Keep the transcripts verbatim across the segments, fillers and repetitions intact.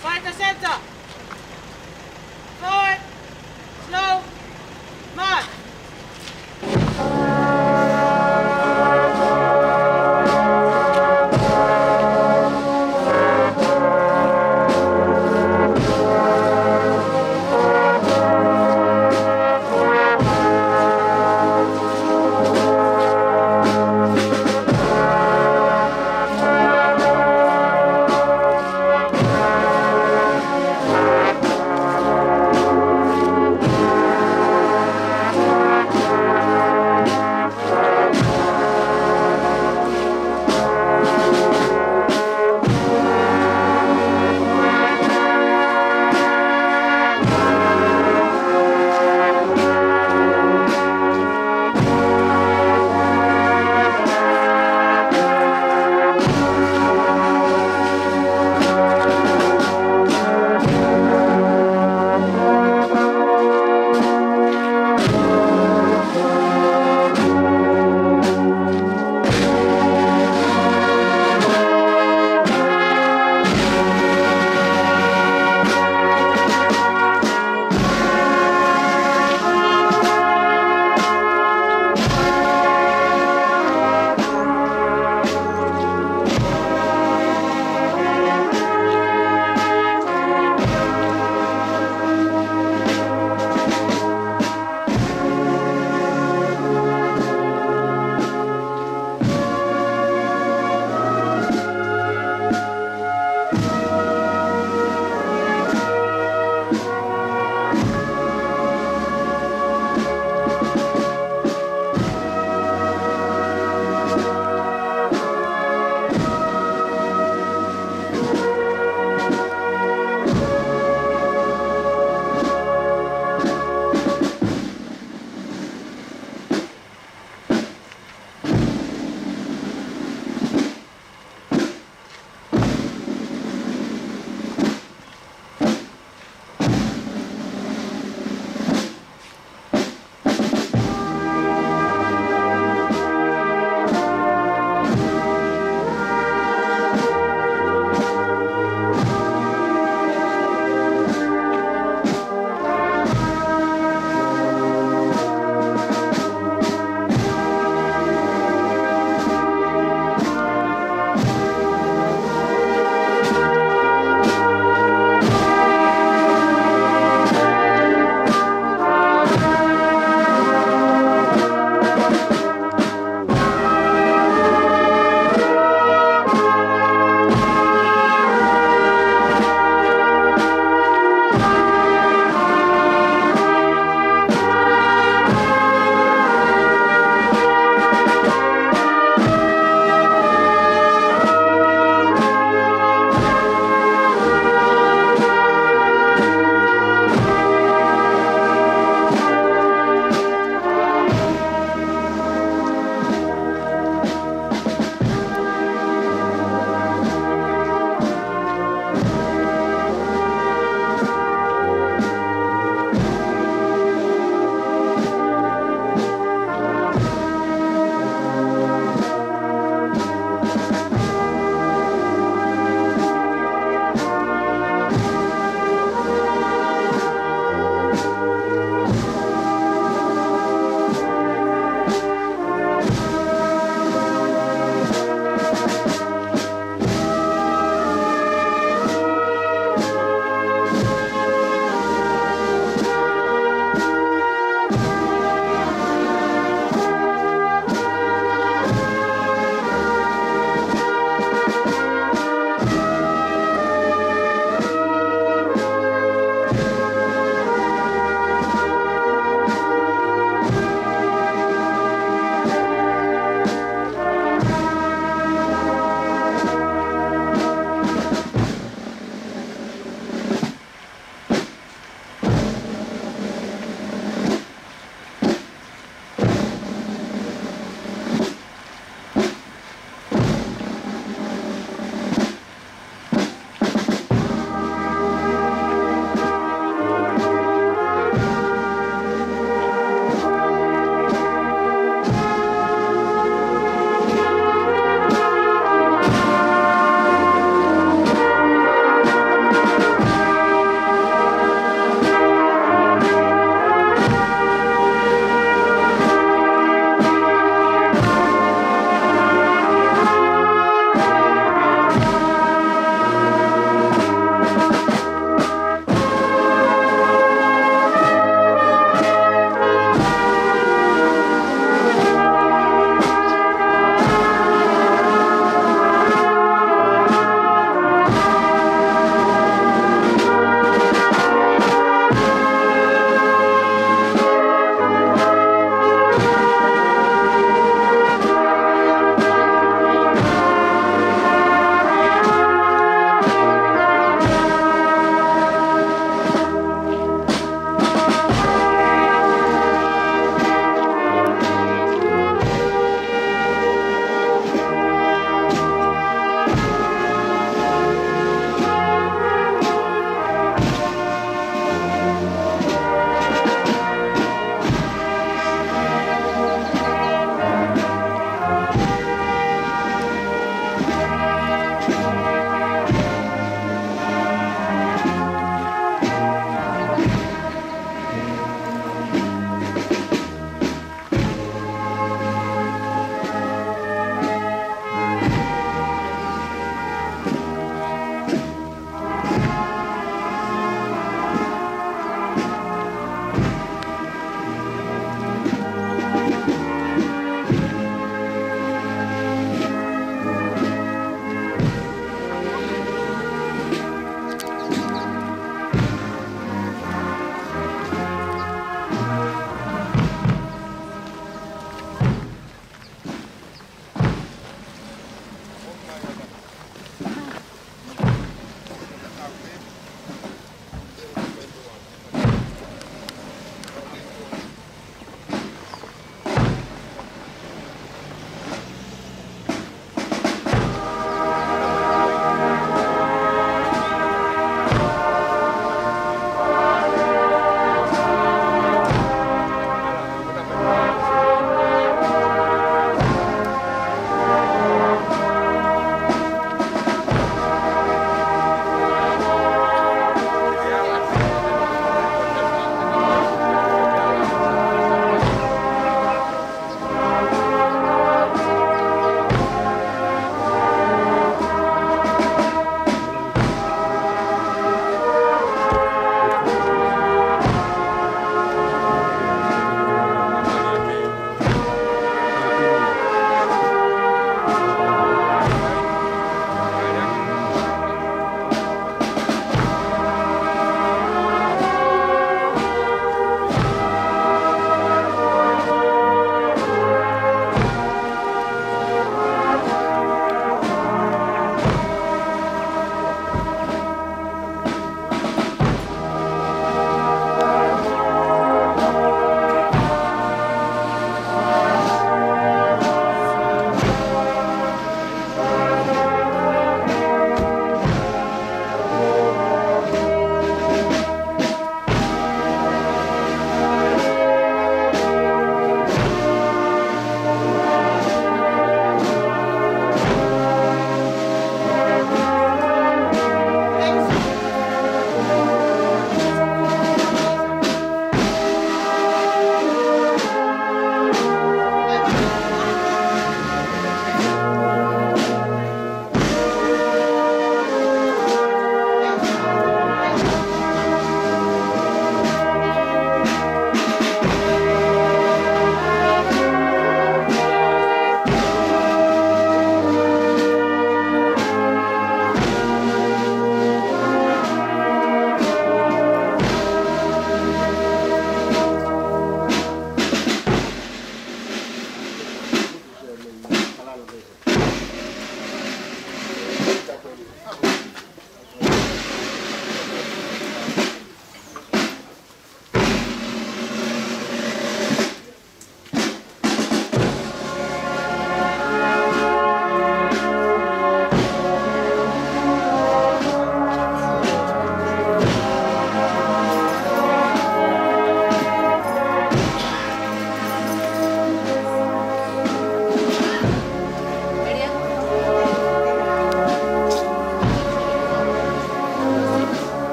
Fight the center. Forward. Slow. March.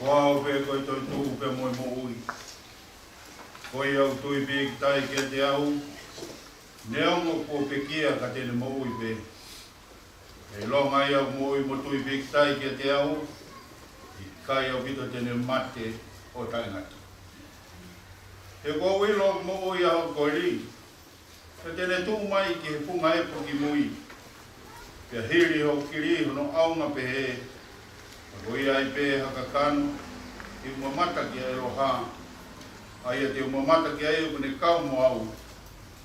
Ko au pē ko e toetuʻu pea mo e moʻui. Ko ia ʻoku tui pīkitai kiate au, neongo kuo pekia ka te ne moʻui pē. ʻE ʻilonga ia ʻoku moʻui mo tui pīkitai kiate au, ʻikai ʻaupito te ne mate ʻo taʻengata. He kuo u ʻilo ʻoku moʻui ʻa hoku koeli, pea te ne tuʻu mai ki he funga ʻepu ki mui. Pea hili hoku kili hono ʻaonga pehē, ka ko ia ai pē ha kakano, te u mamata ki he ʻEloha, ʻa ia te u mamata ki ai ʻoku ne kau mo au.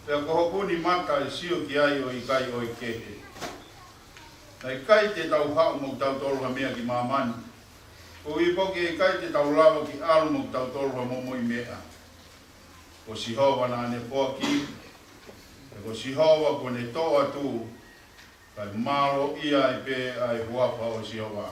Pea ko hoku ʻuni mata ʻe sio ki ai ʻo ʻikai ʻoe kehe. Naʻe ʻikai te tau haʻu mo kitautolu ha meʻa ki māmani. Koeʻuhi pē ke ʻikai te tau lava ke ʻalu mo kitautolu ha momoʻi meʻa. Ko Sihova naʻa ne foaki, pea ko Sihova kuo ne toʻo atu, kae mālō ia ai pē ʻa e huafa ʻo Sihova.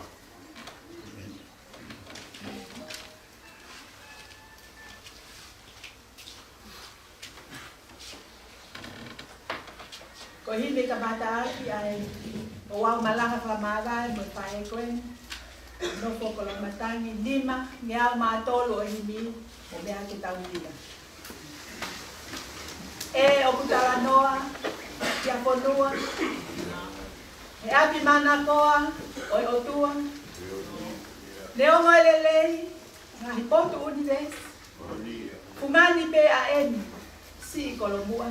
Ko e himi kamataʻaki ʻa e ouau malanga fakamāvae mo e faʻē ko eni. Nofo Kolomatangi, nima ngeau mā tolu ʻo e himi, ʻo meʻa ke tau ʻilo. ʻE ʻoku talanoa ki ha fonua, he ʻapi manakoa ʻo e ʻOtua. Neongo e lelei, ngaahi potu ʻunivēsi. Fungani pē ʻa eni, siʻi kolomuʻa.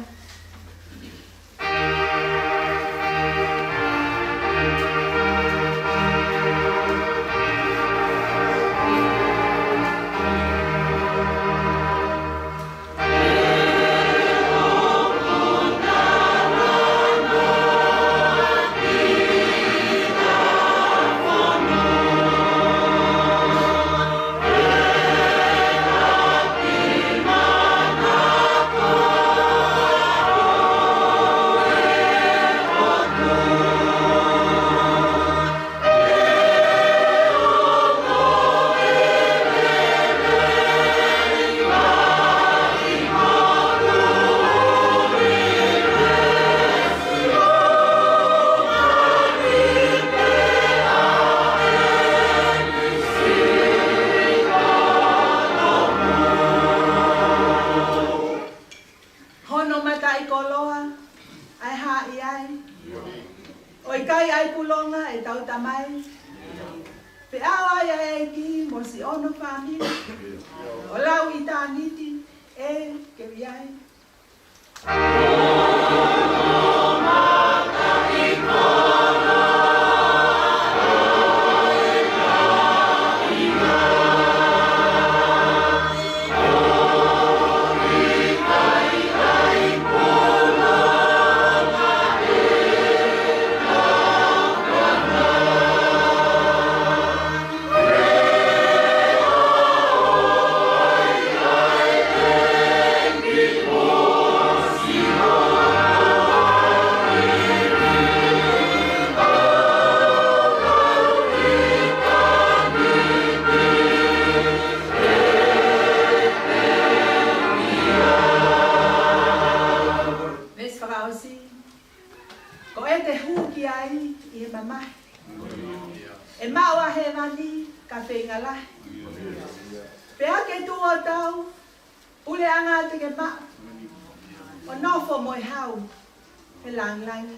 Hono mataʻikoloa ʻa e haʻi ai, ʻo ʻikai ʻa e pulonga ʻetau Tamai. Pea ʻoange ʻa e ʻEiki mo siʻono fāmili ʻo lau ʻitāniti ʻe kei ui ai. Veesi fakaʻosi. Ko ʻete hū ki ai ʻi he mamahi, ʻe maʻu ʻa hēvani ka feinga lahi. Pea ke tuʻu ʻo tau, puleʻanga te ke maʻu, ʻo nofo mo e hau he langilangi.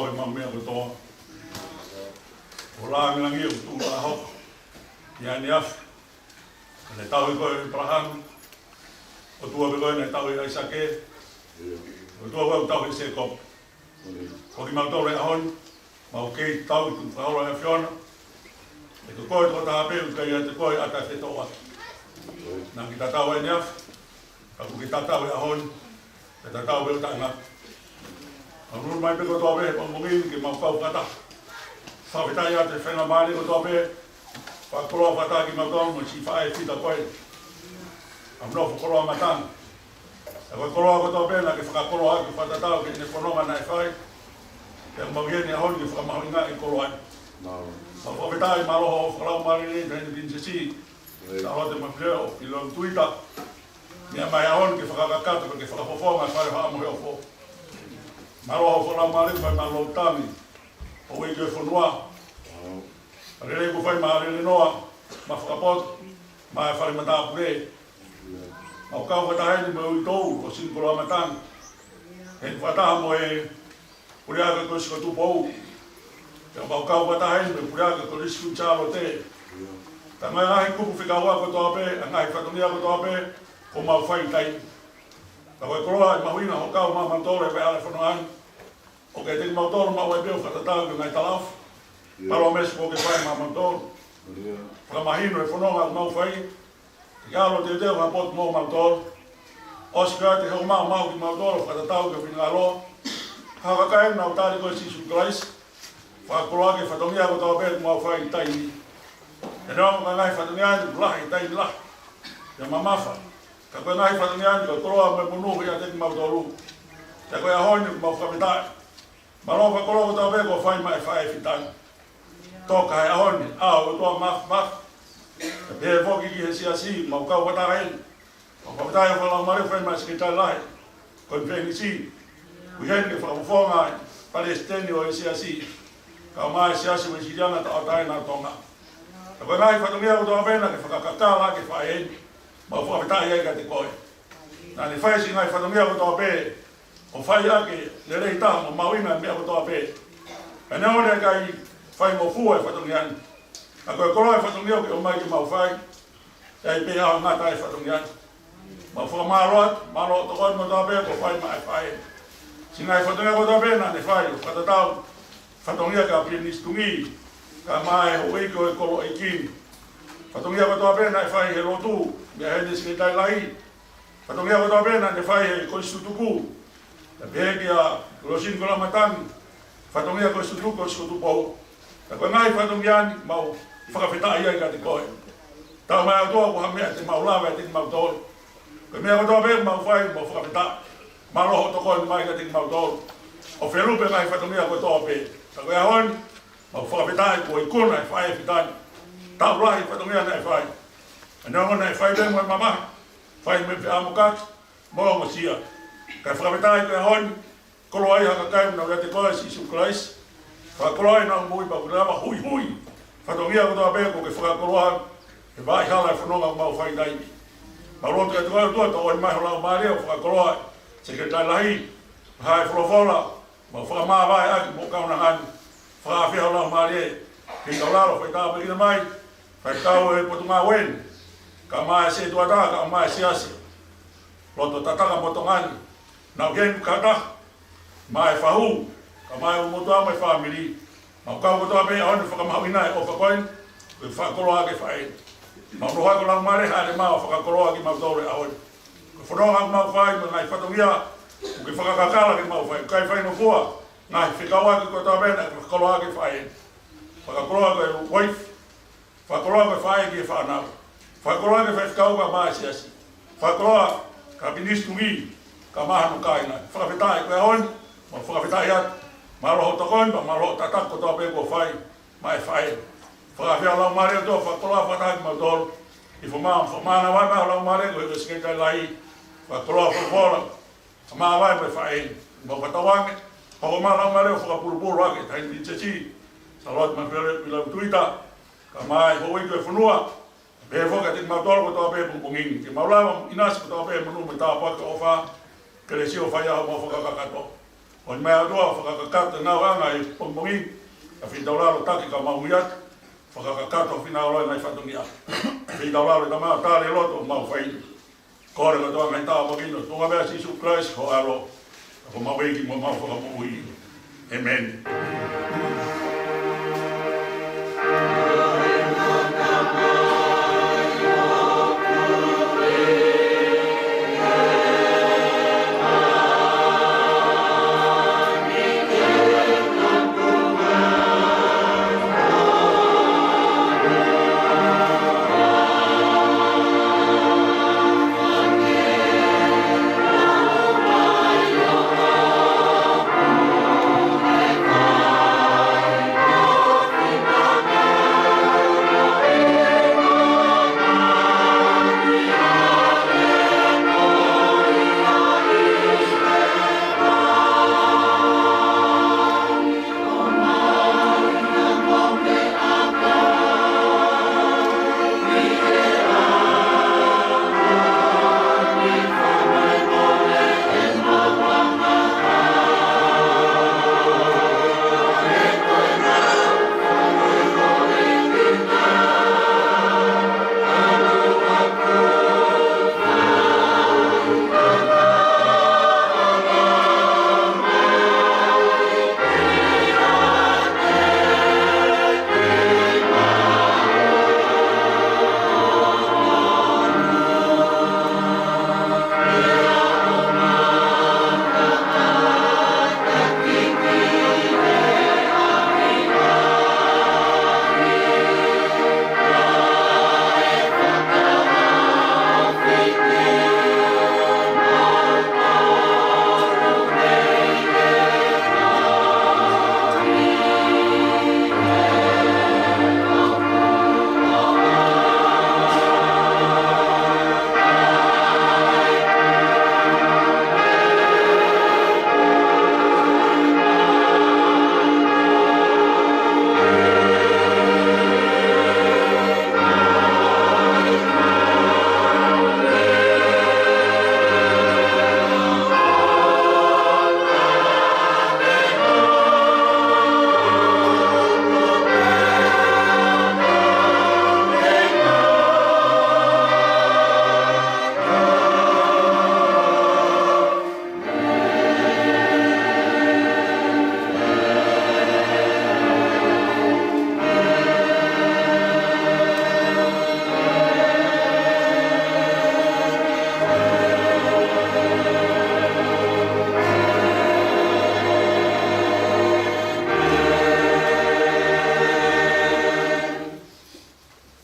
ʻemau meʻa kotoa. ʻOku langilangiʻia ʻoku tuʻu ʻa hoko ʻi he efiafi ni. Ko e tauhi koe ʻo ʻĒpalahame, ʻOtua pē koe naʻe tauhi ʻa ʻAisake, ʻOtua koe ʻoku tauhi ʻa Sēkope. Ko kimautolu he ʻaho ni, mau kei tau tukufakaholo ʻa e ʻAfiona. He ko koe tokotaha pē ʻoku ʻikai ʻiate koe ʻa e fetōʻaki. Naʻa ke tatau he efiafi ni, ka ʻoku ke tatau he ʻaho ni, ke tatau pē ʻo taʻengata. Mau nofo mai pē kotoa pē he pongipongi ni ke mau kau fakataha. Fakafetaʻi atu he faingamālie kotoa pē, fakakoloa fakataha kimautolu mo e siʻi faʻē fita ko ē ʻoku nofo koloa matangi. Ka ko e koloa kotoa pē naʻa ke fakakoloa ʻaki fakatatau ki heʻene fononga naʻe fai. Pea mau ʻi heni he ʻaho ni ke fakamahuʻingaʻi e koloa ni. Mau fakafetaʻi, mālō hoʻo fakalaumālie Taʻahine Pilinisesi Sālote Mafileo ʻIlo Tuita. Meʻa mai he ʻaho ni ke fakakakato, ke fakafofonga e fale ʻo Haʻa Moheofo. Mālō hoʻo fakalaumālie fai maʻa Lotani, houʻeiki ʻo e fonua. Lelei kuo fai maʻa Lelenoa, maʻa Fakapoto, maʻa e fale matāpule. Mau kau fakataha heni mo e uitou ʻo Sinikoloa Matangi, heni fakataha mo e puleako Kolisi ko Tupou. Pea mau kau fakataha heni mo e puleako Kolisi Kuini Sālote. Pea mo e ngaahi kupu fekauʻaki kotoa pē, ʻa e ngaahi fatongia kotoa pē kuo mau fai ʻi he taimi ni. Ka ko e koloa ʻe mahuʻinga hoʻo kau maʻamautolu he veʻe hala fononga ni. ʻOku ʻiate kimautolu maʻu ai pē ʻo fakatatau ki he ngaahi talaʻofa, palōmesi kuo ke fai maʻamautolu. Fakamahino e fononga ʻoku mau fai, ke ʻalu ʻo teuteu ha potu moʻomautolu. ʻOsi pē ʻa e hoʻo maʻu kimautolu ʻo fakatatau ki ho finangalo. Hā kakai ʻoku nau tali koe Sīsū Kalaisi. Fakakoloa ʻaki e fatongia kotoa pē ʻoku mau fai ʻi he taimi ni. He neongo ko e ngaahi fatongia ni ʻoku lahi he taimi lahi, pea mamafa, ka ko e ngaahi fatongia ni ko e koloa mo e monū ʻiate kimautolu. Pea ko e ʻaho ni ʻoku mau fakafetaʻi. Mālō e fakakoloa kotoa pē kuo fai maʻa e faʻē fita ni. Toka he ʻaho ni, ʻa e ʻOtua Māfimafi. Pea pehē foki ki he siasi, mau kau fakataha heni. Mau fakafetaʻi he fakalaumālie ʻoku fai maʻa e Sekelitali Lahi, Konifelenisi, ʻoku ʻi heni ke fakafofonga e palesiteni ʻo e siasi, kae ʻumaʻā e Siasi Uēsiliana Tauʻatāina ʻo Tonga. Ka ko e ngaahi fatongia kotoa pē naʻa ke fakakakala ʻaki e faʻē ni, mau fakafetaʻi ai kiate koe. Naʻa ne fai siʻi ngaahi fatongia kotoa pē, ʻo fai ʻaki e lelei taha mo mahuʻinga e meʻa kotoa pē. Pea neongo naʻe ʻikai faingofua e fatongia ni, ka ko e koloa e fatongia ʻoku ke ʻomai ke mau fai, ʻe ʻi ai pē ʻaho ʻe ngata ai e fatongia ni. Mau fakamālō atu, mālō e tokoni kotoa pē kuo fai maʻa e faʻē ni. Siʻi ngaahi fatongia kotoa pē naʻa ne fai, ʻo fakatatau, fatongia kia Pilinisi Tungī, kae ʻumaʻā e houʻeiki ʻo e kolo ʻeiki ni. Fatongia kotoa pē naʻe fai he lotu, meia Taʻahine Sekelitali Lahi. Fatongia kotoa pē naʻa ne fai he Kolisi Tutuku, pea pehē kia Sinikoloa Matangi. Fatongia Kolisi Tutuku, Kolisi ko Tupou. Ka ko e ngaahi fatongia ni mau fakafetaʻi ai kiate koe. Talamai ʻe he ʻOtua ʻoku ʻikai ha meʻa te mau lava ʻiate kimautolu. Ko e meʻa kotoa pē mau fai, mau fakafetaʻi. Mālō hoʻo tokoni mai kiate kimautolu ʻo felupe e ngaahi fatongia kotoa pē. Ka ko e ʻaho ni, mau fakafetaʻi kuo ikuna e faʻē fita ni. Taʻu lahi e fatongia naʻe fai. Neongo naʻe fai pē mo e mamahi, fai mo e feʻamokaki, mo e ongosia. Kae fakafetaʻi ko e ʻaho ni, koloa ai ha kakai ʻoku nau ʻiate koe Sīsū Kalaisi. Fakakoloa ai ʻenau moʻui pea ʻoku lava huihui e fatongia kotoa pē kuo ke fakakoloa he vaʻa hala e fononga ʻoku mau fai ʻi he taimi ni. Mau lotu kiate koe ʻOtua, tokoni mai ho Laumālie ʻo fakakoloa e Sekelitali Lahi, hā e folofola, mau fakamāvae ʻaki mo e kaunanga ni. Fakaafeʻi ho Laumālie, kei tau lalo fai tāpuekina mai faifekau e Potungāue ni, kae ʻumaʻā e sētuata, kae ʻumaʻā e siasi loto tataka mo Tonga ni. Nau heni fakataha, mo e fahu, kae ʻumaʻā e motuʻa mo e fāmili. Mau kau kotoa pē he ʻaho ni ʻo fakamahuʻingaʻi e ʻofa ko eni, ko e fakakoloa ʻaki e faʻē ni. Mau nofo ai ko ho Laumālie, hāʻele mai ʻo fakakoloa kimautolu he ʻaho ni. Ko e fononga ʻoku mau fai, mo e ngaahi fatongia ʻoku ke fakakakala ke mau fai, ʻikai faingofua e ngaahi fekauʻaki kotoa pē naʻe fakakoloa ʻaki e faʻē ni. Fakakoloa ko e uaifi, fakakoloa ko e faʻē ki he fānau, fakakoloa ki he faifekau kae ʻumaʻā e siasi, fakakoloa kia Pilinisi Tungī kae ʻumaʻā hono kāinga. Fakafetaʻi ko e ʻaho ni, mau fakafetaʻi atu. Mālō hoʻo tokoni, pea mālō hoʻo tataki kotoa pē kuo fai maʻa e faʻē ni. Fakaafeʻi ho Laumālie ʻOtua ʻo fakakoloa fakataha kimautolu. ʻI he fakamanavahē mai ho Laumālie koeʻuhi ko e Sekelitali Lahi, fakakoloa folofola, kae ʻumaʻā e faʻē ni. Mau fakatauange, hoko mai ho Laumālie ʻo fakapulupulu ʻaki e Taʻahine Pilinisesi Sālote Mafileo ʻIlo Tuita, kae ʻumaʻā e houʻeiki ʻo e fonua, pehē foki kiate kimautolu kotoa pē he pongipongi ni, ke mau lava ʻo ʻinasi kotoa pē he monū mo e tāpuaki ʻofa, kelesi ʻo fai ʻa homau fakakakato. Ko e meʻa ʻOtua, fakakakato ʻenau anga ʻi he pongipongi, ka fetaulaki taki ka mau ui atu, fakakakato finau loa ʻenau fatongia. Fetaulaki Tamai, tali loto mau fai. Kole kotoa ngaahi tāpuaki ni, tuʻunga pē ʻia Sīsū Kalaisi ko e ʻAlo, ko homau ʻEiki mo homau Fakamoʻui. ʻĒmeni.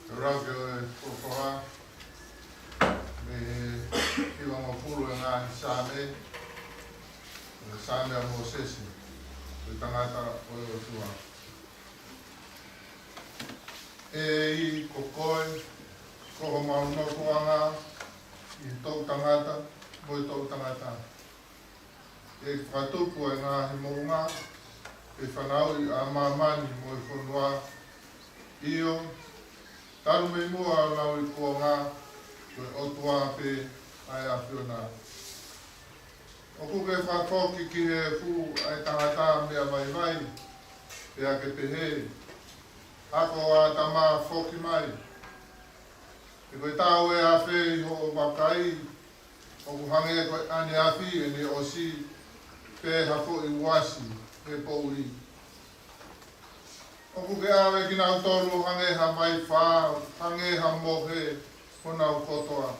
Ke lau ki he ʻOtua, mei he hivangofulu ʻo e ngaahi Saame, ko e Saame ʻa Mōsese, ko e tangata ʻo e ʻOtua. ʻEiki, ko koe, ko homau nofoʻanga ʻi he toʻutangata mo e toʻutangata. ʻEiki, fakatupu ʻa e ngaahi moʻunga, ke fanauʻi ʻa māmani mo e fonua. ʻIo, talu mei muʻa ʻo lauikuonga, ko e ʻOtua pē ʻa e ʻAfiona. ʻOku ke fakafoki ki he efu ʻa e tangata meʻa vaivai, pea ke pehē, Ako ʻo ʻĀtama, foki mai. He ko e taʻu ʻe afe ʻi hoʻo vakai, ʻoku hangē ko e ʻaneafi ʻene ʻosi, pe ha foʻi uasi he poʻuli. ʻOku ke ʻave kinautolu ʻo hangē ha vaifā, hangē ha mohe honau kotoa.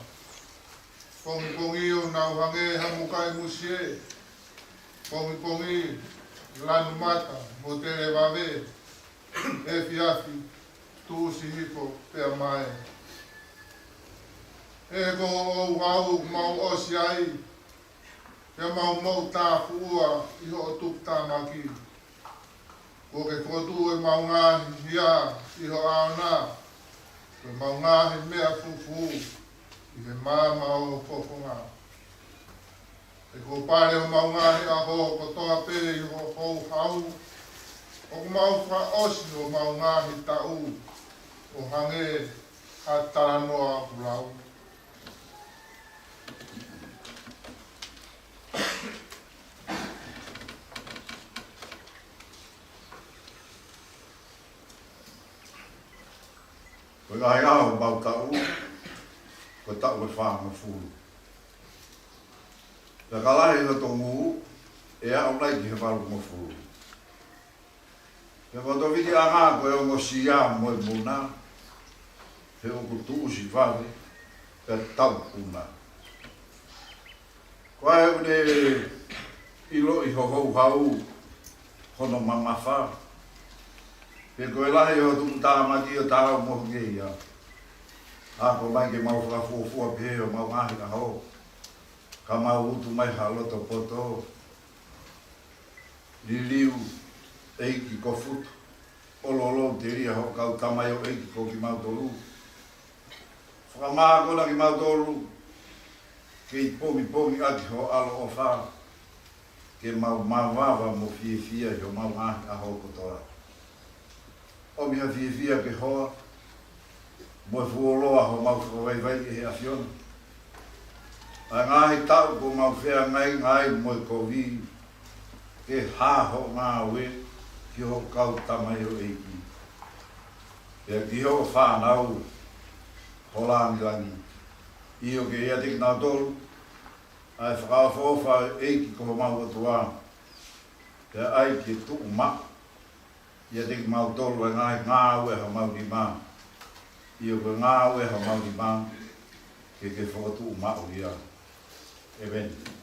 Pongipongi ʻoku nau hangē ha mukaʻi musie. Pongipongi, lanu mata mo televave, efiafi, tuʻusi hifo pea mae. He ko hoʻo ʻuha ʻoku mau ʻosi ai, pea mau moʻutāfuʻua ʻi hoʻo tuputāmaki. Kuo ke fokotuʻu ʻemau ngaahi hia ʻi ho ʻaona, ko ʻemau ngaahi meʻa fufū ʻi he maama ʻo ho fofonga. He kuo pale homau ngaahi ʻaho kotoa pē ʻi ho houhau, ʻoku mau fakaʻosi homau ngaahi taʻu ʻo hangē ha talanoa ʻoku lau. Ko e ngaahi ʻaho ʻo e taʻu, ko e taʻu ʻe fāngofulu. Pea ka lahi hoto ngū, ʻe aʻu nai ki he valungofulu. Pea ko hoto viliʻanga ko e ongosia mo e muna, he ʻoku tuʻusi vave, pea taupuna. Ko e ʻuhi ʻiloʻi ho houhau, hono mamafa. Pea ko e lahi hoʻo tuʻutāmaki ʻo taau mo ho ngeia. Ako mai ke mau fakafuofua pehē ʻo mau ngaahi ʻaho. Ka mau utu mai ha loto poto. Liliu, ʻEiki ko Futu, ʻo lolo telia hoʻo kau tamaioʻeiki ko kimautolu. Fakamākona kimautolu, kei pongipongi ʻaki ho ʻaloʻofa, ke mau mavava mo fiefia ʻi homau ngaahi ʻaho kotoa. ʻOmi ha fiefia ke hoa, mo e fuoloa homau fakavaivai ʻe he ʻAfiona. ʻA e ngaahi taʻu kuo mau feangai ai mo e kovi, ke hā hoʻo ngāue ki hoʻo kau tamaioʻeiki. Pea ki hoʻo fānau, ho langilangi. ʻIo ke ʻiate kinautolu, ʻa e fakaʻofoʻofa ʻo e ʻEiki ko homau ʻOtua. Pea ʻai ke tuʻu maʻu ʻiate kimautolu ʻa e ngaahi ngāue ʻa homau nima. ʻIo ko e ngāue ʻa homau nima, ke ke fokotuʻu maʻu ia. ʻEmeni.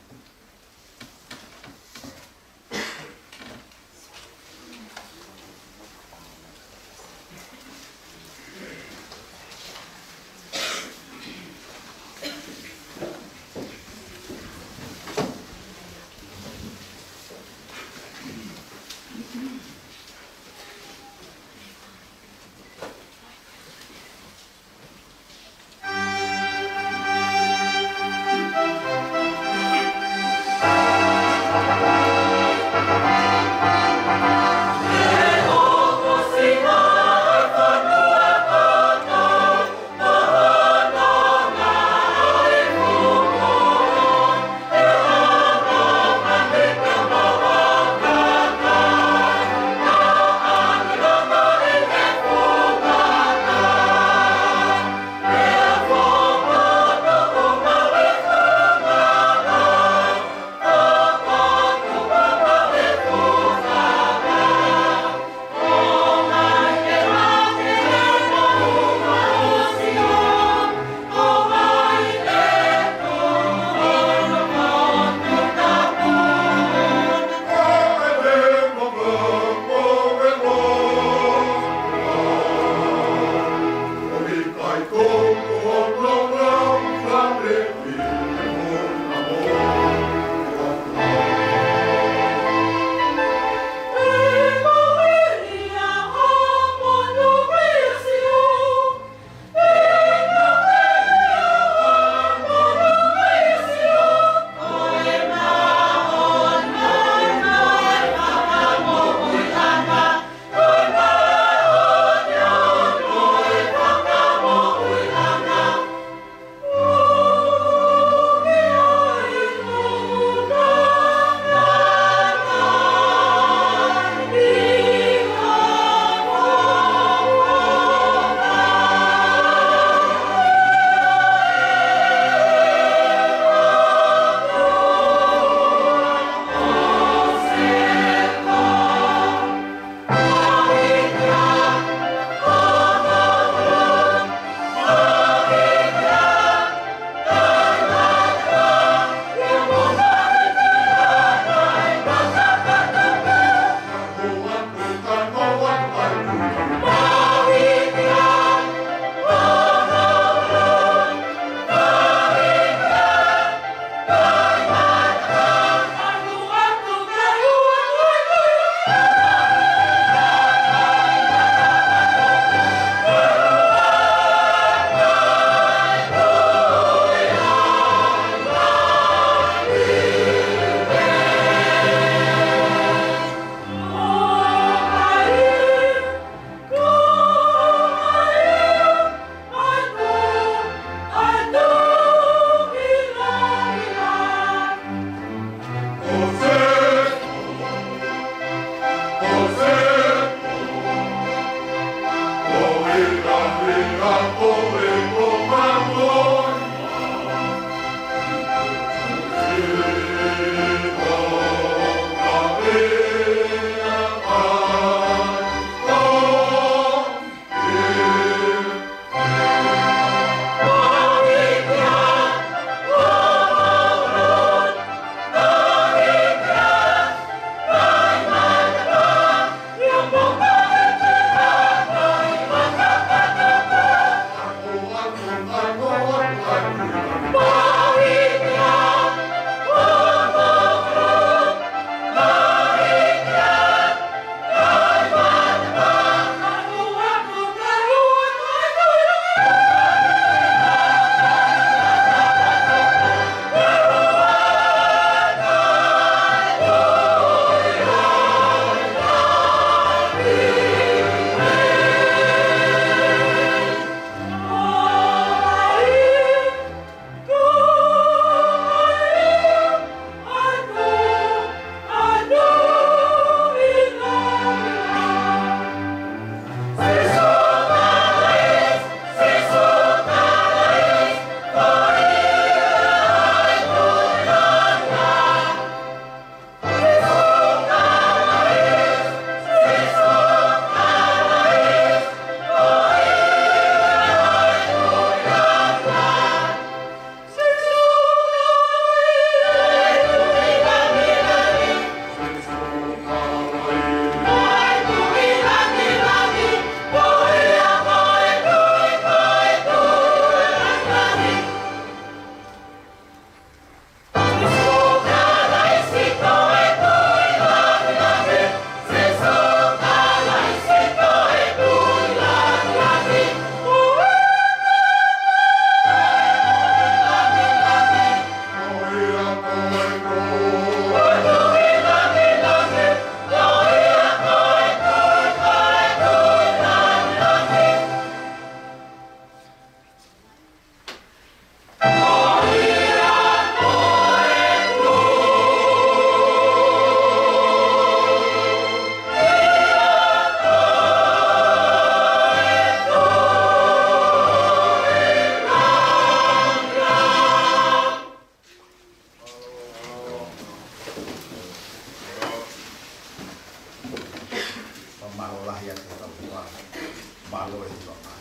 Mālō e ʻOtua.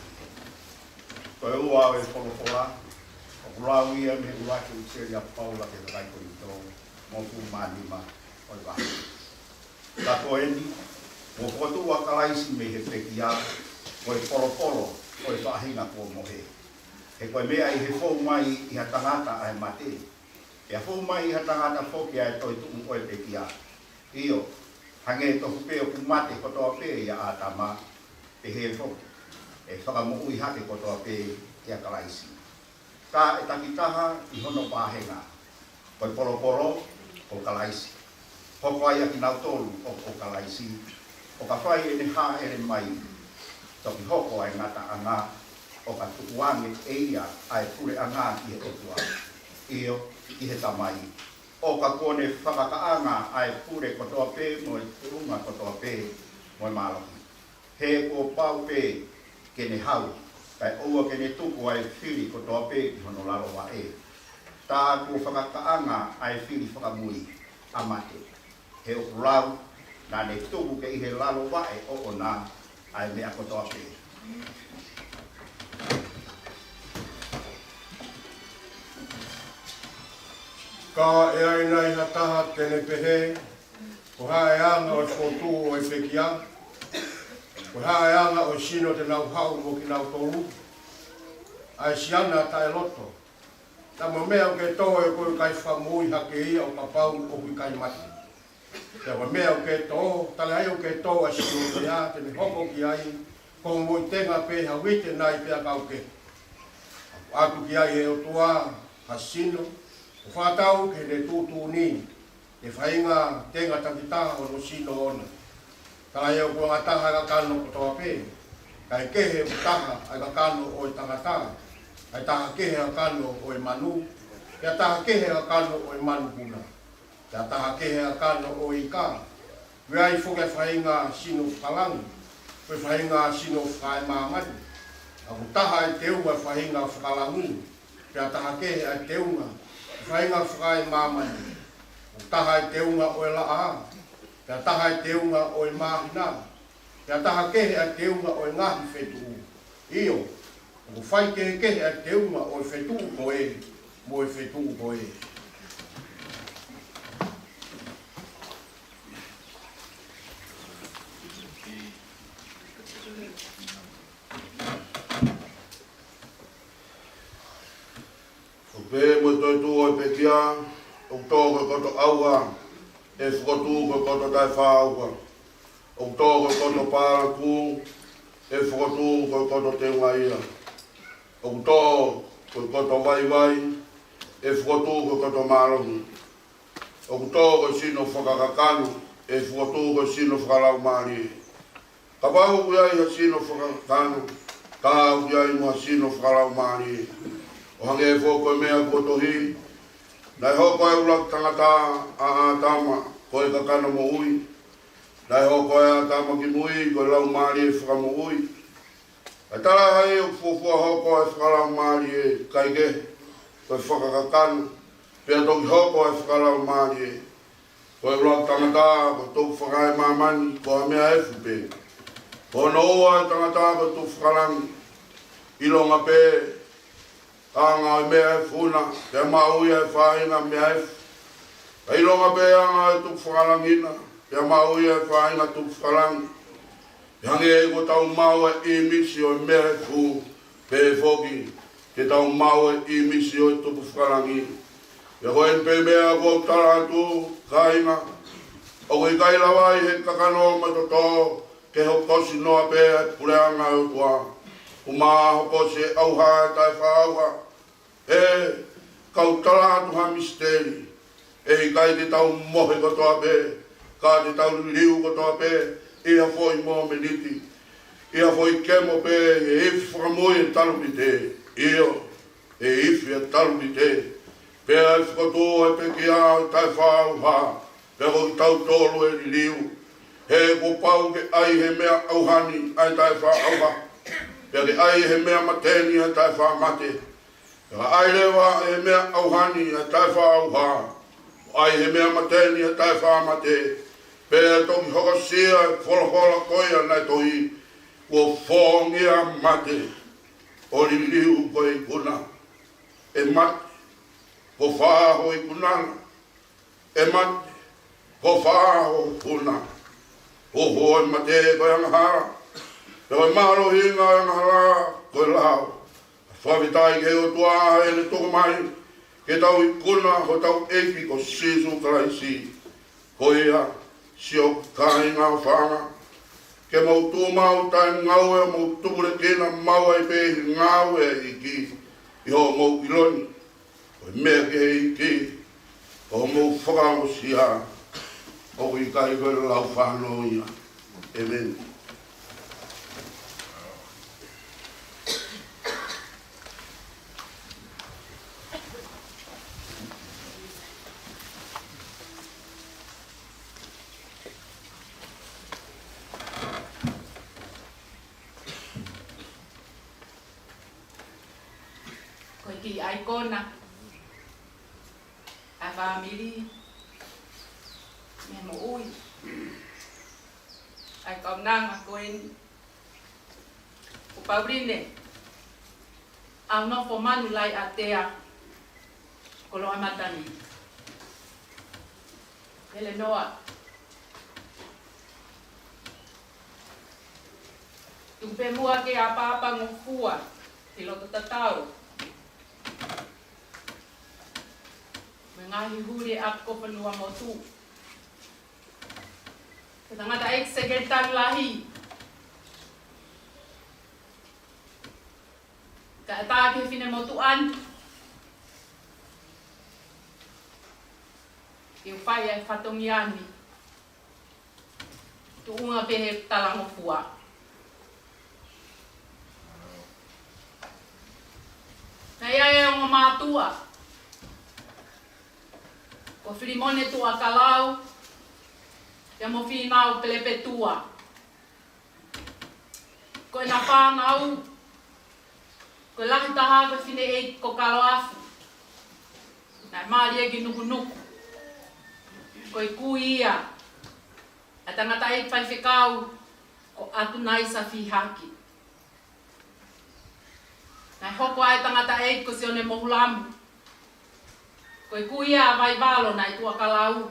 Ko e ua ʻo e folofola, ʻoku lau ia mei he ʻuluaki ʻū seli ʻa Paula ki he kakai Kolinitō, mo e hongofulu mā nima ʻo e vahe. Ka ko eni, kuo fokotuʻu ʻa Kalaisi mei he pekia, ko e polopolo ʻo e faʻahinga kuo mohe. He ko e meʻa ʻi he fou mai ʻi ha tangata ʻa e mate, pea fou mai ʻi ha tangata foki ʻa e toetuʻu ʻo e pekia. ʻIo, hangē tofu pē ʻoku mate kotoa pē ʻia ʻĀtama, pehē foki ʻe fakamoʻui hake kotoa pē ʻia Kalaisi. Ka ʻe takitaha ʻi hono vāhenga. Ko e polopolo, ko Kalaisi. Hoko ai ʻa kinautolu ʻoku ʻo Kalaisi, ʻo ka fai ʻene hāʻele mai, toki hoko ʻa e ngataʻanga, ʻo ka tukuange ʻe ia ʻa e puleʻanga ki he ʻOtua, ʻio, ki he Tamai, ʻo ka kuo ne fakakaʻanga ʻa e pule kotoa pē mo e tuʻunga kotoa pē mo e mālohi. He kuo pau pē ke ne hau, kae ʻoua ke ne tuku ʻa e fili kotoa pē ʻi hono lalo vaʻe. Tā kuo fakakaʻanga ʻa e fili fakamui, ʻa mate. He ʻoku lau, naʻa ne tuku ke ʻi he lalo vaʻe ʻoʻona ʻa e meʻa kotoa pē. Ka ʻe ʻi ai nai ha taha te ne pehē, ko e hā e anga ʻo e fokotuʻu ʻo e pekia? Ko e hā e anga ʻo e sino te nau haʻu mo kinautolu? ʻA e siana taʻeloto. Naʻa mo e meʻa ʻoku ke tō ʻe koe ʻikai fakamoʻui hake ia ʻo kapau ʻoku ʻikai mate. Pea ko e meʻa ʻoku ke tō, talaʻehai ʻoku ke tō ʻa e sino ia, te ne hoko ki ai ko hoʻo moʻui tenga pē ha uite nai pea kau kehe. ʻOku ʻatu ki ai ʻe he ʻOtua ha sino, ʻo fakatau ki heʻene tuʻutuʻuni, ʻe faʻahinga tenga takitaha hono sino ʻoʻona. Talaʻehai ʻoku angataha ʻa e kakano kotoa pē, kae kehe ʻoku taha ʻa e kakano ʻo e tangata, kae taha kehe ʻa e kakano ʻo e manu, pea taha kehe ʻa e kakano ʻo e manupuna, pea taha kehe ʻa e kakano ʻo e ika. ʻOku ʻi ai foki ʻa e faʻahinga sino fakalangi, ko e faʻahinga sino fakaemāmani. ʻOku taha ʻa e teunga ʻo e faʻahinga fakalangi, pea taha kehe ʻa e teunga ʻo e faʻahinga fakaemāmani. ʻOku taha ʻa e teunga ʻo e laʻā, pea taha ʻa e teunga ʻo e māhina, pea taha kehe ʻa e teunga ʻo e ngaahi fetuʻu. ʻIo, ʻoku faikehekehe ʻa e teunga ʻo e fetuʻu ko ē mo e fetuʻu ko ē. ʻOku pehē mo e toetuʻu ʻo e pekia, ʻoku tō ko e koto ʻauha, ʻe fokotuʻu ko e koto taʻefāʻauha. ʻOku tō ko e koto palakū, ʻe fokotuʻu ko e koto teungaʻia. ʻOku tō ko e koto vaivai, ʻe fokotuʻu ko e koto mālohi. ʻOku tō ko e sino fakakakano, ʻe fokotuʻu ko e sino fakalaumālie. Kapau ʻoku ʻi ai ha sino fakakakano, ka ʻoku ʻi ai mo ha sino fakalaumālie. ʻO hangē foki ko e meʻa kuo tohi, naʻe hoko ʻa e ʻuluaki tangata, ʻa ʻĀtama, ko e kakano moʻui. Naʻe hoko ʻa ʻĀtama kimui, ko e laumālie fakamoʻui. ʻE talaʻehai ʻoku fuofua hoko ʻa e fakalaumālie, kae kehe, ko e fakakakano, pea toki hoko ʻa e fakalaumālie. Ko e ʻuluaki tangata, ko e tupu fakaemāmani, ko ha meʻa efu pē. Ko hono ua ʻo e tangata, ko e tupu fakalangi. ʻIlonga pē ʻa e anga ʻo e meʻa efu na, pea maʻu ia ʻe he faʻahinga meʻa efu. Ka ʻilonga pē ʻa e anga ʻo e tupu fakalangi na, pea maʻu ia ʻe he faʻahinga tupu fakalangi. Pea hangē kuo tau maʻu ʻa e ʻīmisi ʻo e meʻa efu, pehē foki ke tau maʻu ʻa e ʻīmisi ʻo e tupu fakalangi. Pea ko eni pē meʻa ʻoku ou tala atu, kāinga, ʻoku ʻikai lava ʻe he kakano mo e toto ke hokosi noa pē ʻa e puleʻanga ʻo e ʻOtua. ʻOku ma hokosi ʻe he ʻauha ʻa e taʻefāʻauha. ʻE, kau tala atu ha misiteli. ʻE ʻikai te tau mohe kotoa pē, ka te tau liliu kotoa pē ʻi ha foʻi momeniti, ʻi ha foʻi kemo pē, ʻe ifi fakamui ʻa e talupite. ʻIo, ʻe ifi ʻa e talupite. Pea ʻe fokotuʻu ʻa e pekia ʻo e taʻefāʻauha, pea ko kitautolu ʻe liliu. He kuo pau ke ʻai ʻe he meʻa ʻauha ni ʻa e taʻefāʻauha, pea ke ʻai ʻe he meʻa mate ni ʻa e taʻefāmate. Pea ka ʻai leva ʻe he meʻa ʻauha ni ʻa e taʻefāʻauha, ʻo ʻai ʻe he meʻa mate ni ʻa e taʻefāmate, Pea toki hokosia e folofola ko ia naʻe tohi, kuo fōngia mate, ʻo liliu ko e ikuna. ʻE mate, ko fē ho ikuna na? ʻE mate, ko fē ho ikuna? Ko e mate ko e angahala, pea ko e mālohinga ʻo e angahala ko e lao. Fakafetaʻi ki he ʻOtua heʻene tuku mai ke tau ikuna hotau ʻEiki ko Sīsū Kalaisi. Ko ia, siʻoku kāinga ʻofaʻanga, ke mou tuʻu maʻu taʻengaue, mou tupulekina maʻu ai pē ʻi he ngāue ʻa e ʻEiki, ʻi hoʻomou ʻilo ni ko e meʻa ki he ʻEiki ʻoku mou fakaongosia, ʻoku ʻikai ko e lau fānau ia. ʻĒmeni. Ko e kiʻi ʻaikona ʻa e fāmili mei he moʻui ʻa e kaunanga ko eni, ko Pauline ʻAunofo Manu Laiatea Koloamatani. Helenoa. Tuku pē muʻa ke ʻapaʻapangofua ki loto tatau mo e ngaahi huli ʻa e ʻApifofonua Motu. Ko e tangataʻeiki sekelitali lahi, kae ʻatā ki he finemotuʻa ni ke u fai e fatongia ni, tuʻunga pē he talangofua. Naʻe ʻi ai e ongo mātuʻa ko Filimone Tuʻakalau pea mo Fīnau Pelepetua. Ko ʻena fānau, ko e lahi taha ko e fineʻeiki ko Kaloafu, naʻe mālie ki Nukunuku. Ko e kui ia ʻa e tangataʻeiki faifekau ko ʻAtunaisa Fihaki. Naʻe hoko ʻa e tangataʻeiki ko Sione Mohulamu. Ko e kui ia ʻa Vaivalo, naʻe Tuʻakalau.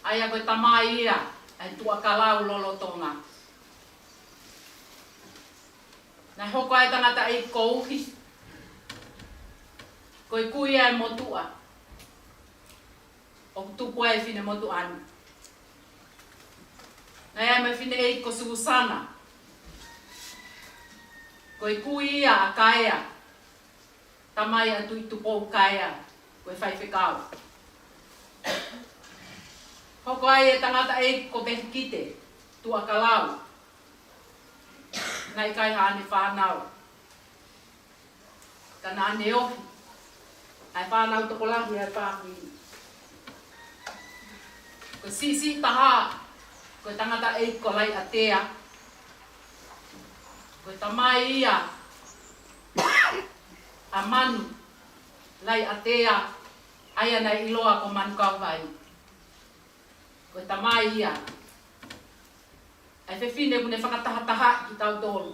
ʻA ia ko e tamai ia ʻa e Tuʻakalau lolotonga. Naʻe hoko ʻa e tangataʻeiki ko Uhi. Ko e kui ia ʻa e motuʻa ʻoku tupu ai e finemotuʻa ni. Naʻe ʻi ai mo e fineʻeiki ko Susana. Ko e kui ia ʻa Kaea, tamai ʻa Tuʻitupou Kaea, ko e faifekau. Hoko ai e tangataʻeiki ko Pehikite Tuʻakalau. Naʻe ʻikai haʻane fānau, ka naʻa ne ohi ʻa e fānau tokolahi ʻa e fāmili. Ko e siʻisiʻi taha ko e tangataʻeiki ko Laiatea. Ko e tamai ia ʻa Manu Laiatea, ʻa ia naʻe ʻiloa ko Manu Kauvai. Ko e tamai ia ʻa e fefine ʻoku ne fakatahatahaʻi kitautolu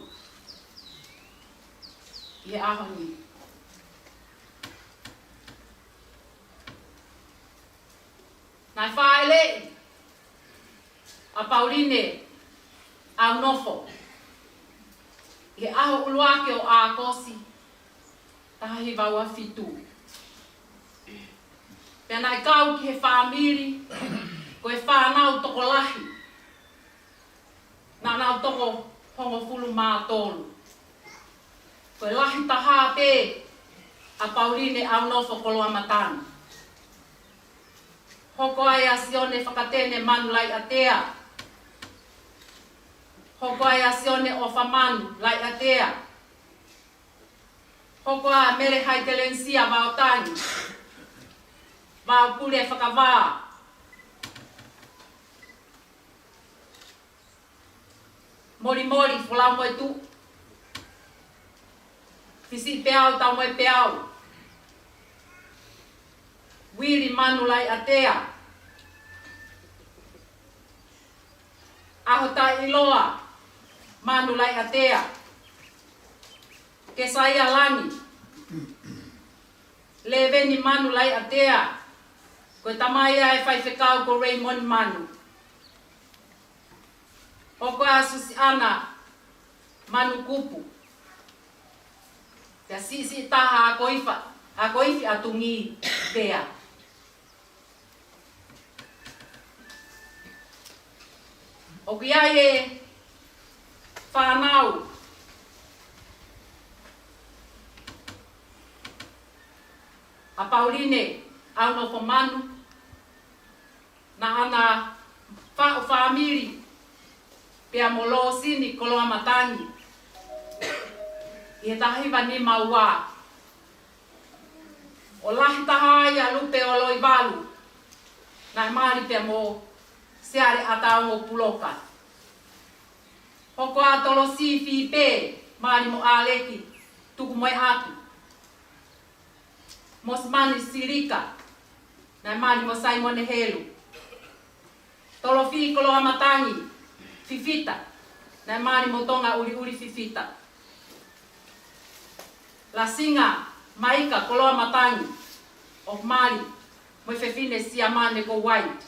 ʻi he ʻaho ni. Naʻe fāʻeleʻi ʻa Pauline ʻAunofo ʻi he ʻaho ʻuluaki ʻo ʻAokosi, taha hiva ua fitu. Pea naʻe kau ki he fāmili ko e fānau tokolahi, naʻa nau toko hongofulu mā tolu. Ko e lahi taha pē ʻa Pauline ʻAunofo Koloamatani. Hoko ai ʻa Sione Fakatene Manu Laiatea. Hoko ai ʻa Sione ʻOfa Manu Laiatea. Hoko ʻa Mele Haitelenisia Vaotangi, Vaopule Fakavā, Molimoli Folaumoetuʻu, Fisiʻipeau Taumoepeau, Uili Manu Laiatea, ʻAhotaʻiloa Manu Laiatea, Kesaia Langi, Leveni Manu Laiatea, ko e tamai ʻa e faifekau ko Raymond Manu. Hoko ʻa Susiana Manu Kupu, pea siʻisiʻi taha ʻa Koifa, ʻa Koifi ʻa Tungi Pea. ʻOku ʻi ai e fānau ʻa Pauline ʻAunofo Manu, naʻa na faʻu fāmili pea mo Losini Koloamatangi ʻi he taha hiva nima ua. ʻO lahi taha ai ʻa Lupe ʻo Loivalu, naʻe mali pea mo Siale ʻAtaongo Puloka. Hoko ʻa Tolosi Fipe, mali mo ʻAleki Tukumoeʻatu. Mosimani Silika, naʻe mali mo Saimone Helu. Tolofi Koloamatangi Fifita, naʻe mali mo Tonga ʻUliʻuli Fifita. Lasinga Maika Koloamatangi, ʻo mali mo e fefine Siamane ko White.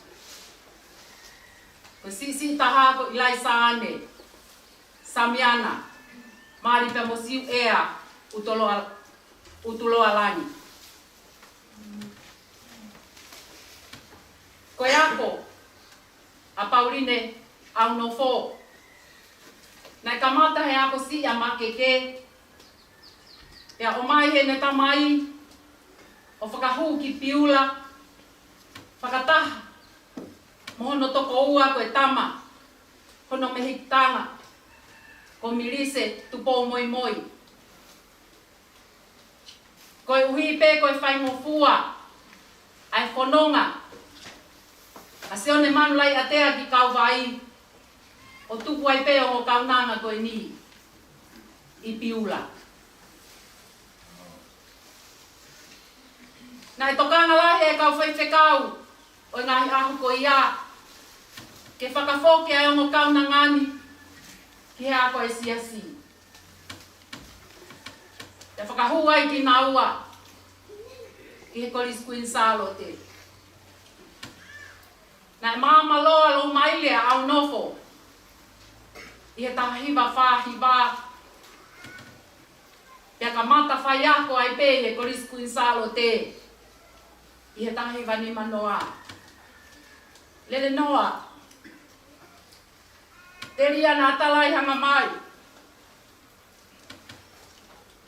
Ko e siʻisiʻi taha ko ʻIlaisaane Samiana, mali pea mo Siuʻea ʻUtuloa, ʻUtuloa Langi. Ko e ako ʻa Pauline ʻAunofo, naʻe kamata he ako siʻi ʻa Makeke, pea ʻomai heʻene tamai ʻo fakahū ki Piula, fakataha mo hono tokoua ko e tama hono mehikitanga ko Milise Tupoumoimoi. Koeʻuhi pē ko e faingofua ʻa e fononga ʻa Sione Manu Laiatea ki Kauvai, ʻo tuku ai pē ʻa e ongo kaunanga ko eni ʻi Piula. Naʻe tokanga lahi e kau faifekau ʻo e ngaahi ʻaho ko ia ke fakafoki ʻa e ongo kaunanga ni ki he ako ʻa e siasi, pea fakahū ai kinaua ki he Kolisi Kuini Sālote. Naʻe maama loa Loumaile ʻa ʻAunofo ʻi he taha hiva fā hiva, pea kamata faiako ai pē ʻi he Kolisi Kuini Sālote ʻi he taha hiva nima noa. Lele noa, telia naʻa tala ai hanga mai,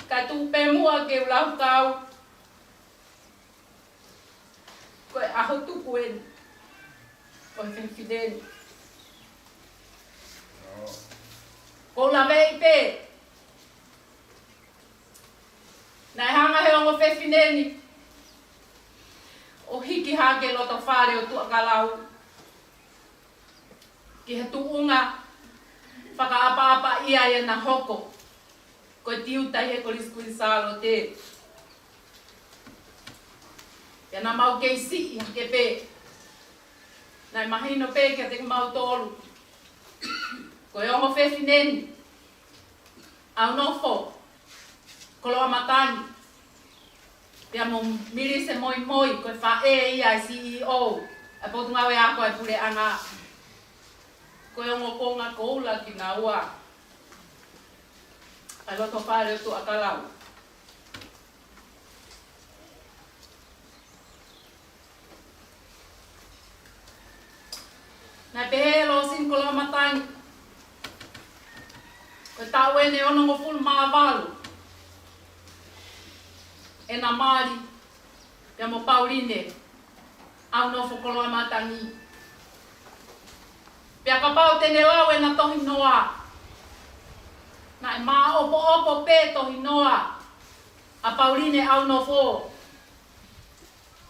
kae tuʻu pē muʻa ke u lau kau ko e ʻaho tupu eni ʻo e fefine ni. Ko u laveʻi pē naʻe hanga he ongo fefine ni ʻo hiki hake loto fale ʻo Tuʻakalau ki he tuʻunga fakaʻapaʻapa ia ʻena hoko ko e tiuta ʻi he Kolisi Kuini Sālote. Pea naʻa mau kei siʻi hake pē, naʻe mahino pē kiate kimautolu ko e ongo fefine ni, ʻAunofo Koloamatangi, pea mo Milise Moimoi, ko e faʻē ia ʻa e C E O ʻa e Potungāue Ako ʻa e Puleʻanga. Ko e ongo konga koula kinaua ʻa e loto fale ʻo Tuʻakalau. Naʻe pehē ʻe Losini Koloamatangi, ko e taʻu eni ʻe onongofulu mā valu ʻena mali pea mo Pauline ʻAunofo Koloamatangi. Pea kapau te ne lau ʻena tohinoa, naʻe māʻopoʻopo pē tohinoa ʻa Pauline ʻAunofo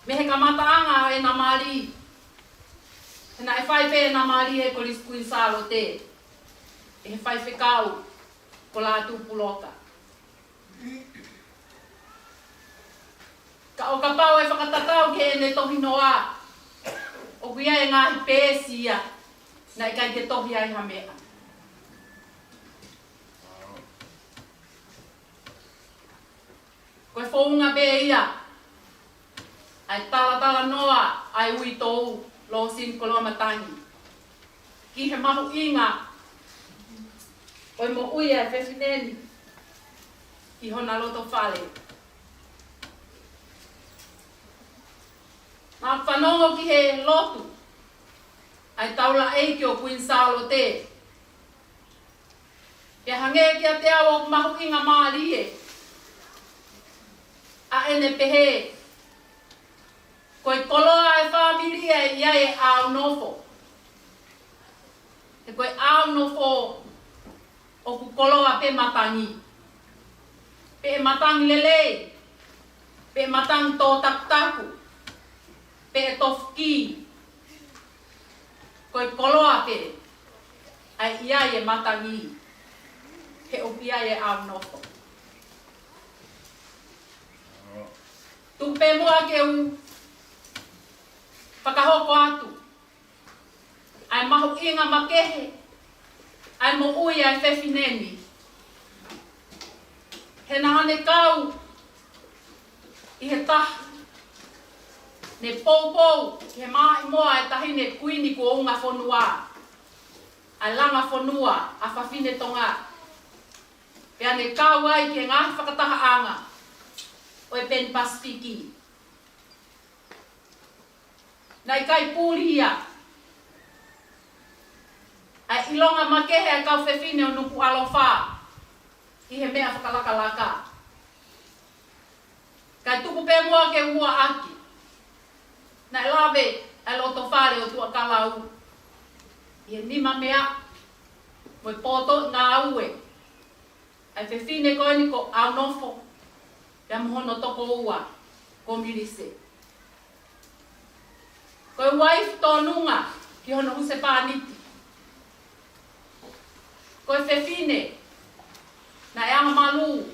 mei he kamataʻanga ʻo ʻena mali, he naʻe fai pē ʻena mali he Kolisi Kuini Sālote ʻe he faifekau ko Lātū Puloka. Ka ʻo kapau ʻe fakatatau ki heʻene tohinoa, ʻoku ʻi ai e ngaahi peesi ia Naʻe ʻikai ke tohi ai ha meʻa. Ko e founga pē ia ʻa e talatalanoa ʻa e uitou Losini Koloamatangi ki he mahuʻinga ʻo e moʻui ʻa e fefine ni ʻi hona loto fale. Naʻa ku fanongo ki he lotu ʻa e taulaʻeiki ʻo Kuini Sālote. Pea hangē kiate au ʻoku mahuʻinga mālie ʻa ʻene pehē, ko e koloa ʻa e fāmili ʻa ia ʻe ʻaunofo. He ko e ʻaunofo ʻoku koloa pē matangi. Pe ʻe matangi lelei, pe ʻe matangi tō takutaku, pe ʻe tofu ki. Ko e koloa pē ʻa ia ʻe matangi, he ʻoku ʻi ai e ʻaunofo. Tuku pē muʻa ke u fakahoko atu ʻa e mahuʻinga makehe ʻa e moʻui ʻa e fefine ni. He naʻa ne kau ʻi he taha ne poupou ki he maʻimoa ʻa e taʻahine kuini kuo unga fonua, ʻa e langa fonua ʻa fafine Tonga. Pea ne kau ai ki he ngaahi fakatahaʻanga ʻo e Pan Pacific. Naʻe ʻikai puli ia ʻa e ʻilonga makehe ʻa e kau fefine ʻo Nukuʻalofa ʻi he meʻa fakalakalaka. Kae tuku pē muʻa ke u ʻaʻake, naʻe lave ʻa e loto fale ʻo Tuʻakalau ʻi he nima meʻa mo e poto ngāue ʻa e fefine ko eni ko ʻAunofo, pea mo hono tokoua ko Milise. Ko e uaifi tōnunga ki hono husepāniti. Ko e fefine naʻe angamalū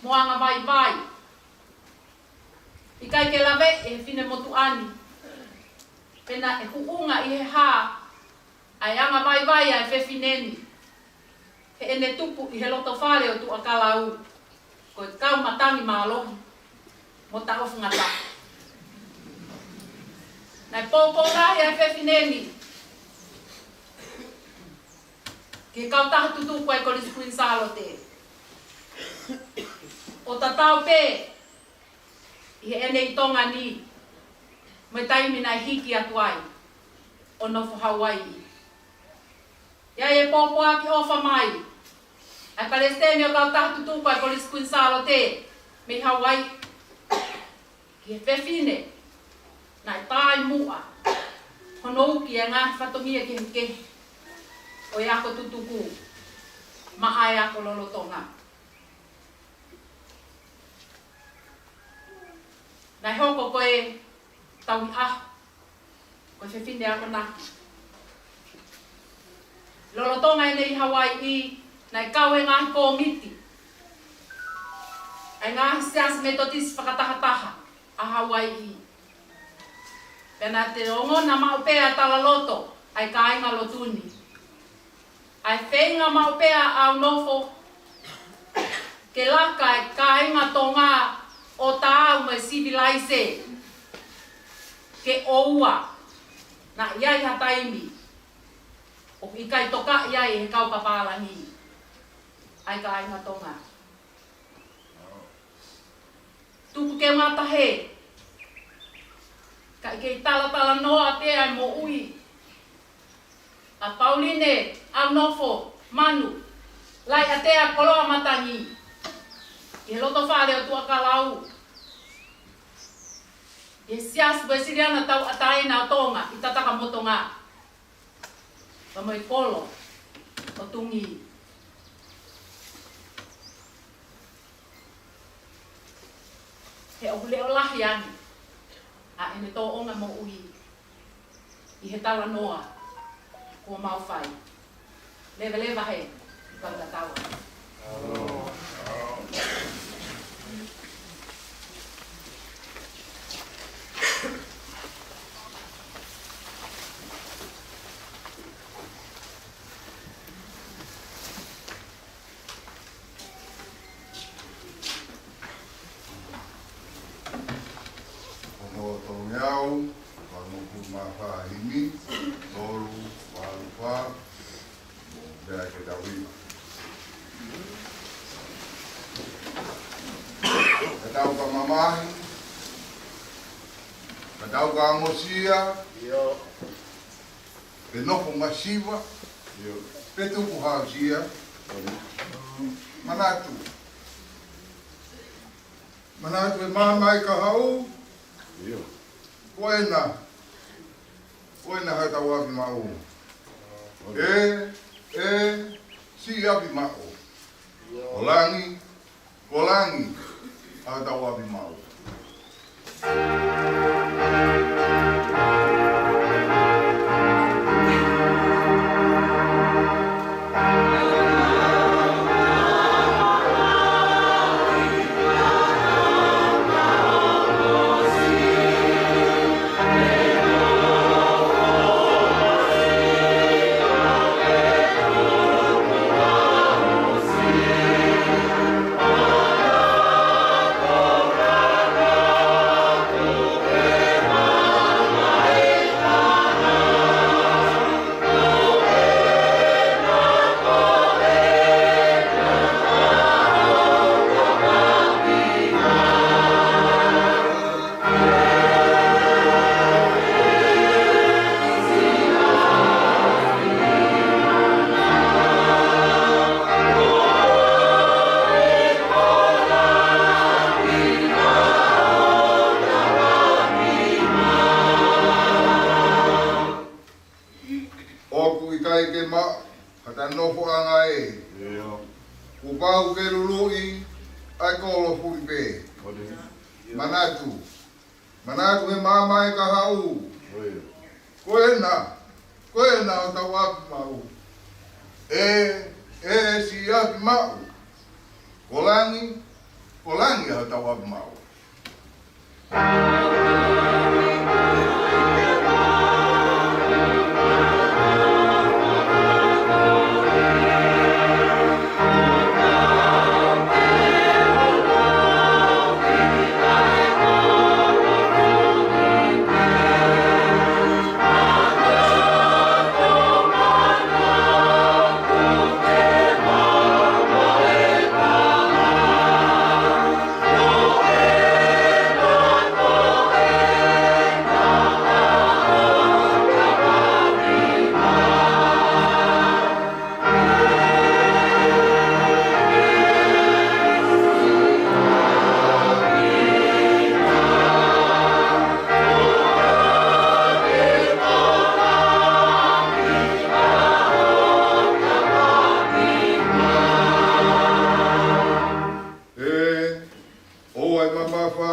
mo angavaivai. ʻIkai ke laveʻi ʻe he finemotuʻa ni pe naʻe huʻunga ʻi he hā ʻa e angavaivai ʻa e fefine ni, he ʻene tupu ʻi he loto fale ʻo Tuʻakalau ko e kau matangi mālohi mo taʻofungataha. Naʻe poupou lahi ʻa e fefine ni ki he kautaha tutuku ʻa e Kolisi Kuini Sālote ʻo tatau pē ʻi heʻene ʻi Tonga ni mo e taimi naʻe hiki atu ai ʻo nofo Hauaiʻi. ʻI ai e pōpoaki ʻofa mai ʻa e palesiteni ʻo e kautaha tutuku ʻa e Kolisi Kuini Sālote mei Hauaiʻi ki he fefine naʻe taʻimuʻa hono uki e ngaahi fatongia kehekehe ʻo e ako tutuku maʻa e ako lolotonga. Naʻe hoko ko e tauhi ʻaho ko e fefine akonaki. Lolotonga ʻene ʻi Hauaiʻi, naʻe kau he ngaahi kōmiti ʻa e ngaahi siasi Metotisi fakatahataha ʻa Hauaiʻi. Pea naʻe ongona maʻu pē ʻa e talaloto ʻa e kāinga lotu ni, ʻa e feinga maʻu pē ʻa ʻAunofo ke laka e kāinga Tonga ʻo taau mo e sivilaise ke ʻoua naʻa ʻi ai ha taimi ʻoku ʻikai tokaʻi ai ʻe he kau papālangi ʻa e kāinga Tonga. Tuku ke u ngata hē, ka ʻi he kei talatalanoa pē ʻa e moʻui ʻa Pauline ʻAunofo Manu Laiatea Koloamatangi ʻi he loto fale ʻo Tuʻakalau, ʻi he Siasi Uēsiliana Tauʻatāina ʻo Tonga ʻi Tatakamotonga, pea mo e kolo ʻo Tungi. He ʻoku leʻo lahi ange ʻa ʻene tōʻonga moʻui ʻi he talanoa kuo mau fai. Leveleva hē, kau tatau. Tau ka mamahi, ka tau ka ongosia, ʻio, pe nofo masiva, ʻio, pe tuku hausia. Manatu. Manatu e maama ʻe ka haʻu. ʻIo. Ko ena. Ko ena haʻatau ʻapi maʻu. ʻE, ʻe, siʻi ʻapi maʻu. Ko langi, ko langi haʻatau ʻapi maʻu. ʻOku ʻikai ke maʻu ha ta nofoʻanga ē. ʻIo. Kuo pau ke luluʻi ʻa e kolo fuli pē. Manatu. Manatu he maama ʻe ka haʻu. ʻIo. Ko ena, ko ena haʻatau ʻapi maʻu. ʻE, ʻe siʻi ʻapi maʻu. Ko langi, ko langi haʻatau ʻapi maʻu. ʻE, ʻoua ʻe mamafa,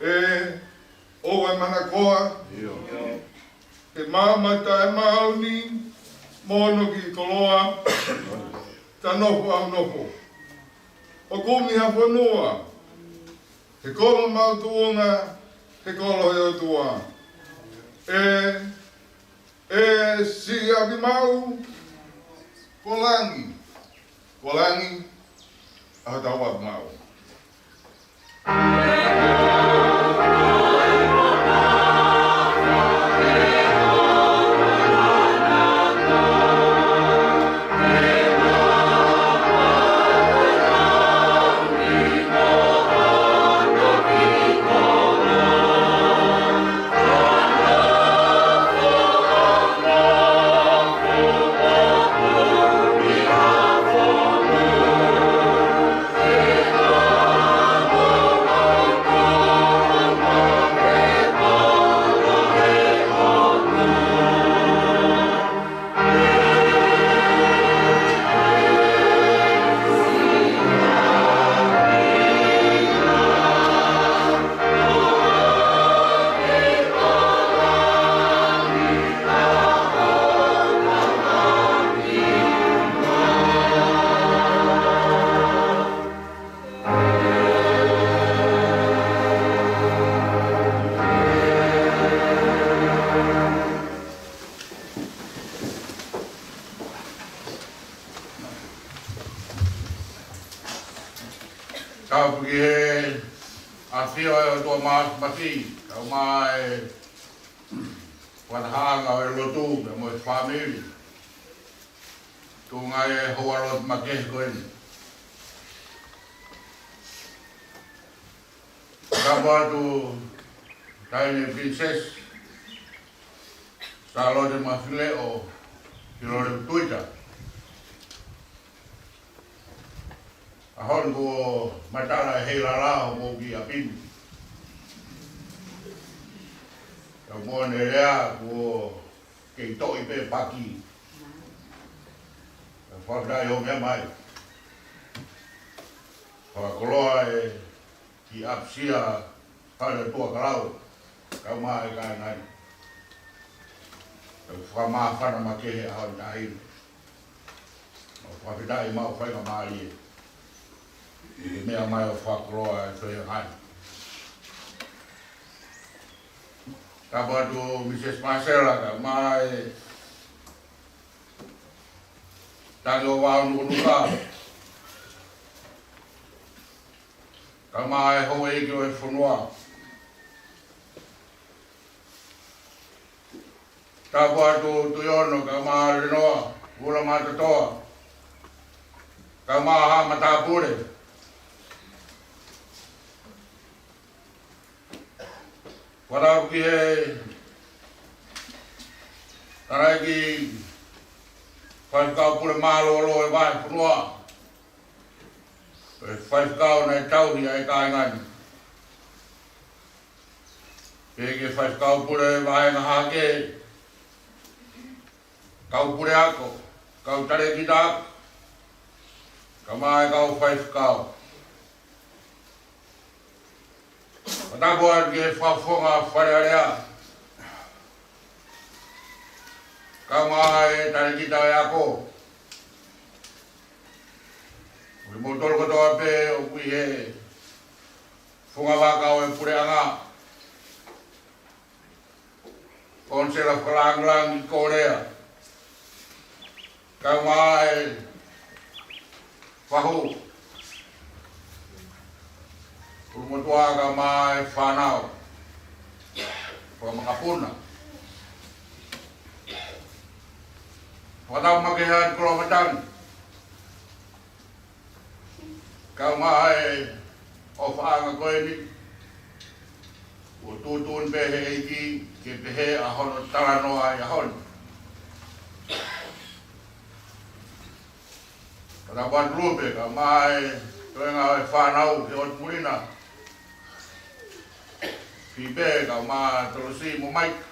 ʻe, ʻoua ʻe manakoa. ʻIo. He maama taʻemaʻoni, mo hono kiʻi koloa, ta nofo ʻaunofo. ʻO kumi ha fonua, he kolo maʻu tuʻunga, he kolo he ʻOtua. ʻE, ʻe siʻi ʻapi maʻu, ko langi, ko langi haʻatau ʻapi maʻu. Tapu ki he ʻafio ʻa e ʻOtua Māfimafi, kae ʻumaʻā e fakatahaʻanga ʻo e lotu, pea mo e fāmili. Tuʻunga ʻi he houa lotu makehe ko eni. Tapu atu, Taʻahine Princess Sālote Mafileʻo Filoleutuita. ʻAho ni kuo matala e heilala homou kiʻi ʻapi ni. Ka mo ʻene lea kuo kei toʻi pē paki. Ka fakafetaʻi hoʻo meʻa mai. Fakakoloa e kiʻi ʻapisia Fale ʻOtua Kalau, kae ʻumaʻā e kāinga ni. Tau fakamāfana makehe ʻaho ni, Taʻahine. Mau fakafetaʻi, mau faingamālie ʻi he meʻa mai ʻo fakakoloa e feohi ni. Tapu atu Mrs Marcella, kae ʻumaʻā e Tangi ʻo Vao Nukunuka, kae ʻumaʻā e houʻeiki ʻo e fonua. Tapu atu Tuʻiono, kae ʻumaʻā Lenoa, Ula Matatoa, kae ʻumaʻā e haʻa matāpule. Fakatapu ki he tangataʻeiki faifekau pule mālōlō e vahefonua, e faifekau naʻe tauhi ʻa e kāinga ni. Pehē ki he faifekau pule vāhenga hake, kau puleako, kau talēkita ako, kae ʻumaʻā e kau faifekau. Fakatapu atu ki he fakafofonga Fale Alea, kae ʻumaʻā e talēkita ʻo e ako. Mo kimoutolu kotoa pē ʻoku ʻi he funga vaka ʻo e puleʻanga, Konisela Fakalāngilangi Kōlea, kae ʻumaʻā e fahu, ʻulumotuʻa kae ʻumaʻā e fānau fakamakapuna. Fakatapu makehe atu Kolomatangi, kae ʻumaʻā e ʻofaʻanga ko eni, kuo tuʻutuʻuni pē ʻe he ʻEiki ke pehē ʻa hono talanoa ʻi he ʻaho ni. Fakatapu atu Lupe, kae ʻumaʻā e toenga ʻo e fānau ki ʻOtu Muli na, Fipe, kae ʻumaʻā Tolosi mo Maika.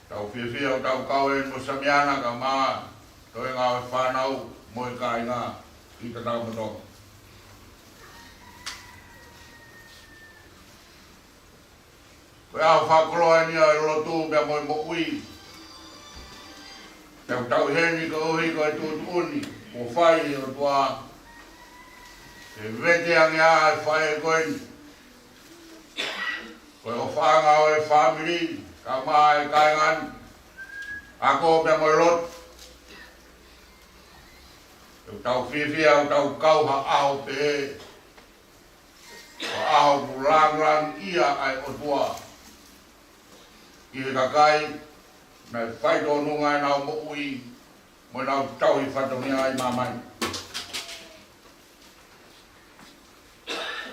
Tau fiefia ʻo tau kau eni mo Samiana, kae ʻumaʻā toenga ʻo e fānau mo e kāinga ʻi Tatakamotonga. Ko e ʻaho fakakoloa eni ʻo e lotu pea mo e moʻui. Tau tauhi eni koeʻuhi ko e tuʻutuʻuni kuo fai ʻe he ʻOtua ke vete ange ʻa e faʻē ko eni. Ko e ʻofaʻanga ʻo e fāmili, kae ʻumaʻā e kāinga ni, ako pea mo e lotu. Tau fiefia ʻo tau kau ha ʻaho pehē, ko e ʻaho ʻoku lāngilangiʻia ai ʻa e ʻOtua ki he kakai naʻe faitōnunga ʻenau moʻui mo ʻenau tauhi fatongia ʻi māmani.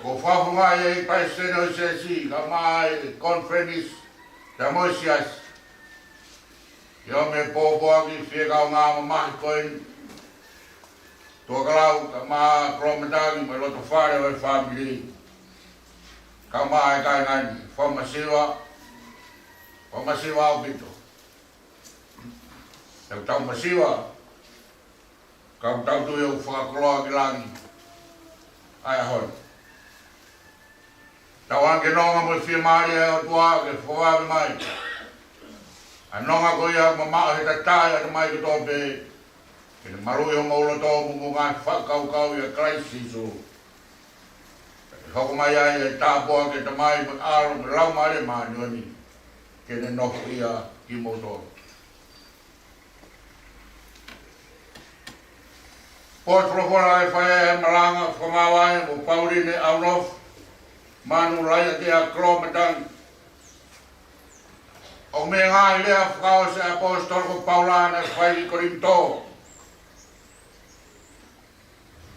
ʻOku fakafofongaʻi ʻe he Palesiteni ʻo e Siasi, kae ʻumaʻā e konifelenisi pea mo e Siasi, ʻi he ʻomai e pōpoaki fiekaungāmamahi ko eni, ʻOtua Kalau, kae ʻumaʻā Kolomatangi mo e loto fale ʻo e fāmili, kae ʻumaʻā e kāinga ni. Fakamasiva, fakamasiva ʻaupito. Tau tau masiva, ka tau tui ʻoku fakakoloa ki langi ʻa e ʻaho ni. Tau ʻoange ke nonga mo e fiemālie ʻa e ʻOtua ke fakavave mai ʻa e nonga ko ia ʻoku mamaʻo he tatae ʻa e ʻatamai kotoa pē, ke ne maluʻi homou loto mo hoʻomou ngaahi fakakaukau ʻia Kalaisi Sīsū. Ke hoko mai ai ʻa e tāpuaki ʻa e Tamai mo e ʻAlo mo e Laumālie Māʻoniʻoni, ke ne nofoʻia kimoutolu. Potu folofola ʻe fai ʻe he malanga, Fakamaau ʻa e ʻEiki ko Pauline ʻAunofo Manu Laiatea Kolomatangi. ʻOku mei he ngaahi lea fakaʻosi ʻa e ʻaposetolo ko Paula naʻe fai ki Kolinitō.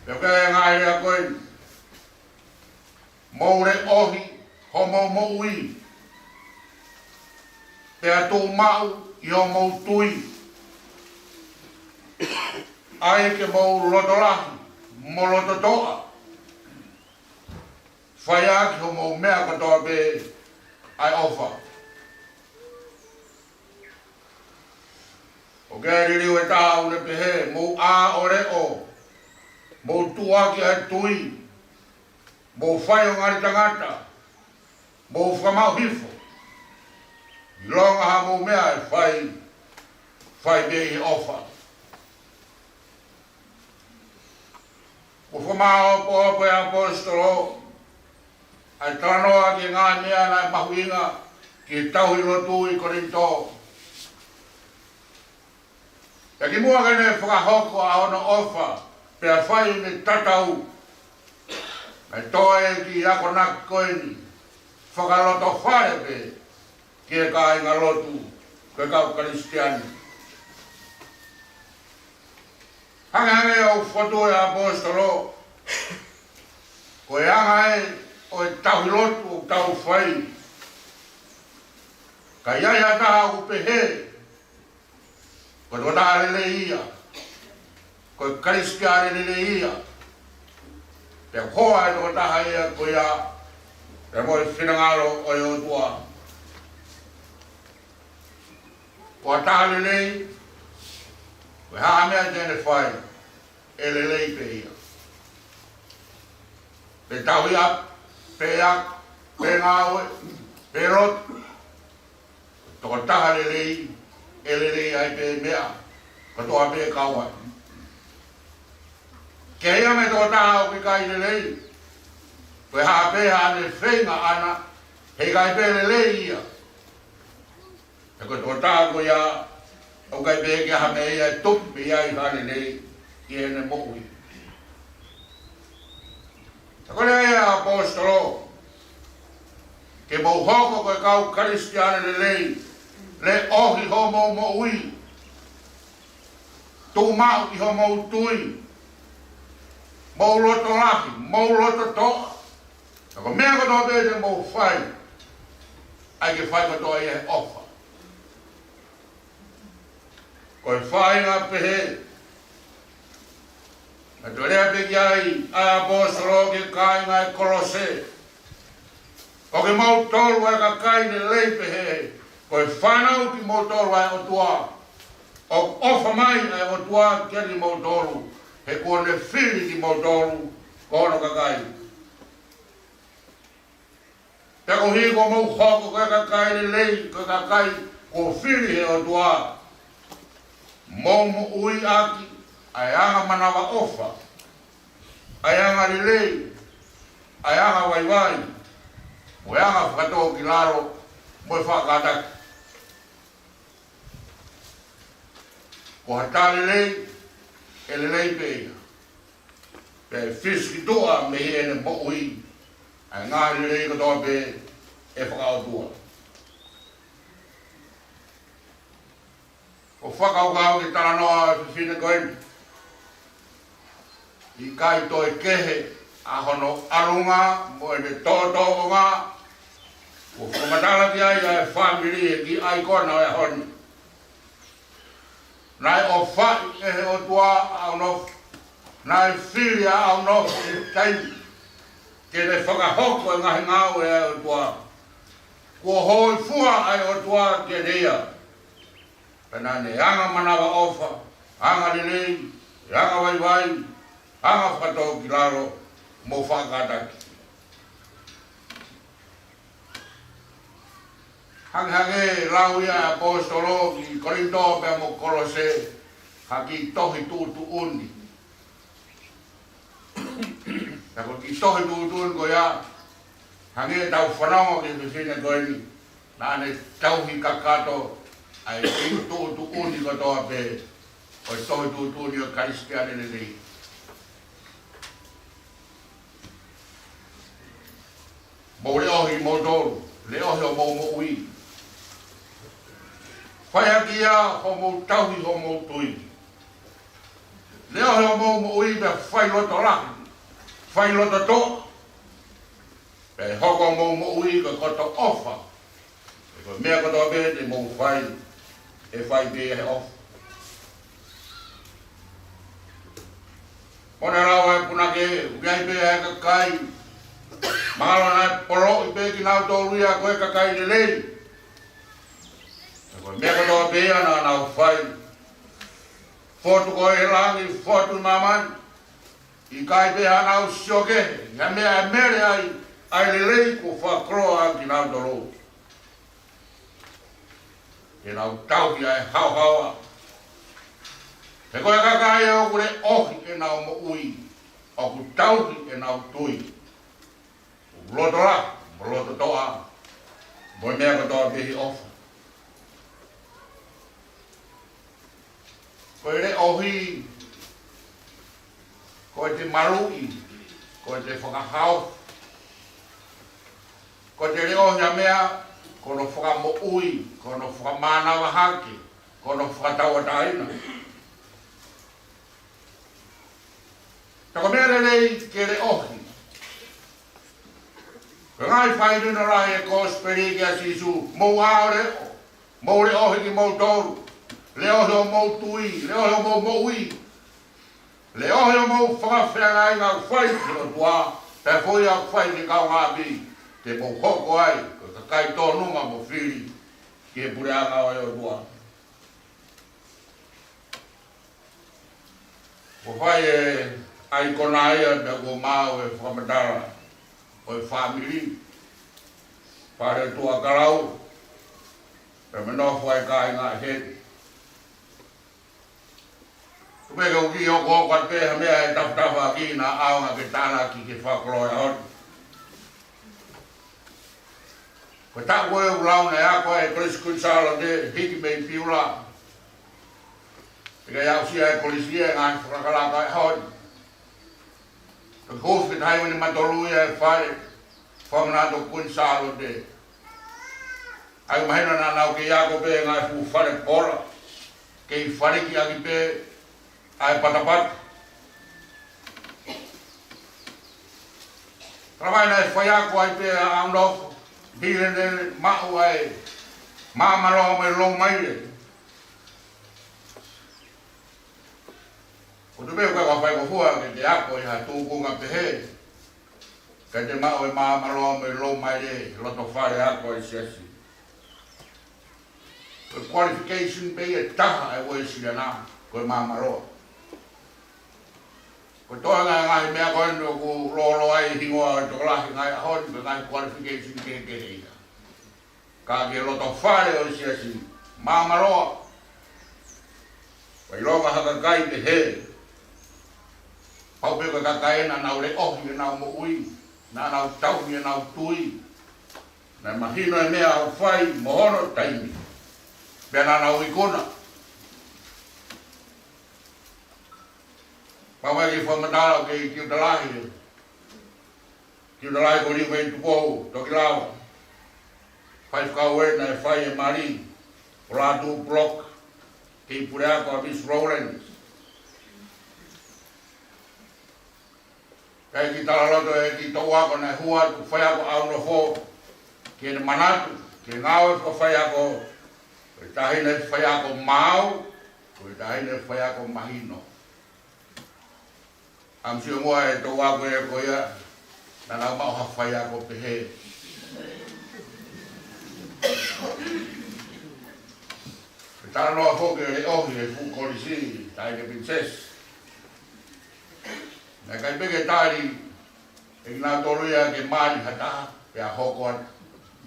Pea ko e ngaahi lea ko eni: Mou leʻohi homou moʻui, pea tuʻu maʻu ʻi hoʻomou tui, ʻa ia ke mou loto lahi mo loto toʻa, fai ʻaki hoʻomou meʻa kotoa pē ʻa e ʻofa. ʻOku liliu ʻe taha ʻo ne pehē, mou ʻā ʻo leʻo, mou tuʻuaki ʻa e tui, mou fai ʻo ngali tangata, mou fakamaʻu hifo. ʻIlonga haʻamou meʻa ʻe fai, fai pē ʻi he ʻofa. Kuo fakamāʻopoʻopo ʻe he ʻaposetolo ʻa e talanoa ki he ngaahi meʻa naʻe mahuʻinga ki he tauhi lotu ʻi Kolinitō. Pea kimuʻa ke ne fakahoko ʻa hono ʻofa, pea fai ʻene tatau, naʻe toe ki he akonaki ko eni, fakalotofale pē ki he kāingalotu, ko e kau Kalisitiane. Hangehangē ʻoku fokotuʻu ʻe he ʻaposetolo, ko e anga ē ʻo e tauhi lotu ʻoku tau fai. Ka ʻi ai ha taha ʻoku pehē, ko e tokotaha lelei ia, ko e Kalisitiane lelei ia, pea ko e tokotaha ia ko ia, pea mo e finangalo ʻo e ʻOtua. Ko ha taha lelei, ko e hā ha meʻa te ne fai, ʻe lelei pē ia. Pe tauhi ʻapi, pe ako, pe ngāue, pe lotu. Tokotaha lelei, ʻe lelei ai pē meʻa, kotoa pē kau ai. Ke ʻi ai mo e tokotaha ʻoku ʻikai lelei, ko e hā pē haʻane feinga ʻana, heʻikai pē lelei ia. He ko e tokotaha ko ia, ʻoku ʻikai pē ke ʻi ai ha meʻa ia ʻe tupu mei ai ha lelei ʻi heʻene moʻui. He ko e lea ia ʻa e ʻaposetolo, ke mou hoko ko e kau Kalisitiane lelei, leʻohi hoʻomou moʻui, tuʻu maʻu ʻi hoʻomou tui, mou loto lahi, mou loto toʻa. Ka ko e meʻa kotoa pē te mou fai, ʻai ke fai kotoa ia he ʻofa. Ko e faʻahinga pehē, naʻe toe lea pē ki ai ʻa e ʻaposetolo ki he kāinga ʻi Kolose. Ko kimoutolu ʻa e kakai lelei pehē, ko e fānau kimoutolu ʻa e ʻOtua. ʻOku ʻofa mai ʻa e ʻOtua kiate kimoutolu, he kuo ne fili kimoutolu ko hono kakai. Pea koeʻuhi kuo mou hoko ko e kakai lelei, ko e kakai kuo fili ʻe he ʻOtua, mou moʻui ʻaki ʻa e anga manavaʻofa, ʻa e anga lelei, ʻa e anga vaivai, mo e anga fakatōkilalo, mo e faʻa kātaki. Ko ha taha lelei, ʻe lelei pē ia. Pea ʻe fisikituʻa mei heʻene moʻui ʻa e ngaahi lelei kotoa pē ʻe fakaʻotua. ʻOku fakakaukau ki he talanoa ʻo e fefine ko eni. ʻIkai toe kehe ʻa hono ʻalunga mo ʻene tōtōʻonga. Kuo fakamatala ki ai ʻa e fāmili he kiʻi ʻaikona ʻo e ʻaho ni. Naʻe ʻofaʻi ʻe he ʻOtua ʻa ʻAunofo. Naʻe fili ʻa ʻAunofo he taimi ke ne fakahoko e ngaahi ngāue ʻa e ʻOtua. Kuo hōifua ʻa e ʻOtua kiate ia. Pea naʻa ne anga manavaʻofa, anga lelei, anga vaivai, anga fakatōkilalo, mo faʻa kātaki. Hangehangē lau ia ʻa e ʻaposetolo ki Kolinitō pea mo Kolose, ha kiʻi tohi tuʻutuʻuni. Pea ko e kiʻi tohi tuʻutuʻuni ko ia, hangē ʻetau fanongo ki he fefine ko eni, naʻa ne tauhi kakato ʻa e kiʻi tuʻutuʻuni kotoa pē ʻo e tohi tuʻutuʻuni ʻo e Kalisitiane lelei. Mou leʻohi moutolu, leʻohi hoʻomou moʻui. Fai ʻaki ia hoʻomou tauhi hoʻomou tui. Leʻohi hoʻomou moʻui pea fai loto lahi, fai loto toʻa. Pea ʻe hoko hoʻomou moʻui ko e koto ʻofa. He ko e meʻa kotoa pē te mou fai, ʻe fai pē ia he ʻofa. Mo ne lau ʻa e punake, ʻoku ʻi ai pē ʻa e kakai, mahalo naʻe poloʻi pē kinautolu ia ko e kakai lelei. He ko e meʻa kotoa pē ia naʻa nau fai, fotu ko ē ʻi langi, fotu ʻi māmani, ʻikai pē haʻanau sio kehe ʻi ha meʻa ʻe mele ai ʻa e lelei kuo fakakoloa ʻaki kinautolu. Ke nau tauhi ʻa e haohaoa. He ko e kakai ʻoku leʻohi ʻenau moʻui, ʻoku tauhi ʻenau tui, ʻoku loto lahi mo loto toʻa, mo e meʻa kotoa pē ʻi he ʻofa. Ko e leʻohi, ko e te maluʻi, ko e te fakahaofi, ko e te leʻohi ʻa e meʻa, ko hono fakamoʻui, ko hono fakamānava hake, ko hono fakatauʻatāina. Ka ko e meʻa lelei ke leʻohi. Ko e ngaahi faihino lahi ʻo e kosipeli kia Sīsū, mou ʻā ʻo leʻo, mou leʻohi kimoutolu, leʻohi hoʻomou tui, leʻohi hoʻomou moʻui, leʻohi hoʻomou fakafeangai ʻoku fai ki he ʻOtua, pea foʻi ʻoku fai ki he kaungāʻapi, te mou hoko ai ko e kakai tōnunga mo fili ki he puleʻanga ʻo e ʻOtua. Kuo fai e ʻaikona ia pea kuo maʻu e fakamatala ʻo e fāmili, fale tuʻa kalau, pea mo e nofo ʻa e kāinga ʻi heni. Tuku ke u kiʻi hokohoko atu pē ha meʻa ʻe tafatafa ʻaki naʻa ʻaonga ke tānaki ke fakakoloa ʻa e ʻaho ni. Ko e taʻu ko ē ʻoku lau naʻe ako ai e Kolisi Kuini Sālote, hiki mei Piula. Pea ʻikai aʻusia ʻe he kolisi ia e ngaahi fakalakalaka ʻo e ʻaho ni. Toki huufi ke taha hiva nima tolu ia e fale fakamanatu ʻo Kuini Sālote. ʻOku mahino naʻa nau kei ako pē ngaahi fuʻu fale pola, kei faliki ʻaki pē ʻa e patapata. Talamai naʻe faiako ai pē ʻa ʻAunofo, Pile ne maʻu ai e Maamaloa mo e Loumaile. ʻOku tuʻu pē ʻoku ʻikai faingofua ke te ako ʻi ha tūkunga pehē, ka te maʻu e Maamaloa mo e Loumaile he loto fale ako ʻa e siasi. Ko e qualification pē ia ʻe taha ʻa e Uēsiliana, ko e Maamaloa. Ko e toenga e ngaahi meʻa ko eni ʻoku lōloa ai e hingoa ʻo e tokolahi he ngaahi ʻaho ni, ko e ngaahi qualification kehekehe ia. Ka ki he loto fale ʻo e siasi, Maamaloa. Pea ʻilonga ha kakai pehē, pau pē ko e kakai naʻa nau leʻohi ʻenau moʻui, naʻa nau tauhi ʻenau tui, naʻe mahino e meʻa ʻoku fai mo hono taimi, pea naʻa nau ikuna. Pea mai ki he fakamatala ʻo e kei tiuta lahi, tiuta lahi ko Liuvaitupou, Tokilava. Faifekau ē naʻe fai e mali, ʻo Lātū Block, kei puleako ʻa Miss Rowlands. Kae kiʻi talaloto e kiʻi toʻu ako naʻe hū atu, faiako ʻAunofo, ke ne manatu ki he ngāue fakafaiako, ko e taʻahine faiako maau, ko e taʻahine faiako mahino. ʻAmu sio muʻa e toʻu ako ē ko ia, naʻa nau maʻu ha faiako pehē. Pea talanoa foki e leʻohi e fuʻu kolisi, taʻahine Princess. Naʻe ʻikai pē ke tali ʻe kinautolu ia ke mali ha taha, pea hoko atu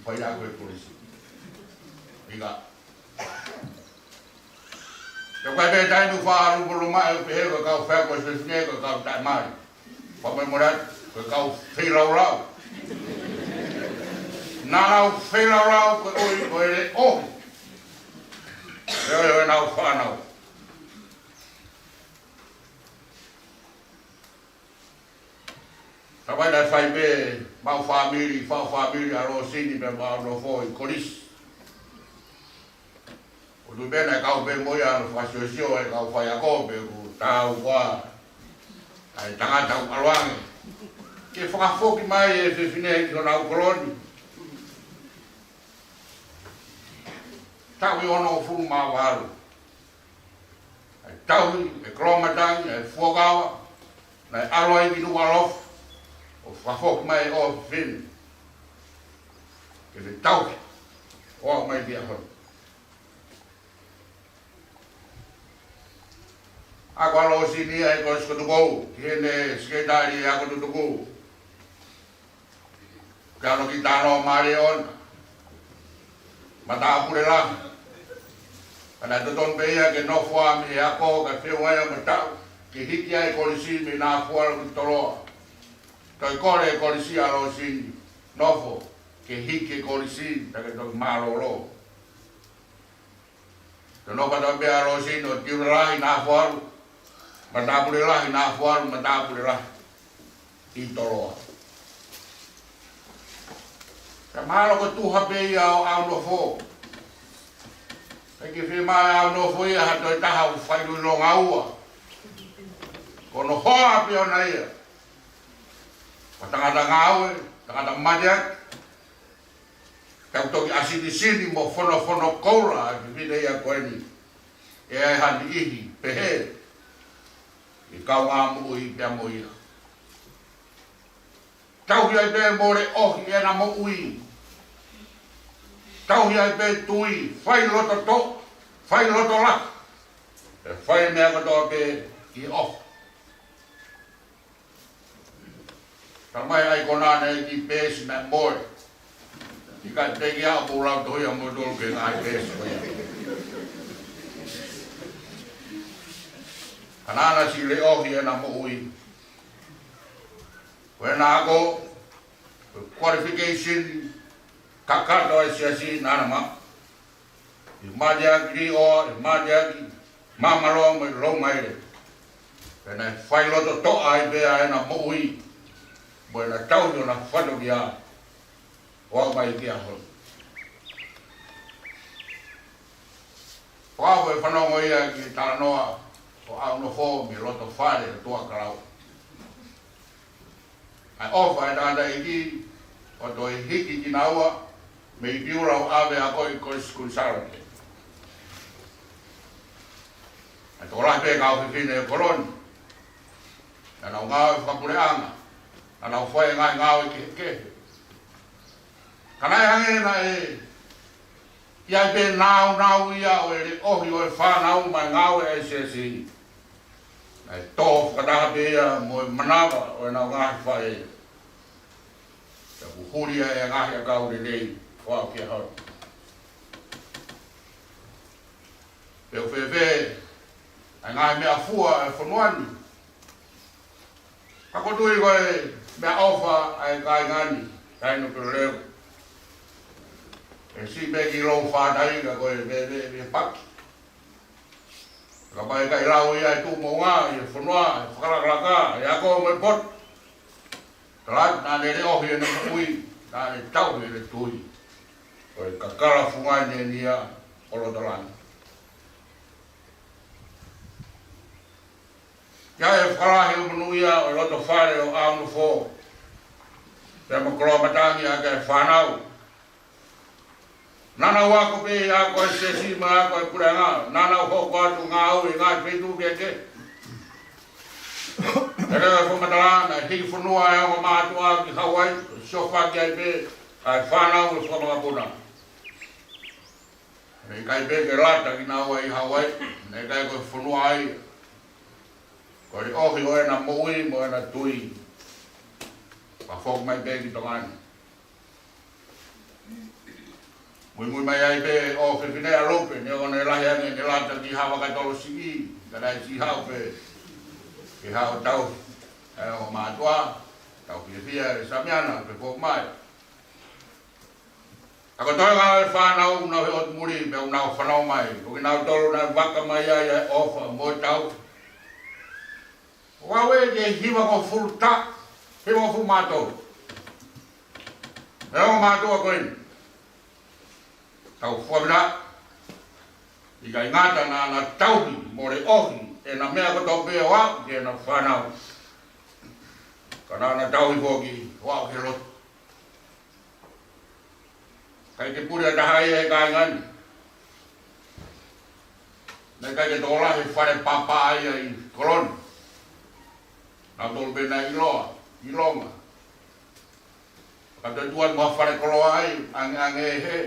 faiako e kolisi. ʻIkai. Pea ʻikai pē taimi ʻoku faʻa lupoluma ʻe pehē ko e kau faiako e fefine ko e kau taʻemali. Pea mo e mole atu, ko e kau feilaulau. Naʻa nau feilaulau koeʻuhi ko e leʻohi. Leʻohi ʻenau fānau. Talamai naʻe fai pē maʻu fāmili, faʻu fāmili ʻa Lōsini pea mo ʻAunofo ʻi kolisi. ʻOku tuʻu pē naʻe kau pē mo ia ʻo fakasiosio e kau faiako pe ʻoku taau koā ʻa e tangata ʻoku ʻalu ange. ke fakafoki mai e fefine ki honau kolo ni. Taʻu ʻe onongofulu mā valu. ʻA e tauhi ʻe Koloamatangi ʻa e fuakava naʻe ʻalu ai ki Nukuʻalofa ʻo fakafoki mai ʻo fefine. Ke ne tauhi ʻo aʻu mai ki he ʻaho ni. Ako ʻa Losini ʻi he Kolisi ko Tuʻi, ki heʻene sekelitali ako tutuku. Kano ki Tano Maleona. Matāpule lahi. Ka naʻe totonu pē ia ke nofo ʻa mei he ako kae feʻunga ia mo e taʻu ke hiki ai e kolisi mei Nafualu ki Toloa. Toe kole e kolisi ʻa Losini, nofo ke hiki e kolisi, pea ke toki mālōlō. Te nofo atu pē ʻa Losini ʻo tiute lahi Nafualu, matāpule lahi Nafualu, matāpule lahi ʻi Toloa. Ka mahalo ko e tuha pē ia ʻo ʻAunofo. Pea ke fiemaʻu ʻe ʻAunofo ia ha toe taha ʻoku failuilonga ua. Ko hono hoa pē ʻona ia. Ko e tangata ngāue, tangata mateaki. Tau toki ʻasilisili mo fonofono koula ʻa e fefine ia ko eni. ʻE ʻi ai ha niʻihi pehē ʻe kaungā moʻui pea mo ia. Tauhi ai pē mo leʻohi ʻena moʻui. Tauhi ai pē tui, fai loto toʻa, fai loto lahi. ʻE fai meʻa kotoa pē ʻi he ʻofa. Talamai ʻa e konā naʻe kiʻi peesi naʻe mole. ʻIkai pē ke ʻi ai ha pōlau tohi ʻa moutolu ki he ngaahi peesi ko ia. Ka naʻá na siʻi leʻohi ʻena moʻui. Ko ʻena ako, ko e qualification kakato ʻa e siasi naʻá na maʻu. ʻI he mateaki liʻoa, ʻi he mateaki māmāloa mo e loumaile. Pea naʻe fai loto toʻa ai pē ʻa ʻena moʻui mo ʻena tauhi ʻona fatongia ʻo aʻu mai ki he ʻaho ni. Ko au ʻe fanongo ia ki he talanoa ʻo ʻAunofo mei he loto fale ʻo Tuʻakalau. ʻA e ʻofa ʻa e tangataʻeiki ʻo toe hiki kinaua mei Piula ʻo ʻave ʻo akoʻi Kolisi Kuini Sālote. ʻA e tokolahi pē kau fefine ʻo e kolo ni. Naʻa nau ngāue fakapuleʻanga. Naʻa nau fai e ngaahi ngāue kehekehe. Ka naʻe hangē naʻe ʻi ai pē nāunau ia ʻo e leʻohi ʻo e fānau maʻa e ngāue ʻa e siasi. Naʻe tō fakataha pē ia mo e manava ʻo ʻenau ngaahi faʻē. Pea kuo huli ʻa e ngaahi ʻakau lelei ʻo aʻu ki he ʻaho ni. Pe ʻoku fēfē ʻa e ngaahi meʻafua ʻa e fonua ni. Ka ʻoku ou tui ko e meʻaʻofa ʻa e kāinga ni, taʻahine pē lelei. ʻE siʻi pē ki lou fātai ka ko e veve, veve paki. Ka ʻikai lau ia ʻe tuʻu moʻunga ʻi he fonua, ʻe fakalakalaka, ʻe ako mo e poto. Ka ʻi ai naʻá ne leʻohi ʻene moʻui, naʻá ne tauhi ʻene tui. Ko e kakala fungani eni ia ʻo loto langi. Ka ʻi he fakalahi ʻo e monūʻia ʻo e loto fale ʻo ʻAunofo. Pea mo Koloamatangi ʻa e fānau. Naʻa nau ako pē ʻi he ako ʻa e siasi mo e ako ʻa e puleʻanga. Naʻa nau hoko atu ngāue ʻi he ngaahi feituʻu kehekehe. Pea lele fakamatala naʻe hiki fonua ʻa e ongo mātuʻa ki Hauaiʻi. Siofaki ai pē ʻa e fānau ʻo e fanga makapuna. Naʻe ʻikai pē ke lata kinaua ʻi Hauaiʻi. Naʻe ʻikai ko e fonua ai. Ko e leʻohi ʻo ʻena moʻui mo ʻena tui. Pea foki mai pē ki Tonga ni. Muimui mai ai pē ʻofefine ʻa Lupe, neongo naʻe lahi ange ʻene lata ki Havakatolosiʻi, ka naʻe siʻi haʻu pē ke haʻu ʻo tauhi ʻa e ongo mātuʻa, tau fiefia ʻe Samiana ke foki mai. Ka ko e toenga ʻo e fānau ʻoku nau ʻi he ʻotu muli pea ʻoku nau fanongo mai, ko kinautolu naʻe vaka mai ai ʻa e ʻofa mo e tauhi. ʻOku aʻu ki he hivangofulu taʻu, hivangofulu mā tolu. ʻE ongo mātuʻa ko eni. Tau fakafetaʻi. ʻIkai ngata naʻá na tauhi mo leʻohi ʻena meʻa kotoa pē ʻo aʻu ki heʻena fānau. Ka naʻa na tauhi foki ʻo aʻu ki he lotu. ʻIkai ke puli ha taha ia he kāinga ni. Naʻe ʻikai ke tokolahi e fale papa ia ʻi Koloni. Naʻa tolu pē naʻe ʻiloa, ʻilonga. Ka toe tuʻu mo ha fale koloa ai, angeange he.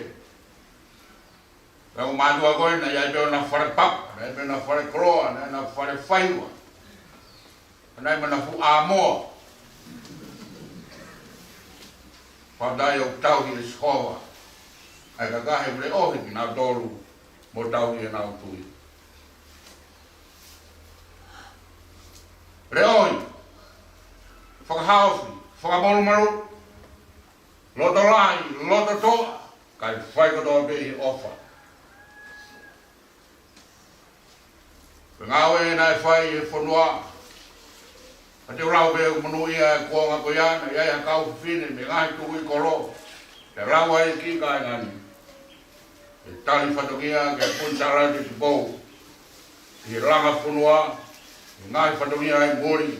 Pea ko mātuʻa ko ē, naʻe ʻi ai pē ʻena fale papa, naʻe ʻi ai pē ʻena fale koloa, naʻe ʻi ai ʻena fale faiva. Naʻe ʻi ai mo ʻena fuʻu ʻāmoa. Fakafetaʻi ʻoku tauhi ʻe Sihova ʻa e kakai, he ʻoku leʻohi kinautolu mo tauhi ʻenau tui. Leʻohi, fakahaofi, fakamolumalu, loto lahi, loto toʻa, kae fai kotoa pē ʻi he ʻofa. Ko e ngāue naʻe fai ʻe he fonua, ka te u lau pē ʻoku monūʻia e kuonga ko ia, naʻe ʻi ai ha kau fefine mei he ngaahi tuʻi kolo, ke lau ai ki he kāinga ni. Ke tali fatongia ki he Punisala Tupou. ʻI he langa fonua, ʻi he ngaahi fatongia ʻi muli,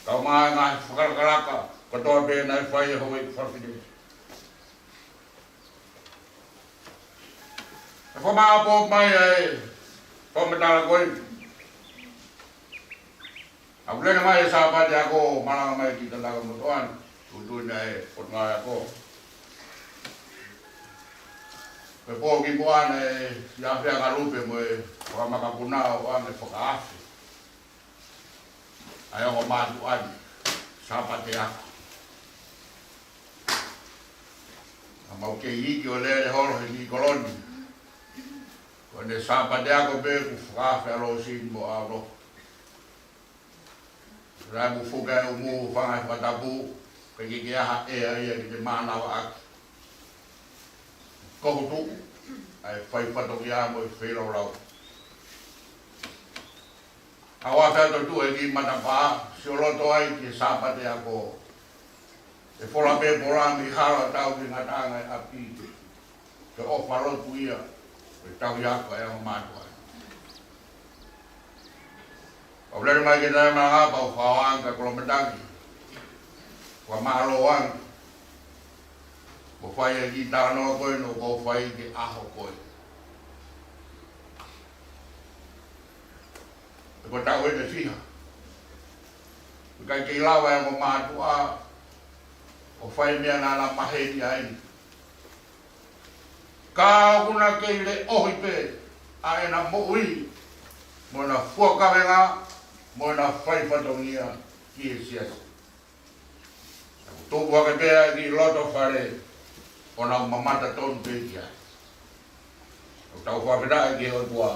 kae ʻumaʻā e ngaahi fakalakalaka kotoa pē naʻe fai ʻe he houʻeiki fafine. ʻE fakamāʻopoʻopo mai ʻa e fakamatala ko ē. ʻOku lele mai e Sāpate Ako, malanga mai ki he Tangata Motuʻa ni, tuʻutuʻuni ʻa e Potungāue Ako. Pea pō ki muʻa naʻe siʻi ʻave ʻa Lupe mo e fakamakapuna ʻo ʻoange fakaafe ʻa e ongo mātuʻa ni, Sāpate Ako. Naʻa mau kei iiki ʻo lele holo heni ʻi Koloni. Ko ʻene Sāpate Ako pē kuo fakaafe ʻa Losini mo ʻAunoa. Naʻe mufuka e ʻumu fanga he fakatapu, ʻikai ke ʻi ai ha ʻea ia ke te mānavaʻaki. Ko e tuʻu ʻa e fai fatongia mo e feilaulau. ʻA e ʻofa atu ʻa e tuʻi ki matapā, sioloto ai ki he Sāpate Ako. ʻE fola pē pola mei he hala ʻo tau ki he ngataʻanga ʻo e ʻapi. Ke ʻofa lotu ia, ke tauhi ako ʻa e ongo mātuʻa. ʻOku lele mai ki he taimi malanga pea u fakahā ange kia Kolomataki. Fakamālō ange. Mo fai e kiʻi talanoa ko ē naʻa ku fai ki he ʻaho ko ē. He ko e taʻu eni ʻe fiha ʻoku ʻikai ke lava e ongo mātuʻa ʻo fai e meʻa naʻa na maheni ai. Ka ʻoku na kei leʻohi pē ʻa ʻena moʻui, mo ʻena fua kavenga, mo ʻena fai fatongia ki he siasi. Naʻa ku tupu hake pē ʻi he loto fale, ʻo nau mamata tonu pē ki ai. ʻOku tau fakafetaʻi ki he ʻOtua,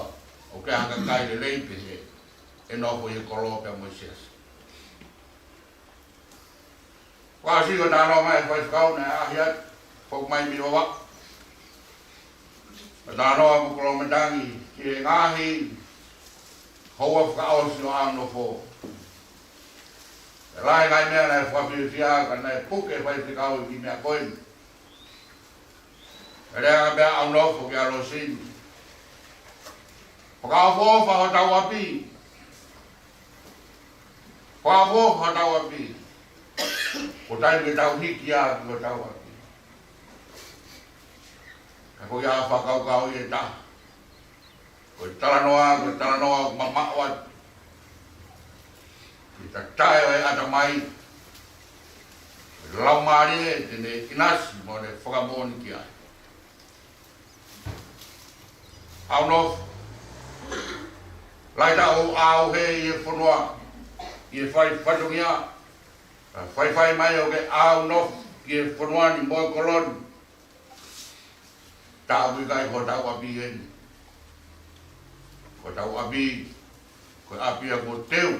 ʻoku ʻi ai ha kakai lelei pehē ʻe nofo ʻi he kolo pea mo e siasi. Kuo ʻosi ko e talanoa mai e faifekau naʻe ʻaʻahi atu, foki mai mei Vavaʻu. Ko e talanoa mo Kolomataki ki he ngaahi houa fakaʻosi ʻo ʻAunofo. ʻE lahi e ngaahi meʻa naʻe fakafiefia, ka naʻe puke e faifekau ʻi he kiʻi meʻa ko eni. ʻE lea ange pē ʻa ʻAunofo kia Losini: Fakaʻofoʻofa hotau ʻapi. Fakaʻofoʻofa hotau ʻapi. Ko e taimi ke tau hiki ā ki hotau ʻapi. Ka ko ia fakakaukau ia ʻe taha. Ko e talanoa, ko e talanoa ʻoku mamaʻo atu ki he tatae ʻo e ʻatamai, ko e laumālie te ne ʻinasi mo ne fakamoʻoni ki ai. ʻAunofo, lahi taʻu ʻoku ʻauhē ʻi he fonua ʻi he fai fatongia, ka faifai mai ʻoku ke ʻaunofo ki he fonua ni mo e kolo ni. Tā ʻoku ʻikai ko hotau ʻapi eni. Ko hotau ʻapi, ko e ʻapi ia kuo teu.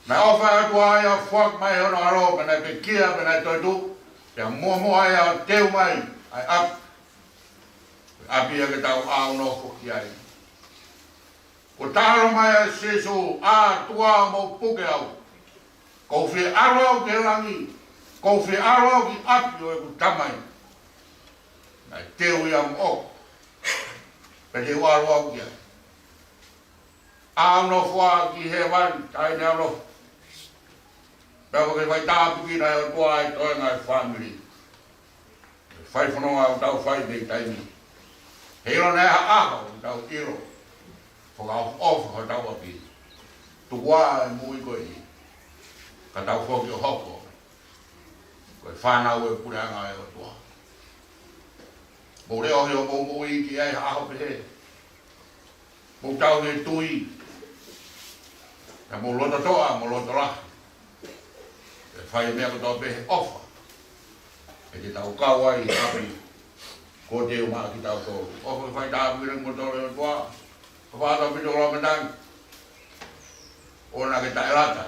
Naʻe ʻofa ʻa e ʻOtua ia ʻo foaki mai hono ʻAlo, pea naʻe pekia, pea naʻe toetuʻu, pea muʻomuʻa ia ʻo teu mai ʻa e ʻapi. Ko e ʻapi ia ke tau ʻaunofo ki ai. Kuo tala mai ʻe Sīsū, ʻa e ʻOtua, mou puke au. Kuo u fie ʻalu au ki langi, kuo u fie ʻalu au ki ʻapi ʻo ʻeku Tamai. Naʻe teu ia moʻoku, pea te u ʻalu au ki ai. ʻAunofo ā ki hēvani, taʻahine ʻAunofo. Ka ko e fai tāpuekina ʻe he ʻOtua e toenga e fāmili. Fai fononga ʻoku tau fai mei taimi. Heiʻilo naʻe ʻi ai ha ʻaho ʻoku tau ʻilo fakaʻofoʻofa hotau ʻapi. Tuku ā e moʻui ko eni, ka tau foki ʻo hoko ko e fānau e puleʻanga e ʻOtua. Mou leʻohi hoʻomou moʻui ki ai ha ʻaho pehē. Mou tauhi e tui. Ka mou loto toʻa, mou loto lahi. ʻE fai e meʻa kotoa pē he ʻofa. ʻE te tau kau ai ʻi he ʻapi kuo teuteu maʻa kitautolu. ʻOfa ke fai tāpuekina kimoutolu ʻe he ʻOtua. Ka fakaʻatā pito lau matangi. ʻOua naʻa ke taʻelata.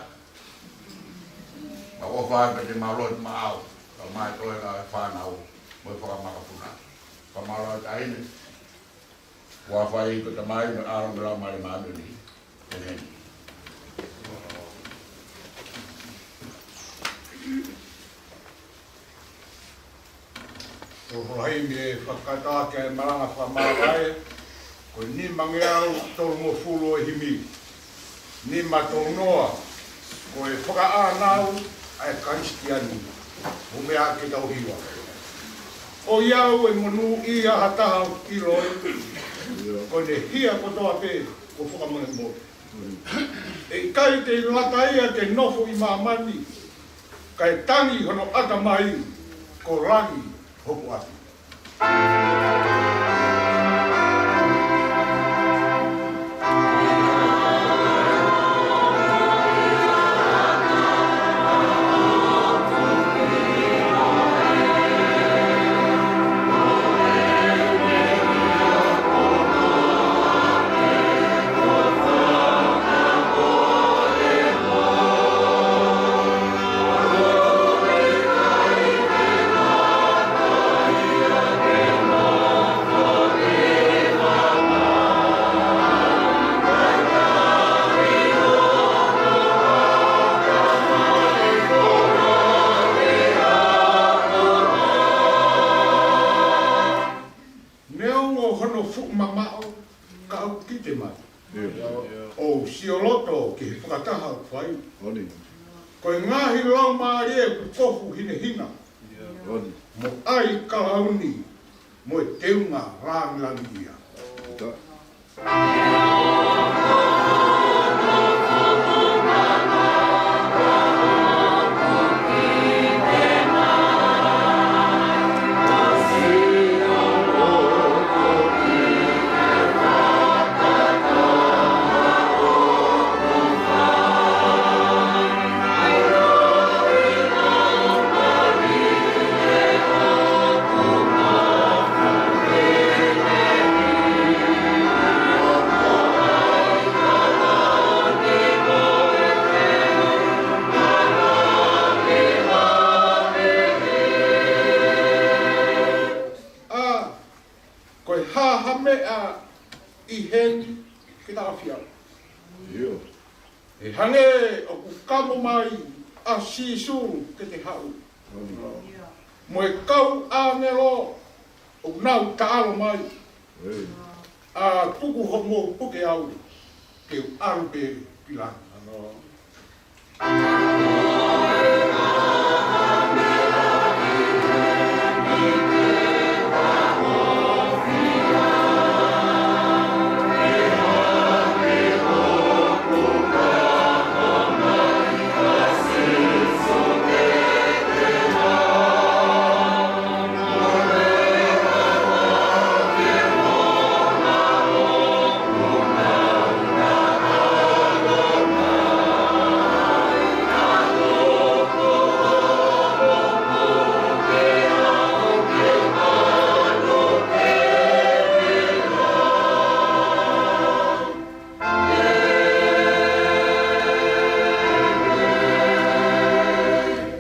Mau ʻofa ai pē te mau lotu maʻau. Ka mai toe ka e fānau. Mo e fakamakapuna. Ka mau lau taʻahine. Huafa ia ko e Tamai mo e ʻAlo mo e Laumālie Māʻoniʻoni. ʻĒmeni. Ko e holaʻi mei he fakataha ki he malanga fakamāvae, ko e nimangeau tolungofulu ʻo e himi. Nima tolu noa, ko e fakaʻānaua ʻa e Kalisitiane, ʻoku meʻa ke tau hiva. ʻOiauē, monūʻia ha taha ʻoku ʻiloʻi, ko ʻene hia kotoa pē kuo fakamolemole. ʻE ʻikai te u lata ia ke nofo ʻi māmani, kae tangi hono ʻatamai, ko langi hoku ʻapi. Neongo hono fuʻu mamaʻo, ka ʻoku kite mai. ʻIo. ʻOu sio loto ki he fakataha ʻoku fai. ʻOni. Ko e ngaahi laumālie kuo kofu hinehina. ʻOni. Mo ʻai kalauni, mo e teunga lāngilangiʻia. ʻIo. ʻA, ko e hā ha meʻa ʻi heni ke ta ʻafio? ʻIo. ʻE hangē ʻoku kamo mai ʻa Sīsū ke te haʻu. Mo e kau ʻāngelo ʻoku nau taʻalo mai. ʻA tuku hoʻomou puke au, ke u ʻalu pē ki langi.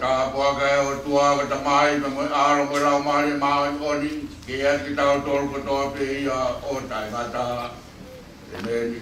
Tāpuaki ʻa e ʻOtua ko e Tamai, pea mo e ʻAlo, mo e Laumālie Māʻoniʻoni, ke ʻiate kitautolu kotoa pē ia ʻo taʻengata. ʻĒmeni.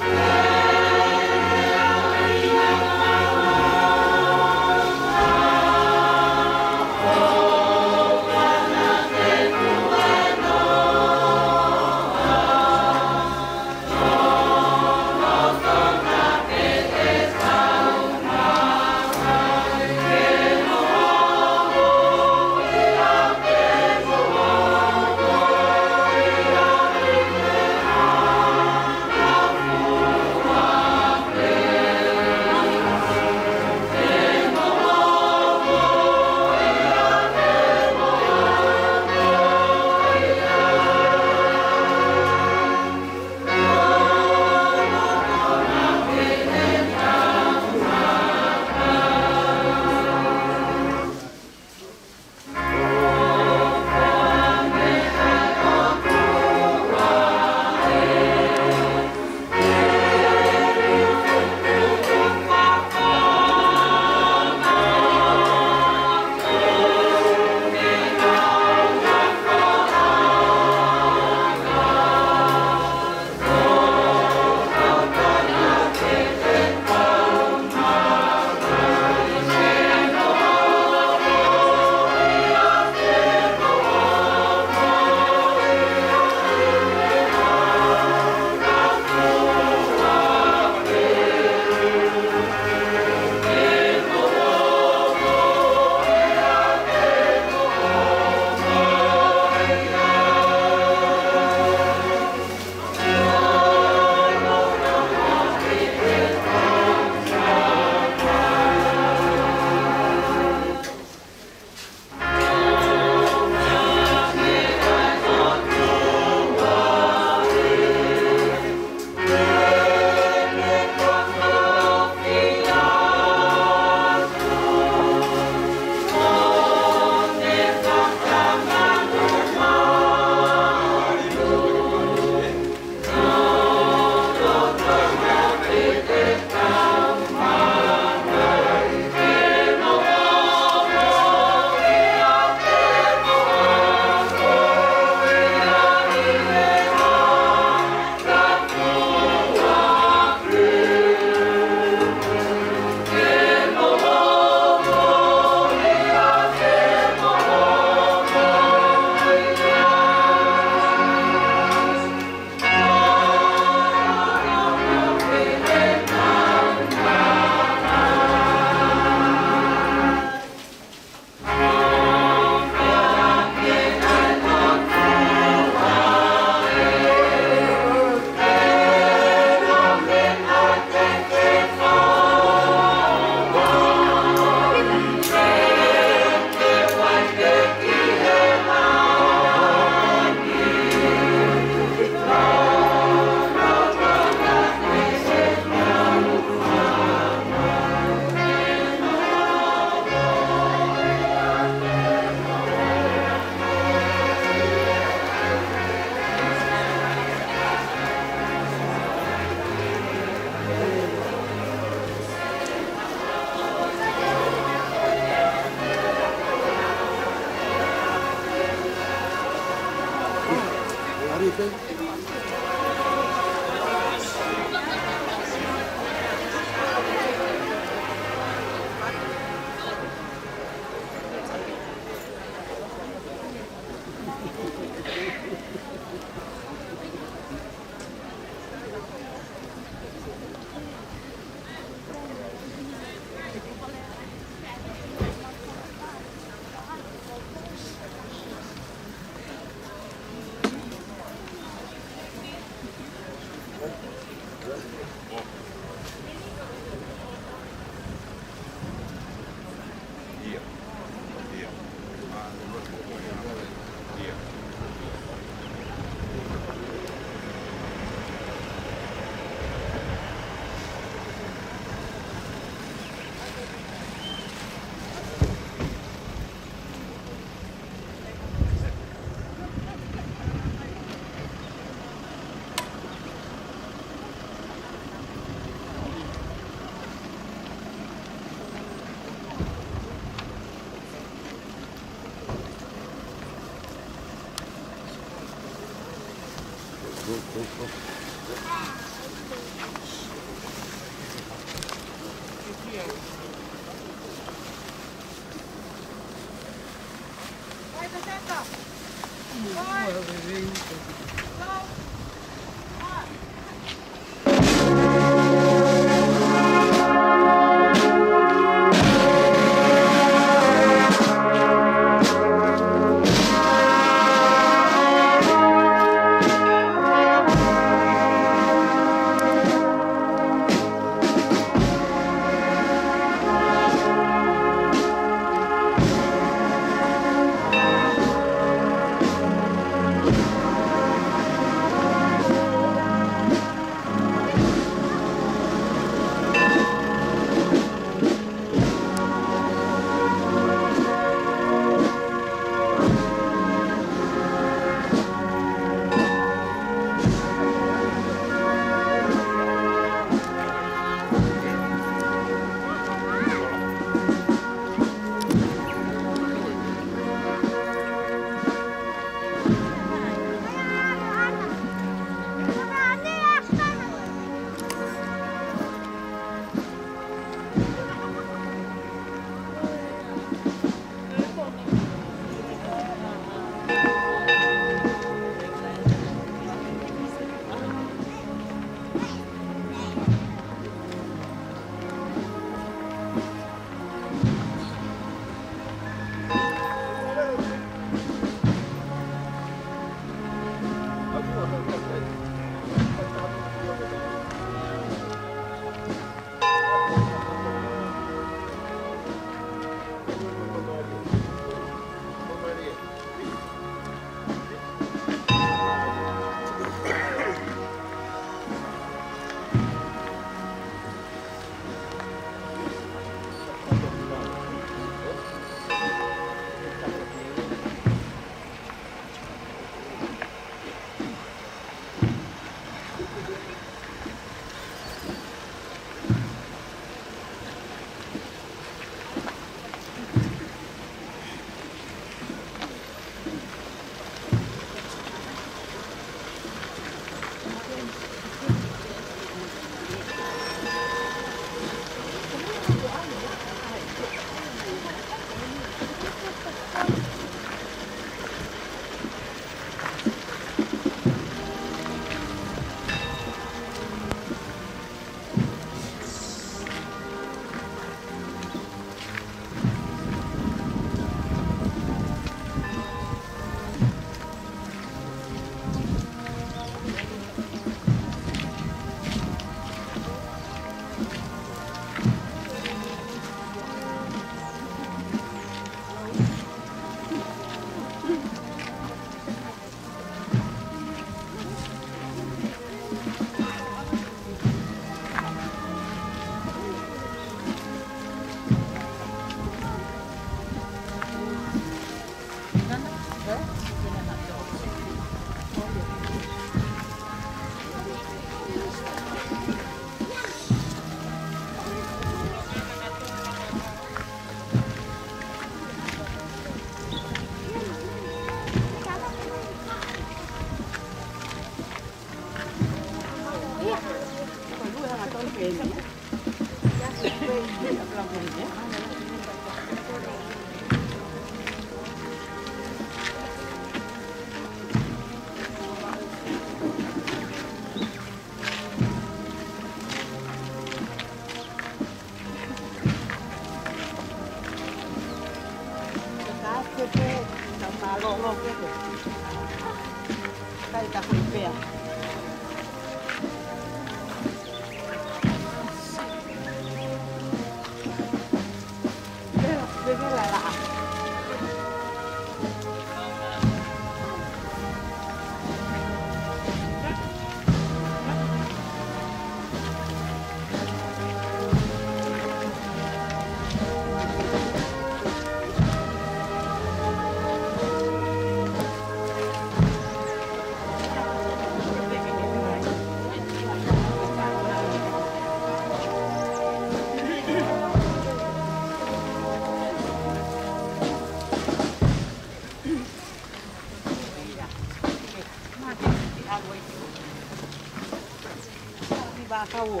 Vaʻakau ʻo.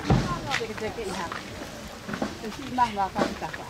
Teke teke ʻi ha. Te si ma vaʻakau ʻi tafa.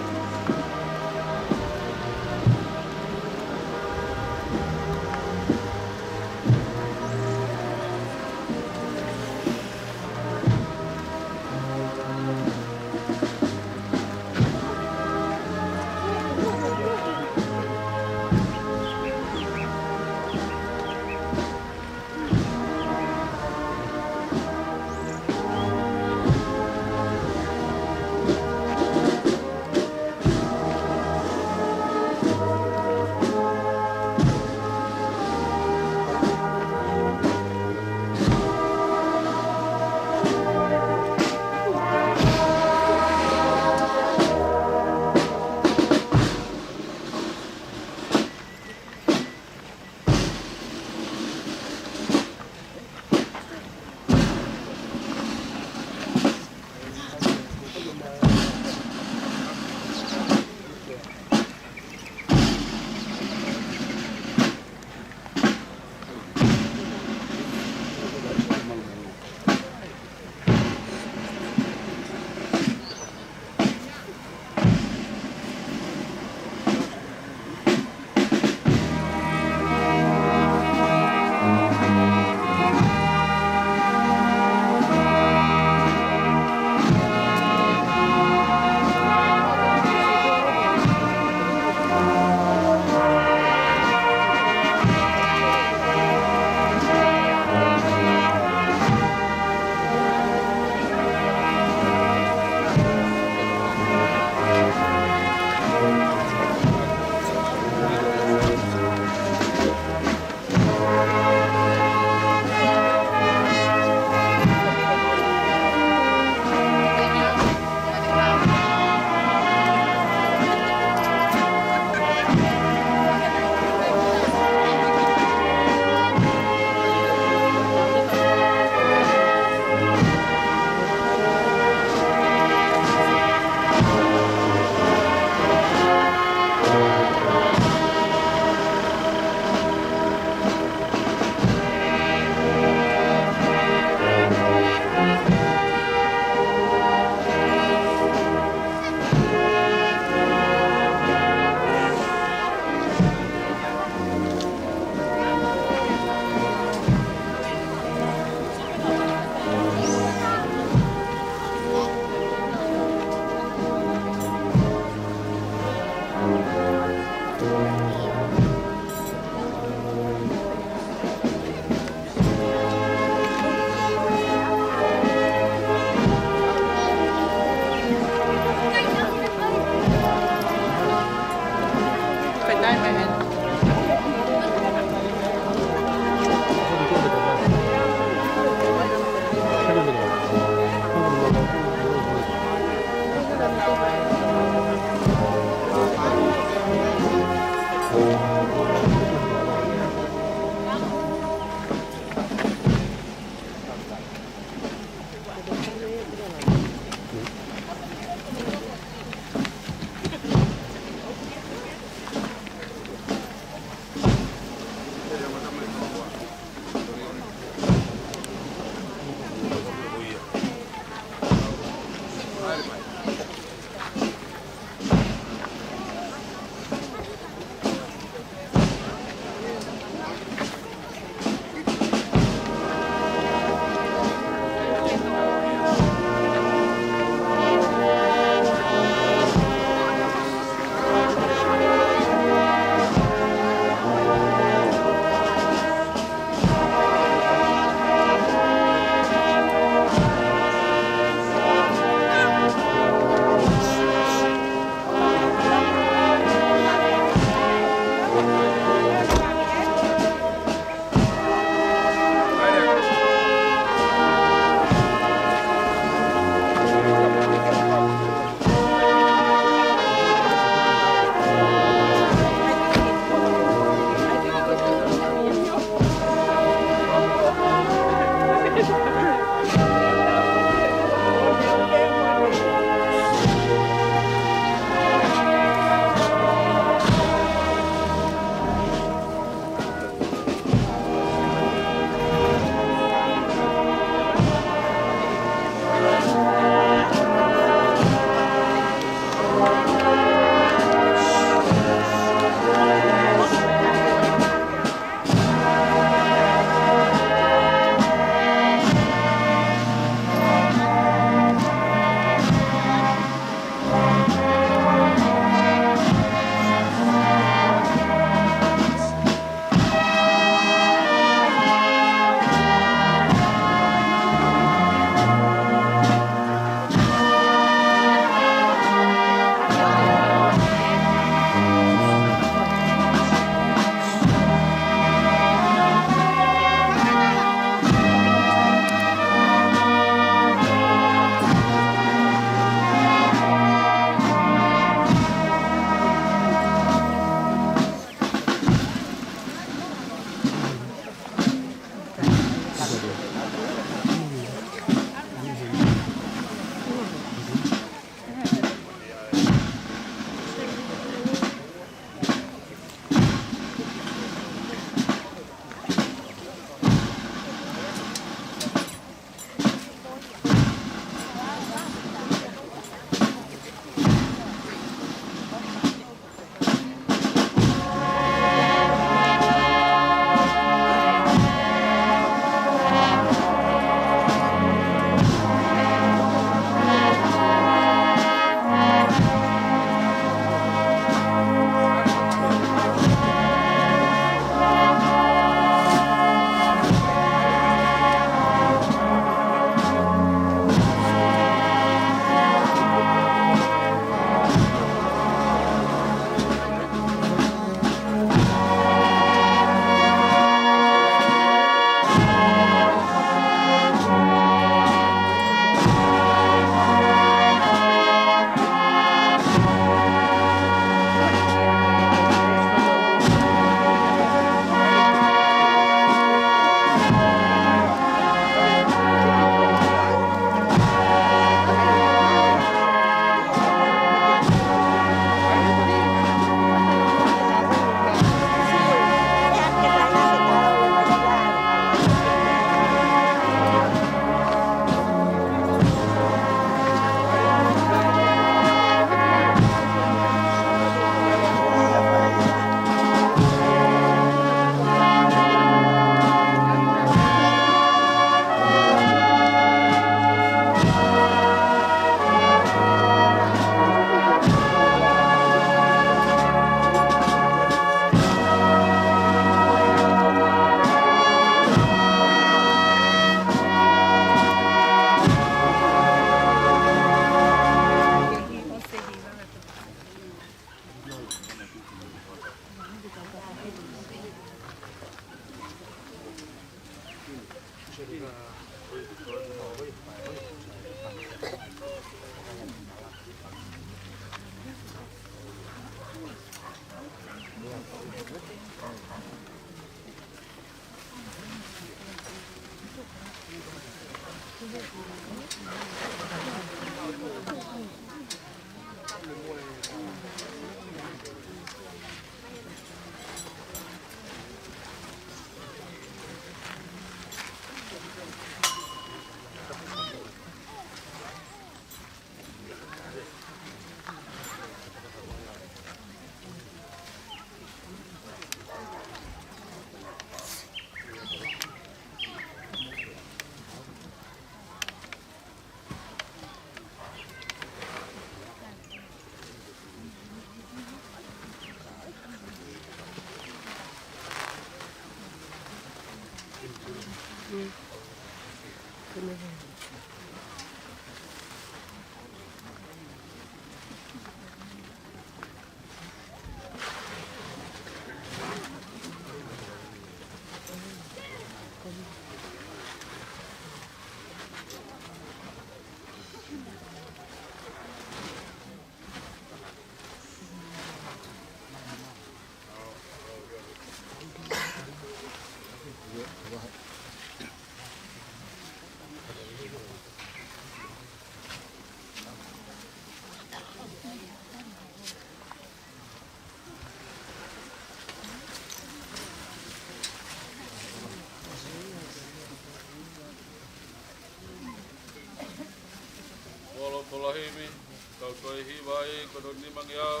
Ko e nimangeau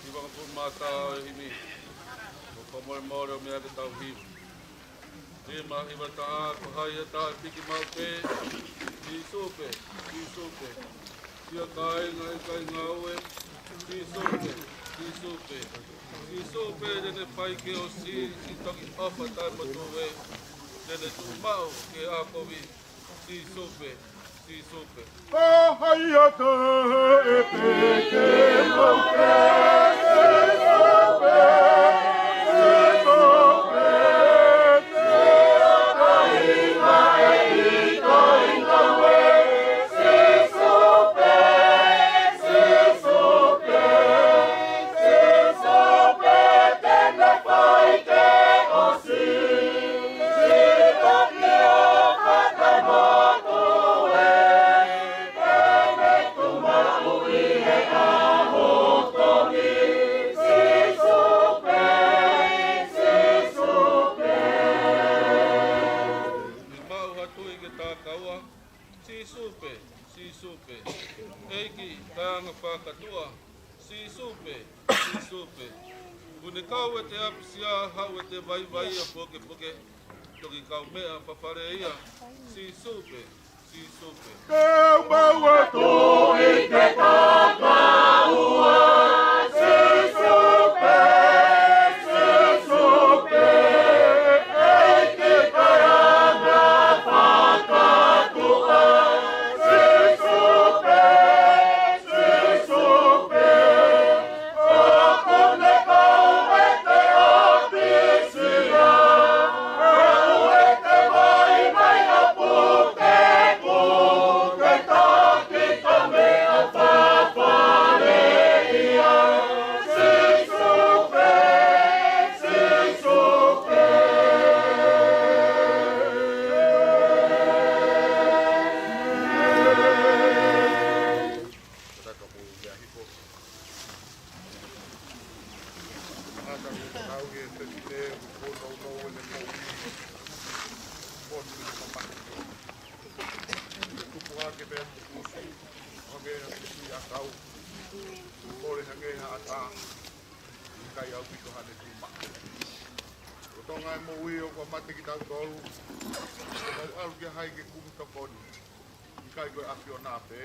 hivangofulu mā taha ʻo e himi. Ko e fakamolemole ʻo e meʻa ke tau hiva. Nima hiva taha, ko hai ha taha ʻe piki maʻu pē? Sīsū pē, Sīsū pē. Siʻa kāinga ʻikai ngāue? Sīsū pē, Sīsū pē. Sīsū pē te ne fai ke ʻosi, siʻi toki ʻofa taʻemotuʻa, te ne tuʻu maʻu ki he ʻaho kovi. Sīsū pē, Sīsū pē. Ko hai ha taha ʻe piki maʻu pē? Sīsū pē, Sīsū pē. Siʻa kāinga ʻikai ngāue? Sīsū pē, Sīsū pē. Sīsū pē te ne fai ke ʻosi. Maʻu ha tui ke takaua. Sīsū pē, Sīsū pē. ʻEiki, kāinga fakatuʻa. Sīsū pē, Sīsū pē. Kuo ne kau ʻete ʻapisia, haʻu ʻete vaivai ʻa pukepuke, toki kaumeʻa fafale ia. Sīsū pē, Sīsū pē. Ke u maʻu ha tui ke takaua. Sīsū pē, Sīsū pē. ʻEiki, kāinga fakatuʻa. Sīsū pē, Sīsū pē. Ata ko tau he fefine, ko nounou ʻene moʻui. Ko tui mamahi. Tupu hake pē tupu. Hake ʻa tupu ia kau. Kole hangē ha ʻatā. ʻIkai ʻaupito haʻane tuma. Ko e tonga e moʻui ʻoku mate kitautolu. Ko mau ʻalu kia hai ke kumi tokoni. ʻIkai ko e ʻAfiona pē.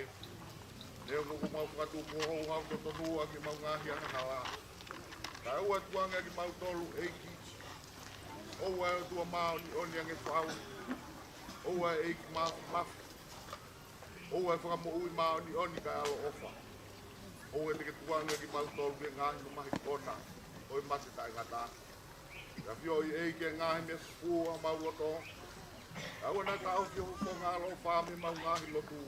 Neongo ko mau fakatupu houhau totonu ʻaki ʻemau ngaahi angahala. Kae ʻoua ʻe tukuange ʻa kimautolu ʻEiki. ʻOua ʻe ʻOtua māʻoniʻoni ange fau. ʻOua ʻe ʻEiki māfimafi. ʻOua ʻe Fakamoʻui māʻoniʻoni kae ʻaloʻofa. ʻOua te ke tukuange ʻa kimautolu ki he ngaahi mamahi kona ʻo e mate taʻengata. ʻIo ʻEiki, ʻi he ngaahi meʻa fufū ʻa homau loto. ʻOua naʻa taʻofi ho fofonga ʻaloʻofa mei heʻemau ngaahi lotu.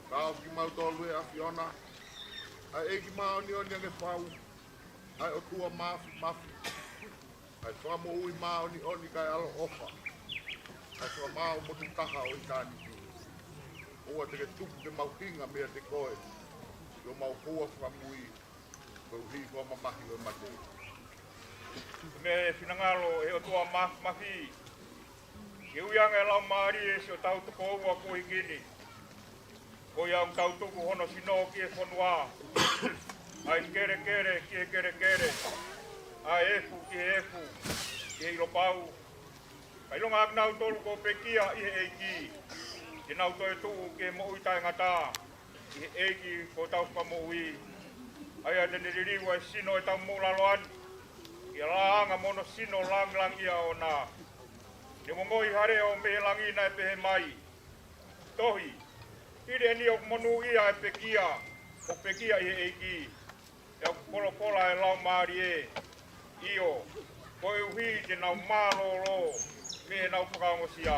Ka ʻoku kimautolu ʻe ʻAfiona, ʻa e ʻEiki māʻoniʻoni ange fau, ʻa e ʻOtua māfimafi, ʻa e Fakamoʻui māʻoniʻoni kae ʻaloʻofa, ʻa e Fakamaau motuʻa taha ʻo ʻitāniti. ʻOua te ke tuku ke mau hinga meiate koe, ʻi homau houa fakamui, koeʻuhi ko e mamahi ʻo e mate. Mei he finangalo ʻo e ʻOtua māfimafi, ke ui ange ʻa e Laumālie siʻotau tokoua kuo hiki ni. Ko ia ʻoku tau tuku hono sino ki he fonua, ʻa e kelekele ki he kelekele, ʻa e efu ki he efu, ki he ʻilo pau. Kae ʻilonga ʻa kinautolu kuo pekia ʻi he ʻEiki, ke nau toetuʻu ki he moʻui taʻengata ʻi he ʻEiki ko hotau Fakamoʻui. ʻA ia te ne liliu ʻa e sino ʻo ʻetau moʻulaloa ni, ʻi he laʻanga mo hono sino lāngilangiʻia ʻoʻona. Ne ongoʻi ha leʻo mei he langi naʻe pehē mai, Tohi, hili ʻeni ʻoku monūʻia ʻa e pekia ʻoku pekia ʻi he ʻEiki. Pea ʻoku folofola ʻa e Laumālie, ʻio, koeʻuhi te nau mālōlō mei heʻenau fakaongosia.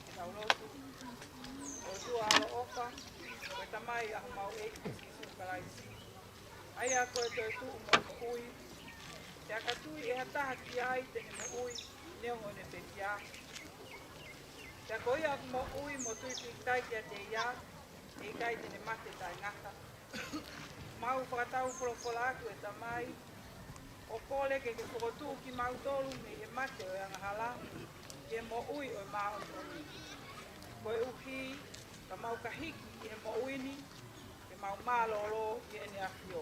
Ke tau lotu. ʻOtua ʻaloʻofa, ko e Tamai ʻa homau ʻEiki ko Sīsū Kalaisi, ʻa ia ko e toetuʻu mo e moʻui. Pea ka tui ʻe ha taha ki ai te ne moʻui, neongo ʻene pekia. Pea ko ia ʻoku moʻui mo tui pīkitai kiate ia, ʻe ʻikai te ne mate taʻengata. Mau fakatau folofola atu ʻe Tamai, ʻo kole ke ke fokotuʻu kimautolu mei he mate ʻo e angahala ki he moʻui ʻo e māʻoniʻoni. Koeʻuhi ka mau ka hiki ʻi he moʻui ni, ke mau mālōlō ʻi heʻene ʻAfio.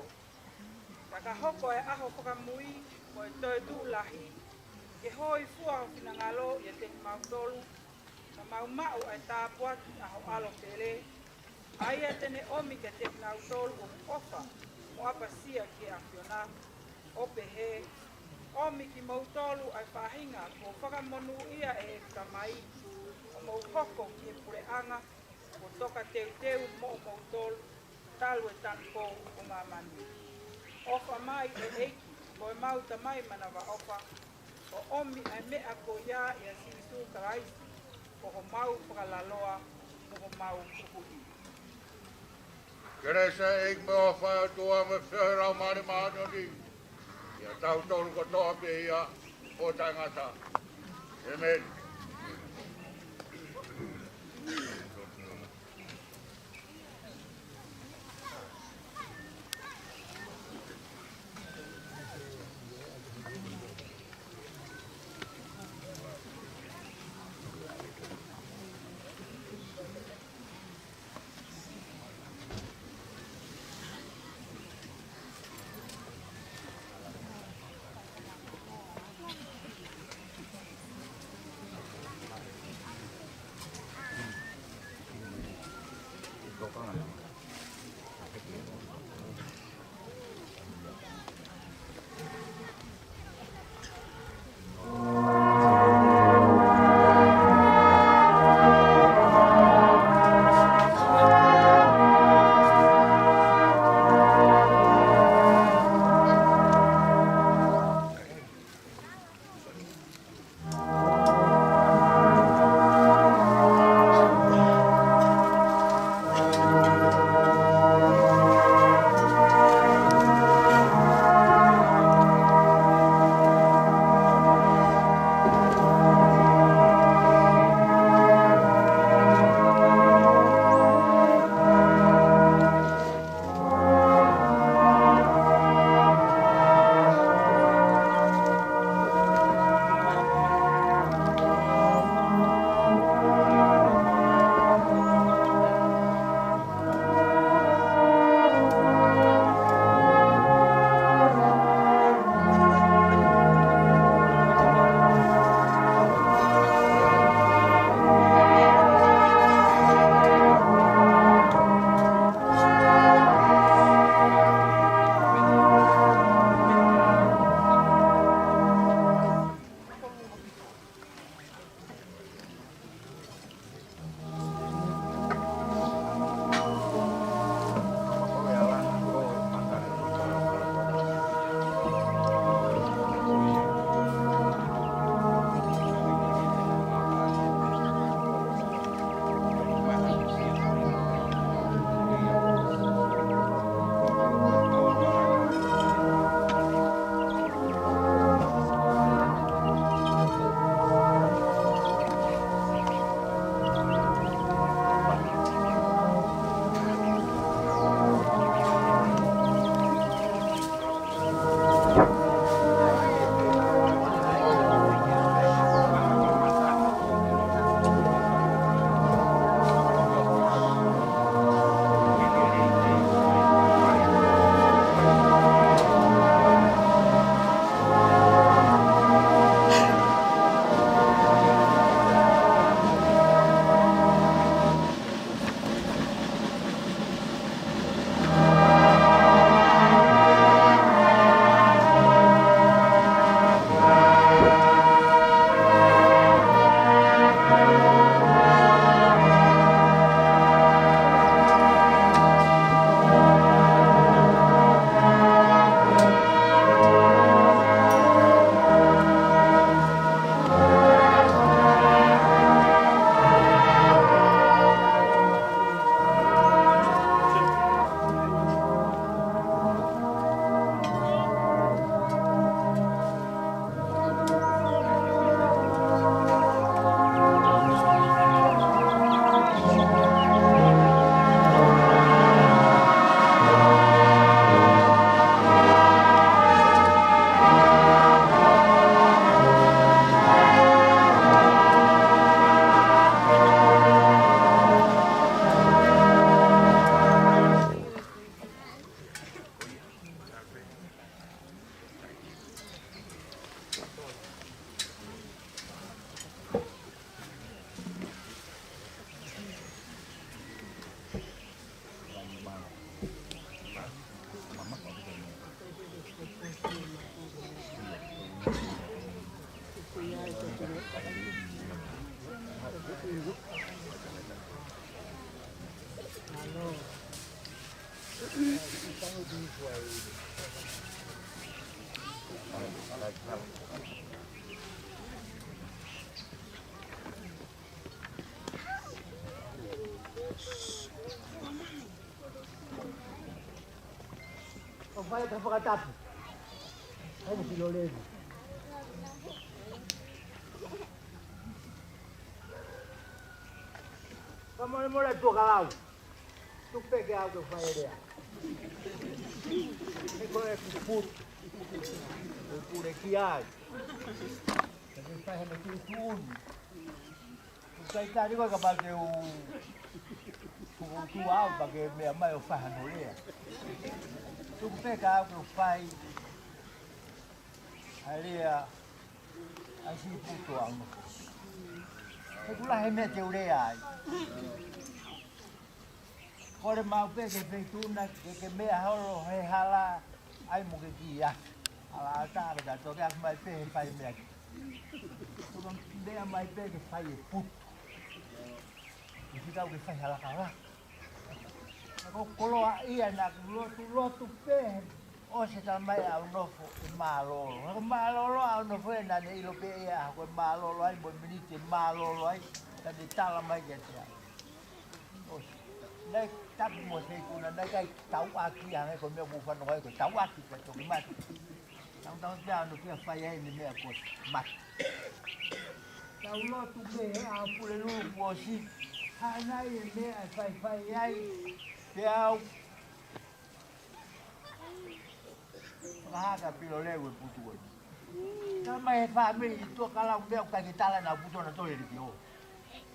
Ka ka hoko e ʻaho fakamui, ko e toetuʻu lahi, ke hōifua ho finangalo ʻiate kimautolu, ka mau maʻu ʻa e tāpuaki ʻa ho ʻAlo pele, ʻa ia te ne ʻomi kiate kinautolu ʻoku ʻofa mo ʻapasia ki he ʻAfiona, ʻo pehē, ʻomi kimoutolu ʻa e faʻahinga kuo fakamonūʻia ʻe heʻeku Tamai, ʻo mou hoko ki he puleʻanga kuo tokateuteu moʻomoutolu, talu e tanupou ʻo māmani. ʻOfa mai ʻe ʻEiki, ko ʻemau Tamai manavaʻofa, ʻo ʻomi ʻa e meʻa ko ia ʻia Sīsū Kalaisi, ko homau fakalaloa mo homau huhuʻi. Kelesi ʻa e ʻEiki mo e ʻofa ʻa e ʻOtua mo e feohi ʻa e Laumālie Māʻoniʻoni, ʻiate kitautolu kotoa pē ia ʻo taʻengata. ʻĒmeni. ʻO fai ka fakatapu. Ai, mo Pilolevu. Ka mole mole Tuʻa Kalau. Tuku pē ke au ke fai e lea. He ko e kuputu. Ko e pule ki ai. Ka ke fai hano tuʻutuʻuni. Ko e kai tari ko e kapau te u, u, u tuʻu au pea ke meʻa mai ʻo fai hano lea. Tuku pē ke au ke fai ʻa e lea ʻa e siʻi putu ʻaʻaku. He ʻoku lahi e meʻa te u lea ai. Kole maʻu pē ke feituʻu na ke, ke meʻa holo he hala ai mo ke kia. Hala ata ka ta toke aku mai pē he fai meʻa ki. Tuku meʻa mai pē ke fai e putu. ʻI fika au ke fai hala kala. Ka ko koloa ia naʻa ku lotu, lotu pē. ʻOsi e tala mai ʻa e nofo ʻe mālōlō. He ko e mālōlō ʻa e nofo ē naʻa ne ʻilo pē ia ko e mālōlō ai, mo e miniti ʻe mālōlō ai, ka ne tala mai kiate au. ʻOsi. Naʻe tapu mo e feituʻu na, naʻe ʻikai tauʻaki ange ko e meʻa ʻoku ou fanongo ai ko e tauʻaki ka toki mate. Tau tau te ano kia fai ai ne meʻa ko e mate. Tau lotu pē he ʻaho Pulelulu kuo ʻosi. Hā nai e meʻa ʻe faifai ai. Pea au fakahā kia Pilolevu e putu ko ē. Tala mai he fāmili Tuʻa Kalau meʻa ʻoku ʻikai ke tala naʻa putu na tole le kio.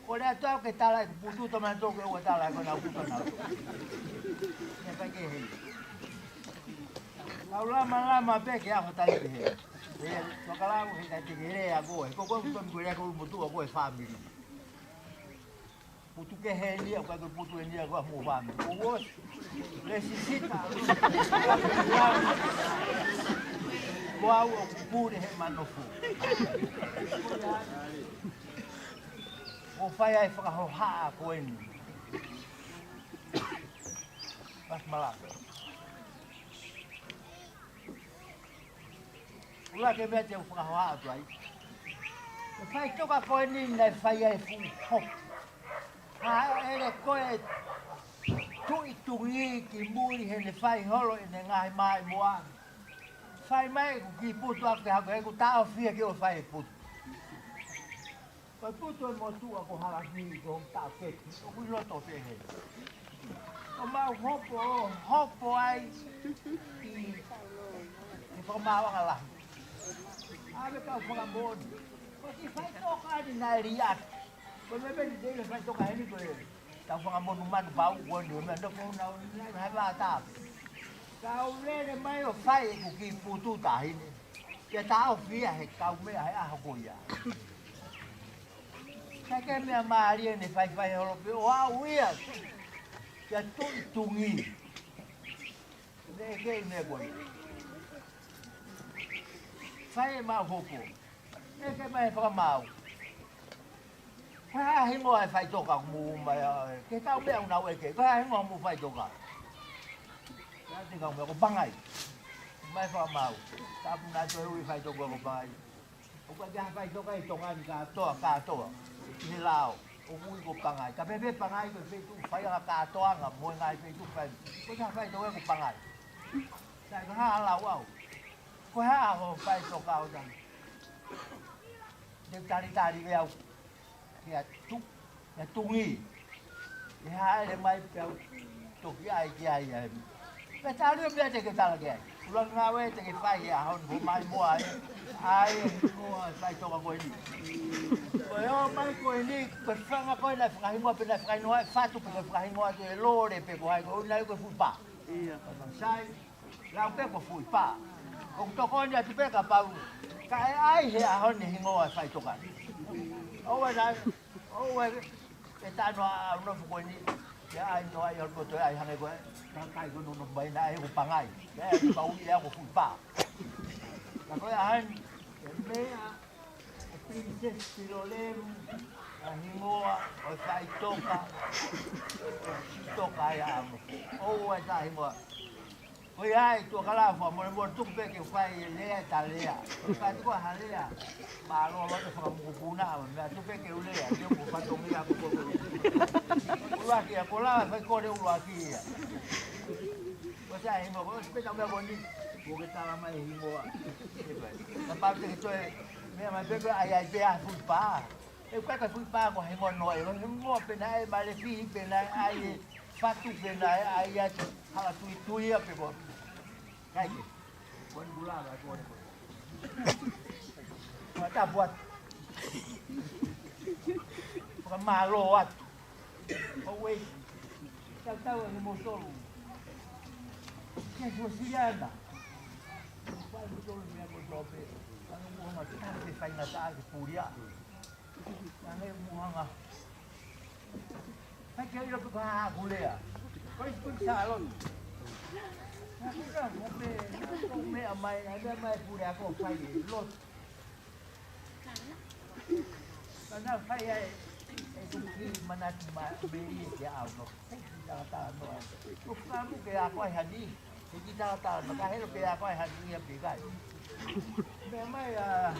Kole atu au ke tala e putu toma na tō ke ua tala ko na putu na. Ne pai ke hei. Lau lama lama pē ke aho tai ke hei. He Tuʻa Kalau he kai te ke lea ko e. Ko ko ko ko lea ko motu ko e fāmili. Putu ke he nia, ko ko putu e nia ko mo fāmili. Ko ua. Lesisita. Ko au ʻoku pule he manofo. ʻO fai ai fakahohaʻa ko eni. Mas malaka. ʻUluaki meʻa te u fakahohaʻa atu ai. Ko e faʻitoka ko eni naʻe fai ai fuʻu hopo. Hāʻele ko e tuʻi tungi ki muli heʻene fai holo ʻene ngaahi maimoa. Fai mai ʻeku kiʻi putu ʻaku ke haku ʻeku taʻofi ia ke ʻo fai e putu. Ko e putu e motuʻa ko Halaki ko taʻoketi. ʻOku ʻi loto pehē. ʻO mau hopo, hopo ai ʻi he fakamaauʻanga lahi. ʻAve kau fakamoʻoni. Ko e kiʻi faʻitoka ni naʻe liʻaki. Ko e meʻa pē ni te le faʻitoka heni ko e tau fakamonumanu pau ko ni, meʻa nofo na, na, na, na, ta. Kau lele mai ʻo fai ʻeku kiʻi putu taʻahine. Ke taʻofi ia he kau meʻa he ʻaho ko ia. Ka ke meʻa mālie ne faifai holo pē ʻo aʻu ia. Kia tuʻi tungi. Ne ke ne ko ia. Fai e mau hopo. Ne ke mai fakamaau. Ko e hā e hingoa e faʻitoka ʻoku mou ʻomai ai. Ke kau meʻa ʻoku nau ʻeke. Ko e hā e hingoa hoʻomou faʻitoka. Ia te kau meʻa ko Pangai. Mai fakamaau. Tapu na toe ui faʻitoka ko Pangai. ʻOku ʻikai ha faʻitoka ʻi Tonga ni kātoa, kātoa. ʻI he lao, ʻoku ui ko Pangai. Ka pehē pē Pangai ko e feituʻu faiʻanga kātoanga, mo e ngaahi feituʻu fai. Ko e hā e faʻitoka ko Pangai. Sai ko e hā lau au. Ko e hā hoʻo faʻitoka ʻo tani. Te talitali ve au. Kia tu, kia tungi. ʻE hāʻele mai pea u toki ʻai ki ai ai. Pea tali o pea te ke tala ki ai. ʻUluaki ngāue te ke fai he ʻaho ni ko mai mo ai. ʻAi, ko e faʻitoka ko eni. Ko e ō mai ko eni, ko e fanga ko ena fakahingoa pe na fakahingoa e fatu pe ko e fakahingoa atu e lole pe ko hai ko ena ko e fuʻu pā. Ia. Sai. Lau pē ko fuʻu pā. ʻOku tokoni atu pē kapau. Ka e ʻai he ʻaho ni hingoa e faʻitoka. ʻOua naʻa, ʻoua e tano a au nofo ko eni. Ke ʻai noa ia ko toe ʻai hangē ko e. Ka kai ko nono mai na e ko Pangai. Ke ʻai pau ia ko fuʻu pā. Ka ko e ʻaho ni, e meʻa, e Princess Pilolevu, Hingoa ʻo e faʻitoka, toka ia amo. ʻOua ʻe tā hingoa. Ko ia ai tuʻa kalafu a mole mole tuku pē ke fai e lea ʻe ta lea. Ko e fai tuku ha lea. Mālō loa te fakamukupuna ama. Meʻa tuku pē ke u lea. Te u fatongia ko ko. ʻUluaki ia ko la fai ko le ʻuluaki ia. Ko sa hingoa ko pē ta meʻa ko ni. Ko ke tala mai hingoa. Ka pau te ke toe. Meʻa mai pē ko ai ai pē a fuʻu pā. ʻE kai ka fuʻu pā ko he hingoa noa, ʻe hingoa pē naʻe, male fihi pē naʻe, ʻai e fatu pē naʻe, ʻai atu, hala tuitui ia pē ko. Kai ke. Ko ni kula ka ko ni ko. Ko tapu atu. Fakamālō atu. ʻO wei. Tautau ʻa e motolu. Ke kuo siliana. Fai motolu meʻa ko tope. Anu mo ma ta ke fai na ta ke pulia. Nane muhanga. Hai ke ilo tuka ha kulea. Ko i kun salon. Na kula mo me, mo me amai, amai amai pule ako fai lot. Kana fai ai, e tuki manatu ma, me i ke au no. Hei, ki tala tala no. Ko kamu ke ako ai hani. Hiki tala tala, maka helo ke ako ai haki ia pē kai. Meʻa mai a.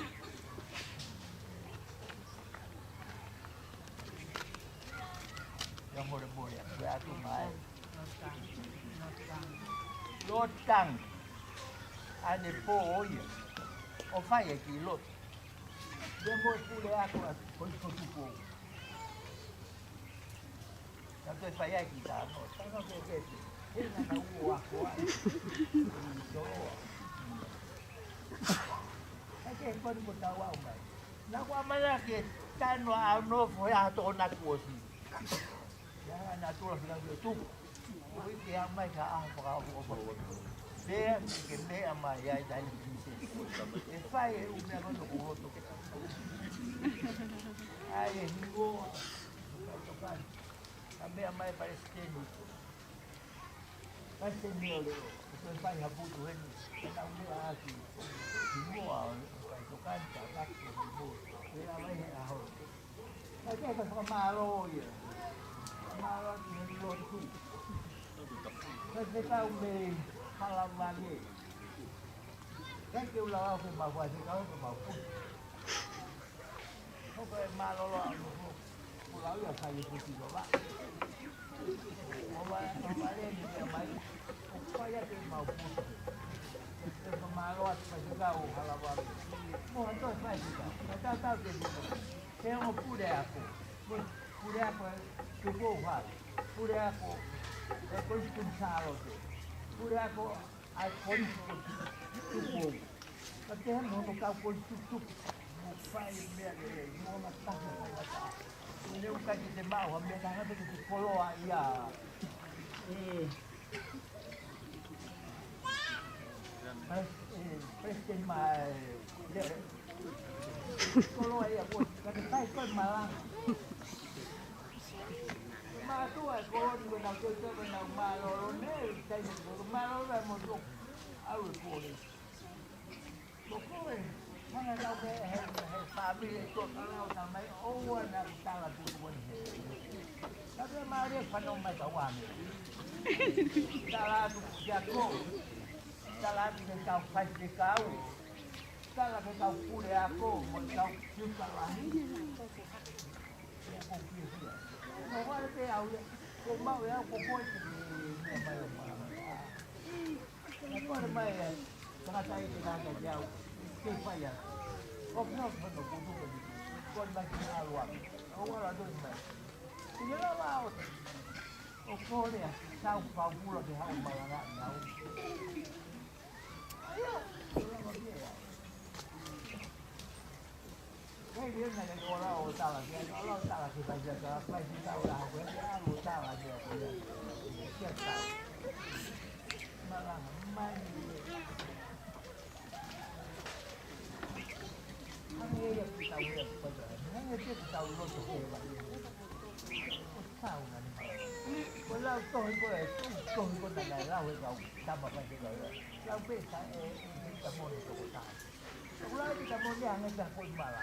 Ia mole mole, ia atu mai. Lotang. ʻAne pō ia. ʻO fai e ki lot. Ia mo pule ako a, ko i ko tupo. Ka toe fai ai ki tā no, tā no ke ke te. He na na uo ako ai. Toloa. Ka ke koni ko tau au mai. Na kua mana ke tano au no fo ia to na kuosi. Ia na tula fila ke tu. Ui ke a mai ka a faka o fo. Pea ke meʻa mai ai tai ni se. E fai e u meʻa kono ko hoto. Ai e hingo. Ka meʻa mai palesiteni. Palesiteni o leo. Ko e fai ha putu heni. Ka tau meʻa aki. Hingo a o fai tokani ka kaki ko hingo. Meʻa mai he aho. Ka ke ka fakamālō ia. Fakamālō ki he lotu. Ka ke kau mei Halavale. Ka ke ula au ke mau fai ke kau ke mau putu. Ko e mālōlō au ko lau ia fai e putu lova. Ova, ova le ni ke mai. Ko fai ake mau putu. Ke fakamālō atu fai ke kau Halavale. Mo ha toe fai ke kau. Ka tau tau ke putu. Ke ongo pule ako. Pule ako e Tupou Hale. Pule ako e Kolisi Kuini Sālote. Pule ako ʻa e Kolisi ko Tupou. Ka te hano hono kau kolisi tutupu. Mo fai meʻa ke mo ma taha mo ma taha. Ne u kai ke te maʻu ha meʻa ka hanga ke te koloa ia. E. Pres-, e, President ma, e, le-, koloa ia ko, ka te kai ko e malanga. Mātuʻa e koloni ko nau toi toi ko nau mālōlō ne, kai ne ko mālōlō e motu. Au e kole. Ko koe, hanga nau me he, he fāmili ko ka lau na mai, ʻoua na ku tala tu ko ni he. Ka ke mālie fano mai ka wame. Tala tu kia ko. Tala atu ke kau fai ke kau. Tala ke kau pule ako, mo kau fiu ka lahi. Ia ko kia kia. Ko wale pe au ia. Ko mau ia, ko koe ke ke, ia mai o mai. Ia ko le mai ia. Tangata i te tangata ki au. Ke fai ia. Ko kina ko no ko tu ko ni. Ko le mai ki a lua. Ko wala tu mai. Ia la wa o. O kole a, sau pau pula ke hau malanga nau. Aia, o lava ke a. Kai le na ke ola o tala ke, ola o tala ke fai ke tala, fai ke tala o ke, o tala ke, ke tala. Malanga, mai. Hangē ia ke tau ea ke paia. Hangē ia ke tau loto ke vai. Ko tau na ni. Ko lau tohi ko e, tohi ko na ngai lau e kau tama pai ke lau. Lau pe sa e, e, e, ta moni toko taha. Ko lau ki ta moni hangē ta ko i mala.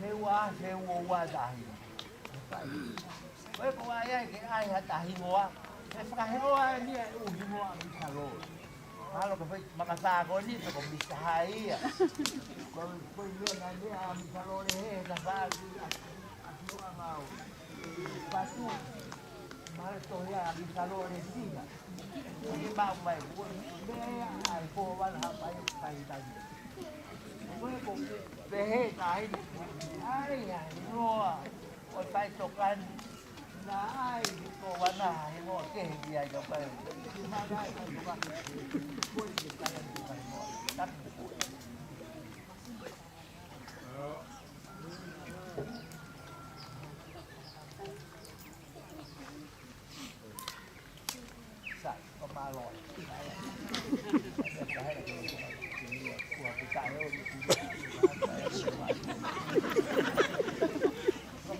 He ua, he ua ua tahi. Ko e ko ai ai ke ai ha tahi ngoa. He fakaheoa ni e ʻū hingoa ʻa Misa Lole. Mahalo ko fai makafā ko eni pe ko Misa Haia. Ko, ko ia na ni ʻa Misa Lole he ta fā ki a, a ki o a mau. Patu. Mahalo to ia ʻa Misa Lole sina. Ko e mau mai, ko e meʻa ia ʻa e ko vana ha pai, pai tahi. Ko e ko pehē tahi. Ai, ai, noa. ʻO fai tokani. Naʻe ʻi ai ko vana he mo ke he ki ai ka pai. Ko e ke kai ai ko kai mo. Tapu. Sa, ko mālō. Ko mālō.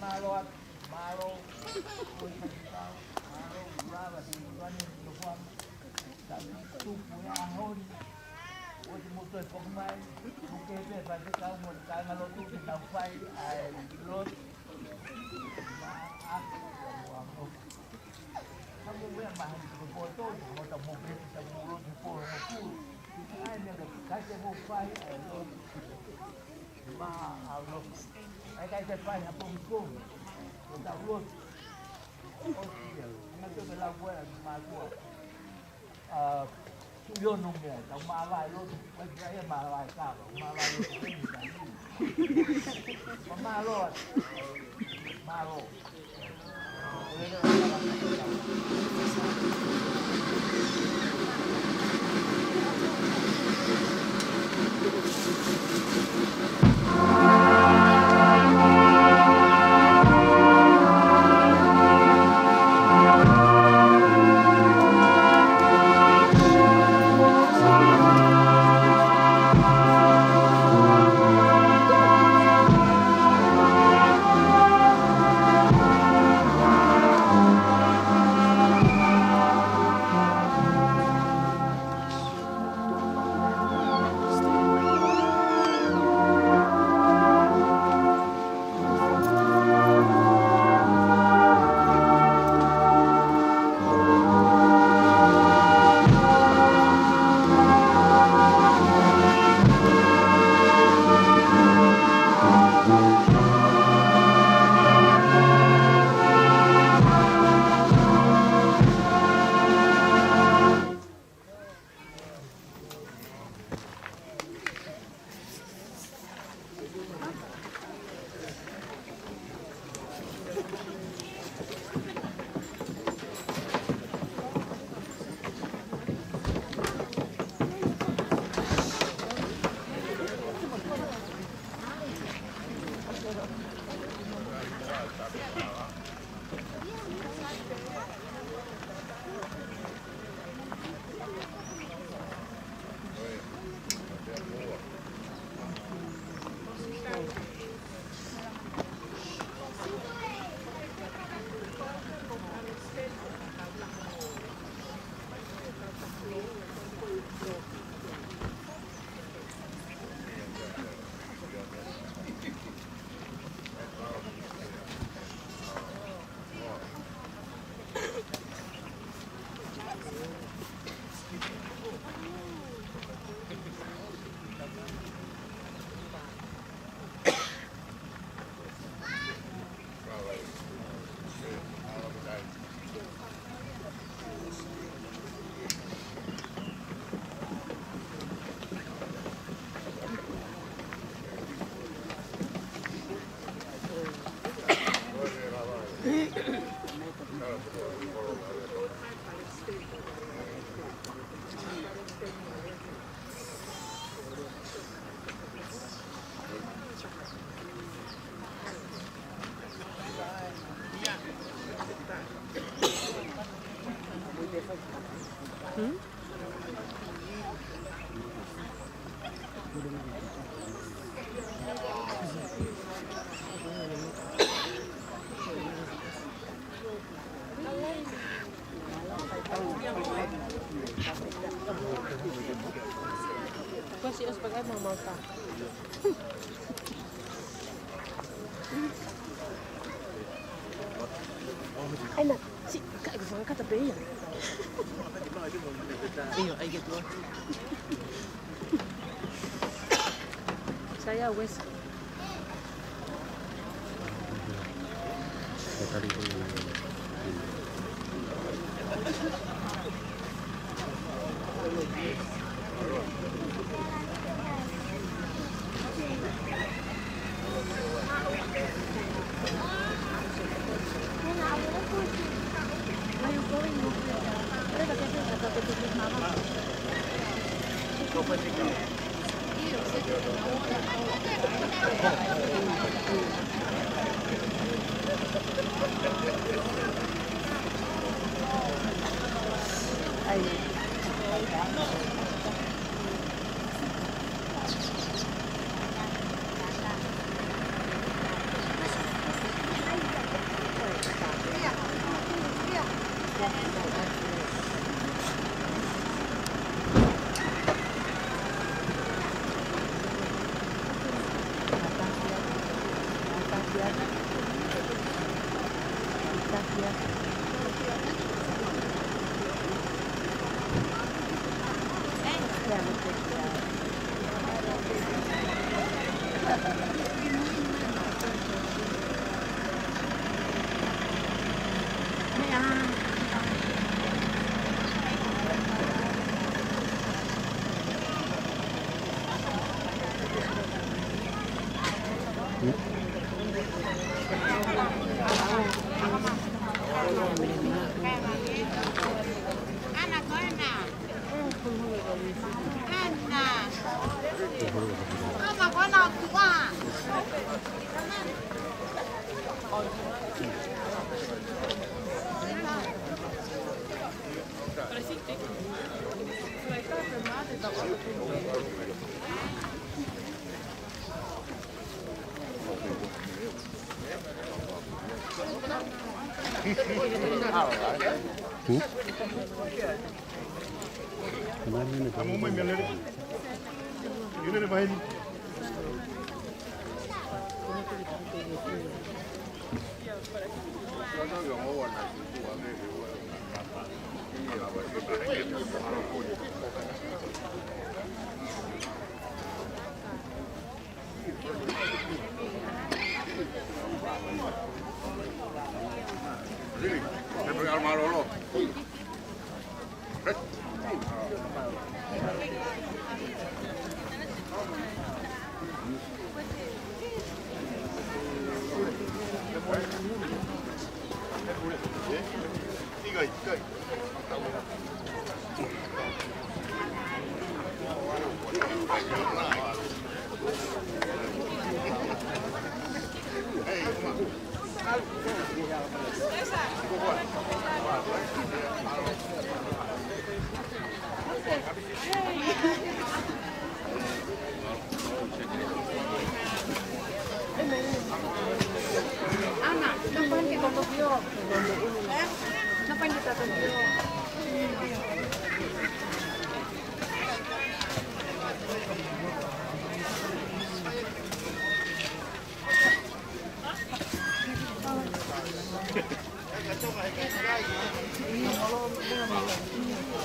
Mālō, mālō, mālō, mālō, mālō, mālō, tupu e ʻaho ni. ʻOsi mo toe foki mai, mo ke pē fai te kau mo te kāingalotu ke tau fai ʻa e lotu. Ma, a, a, a, a, Ka mou meʻa mai he ko poto, mo ta mo pe, ta mo lotu he pō, mo kū. ʻAi, meʻa ka, ka te mou fai, ʻai, lotu. Ma, a, lotu. ʻAi, ka te fai, ha pongipongi. Ko ta lotu. ʻOsi ia. Meʻa te ke lau koe, ʻa mātua. A, Tuʻi ono meʻa, tau mālō e lotu, ʻai pē ia mālō e kava, mālō e lotu, ʻai pē ia. Mālō, mālō. Kuo ʻosi, ʻosi pakai mau mau ka. Aina, si, ka, ka, ka, ka, pē ia. ʻIo, ʻai ke tuʻu. Sai ā, Wes.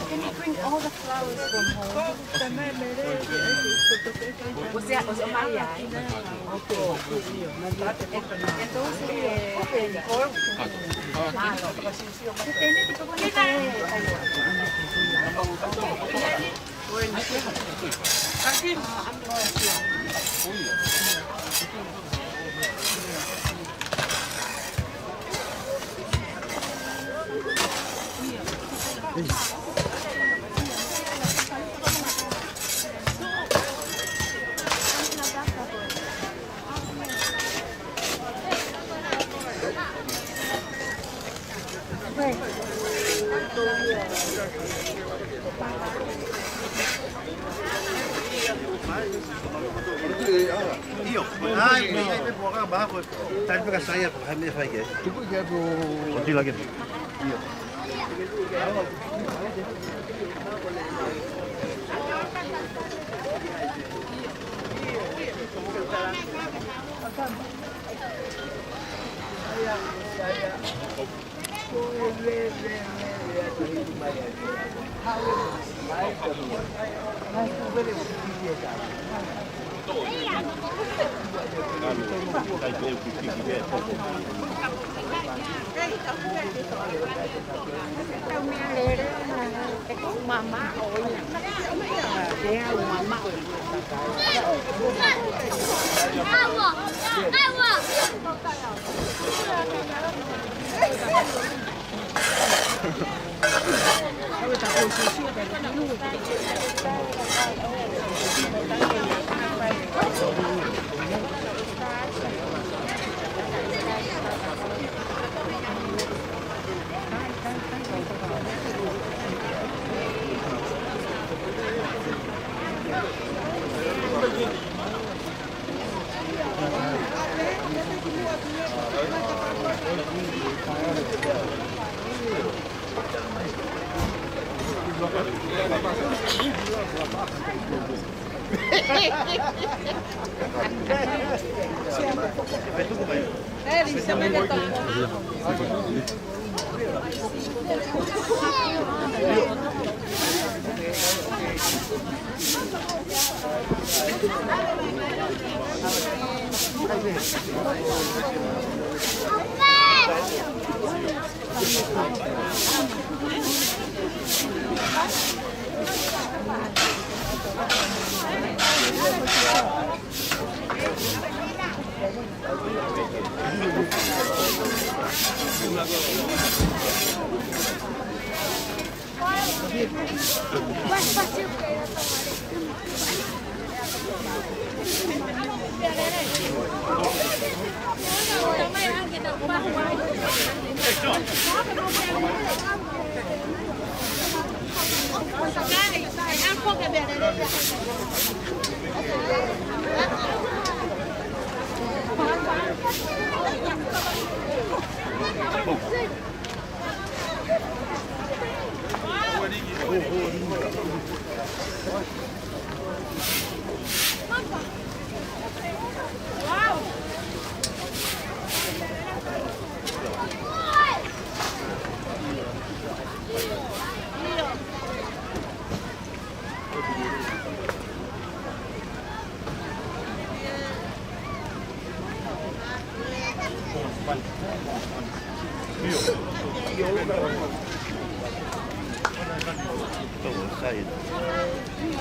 Can you bring all the flowers from home? O sea, o sea, Maria, eh? Okay. Entonces, eh, ah, no, pues, ʻIo, ai, me, me, me, puaka baha ko, tali peka saia ko, hai me fai ke. Tuku ke atu. O tila ke. ʻIo.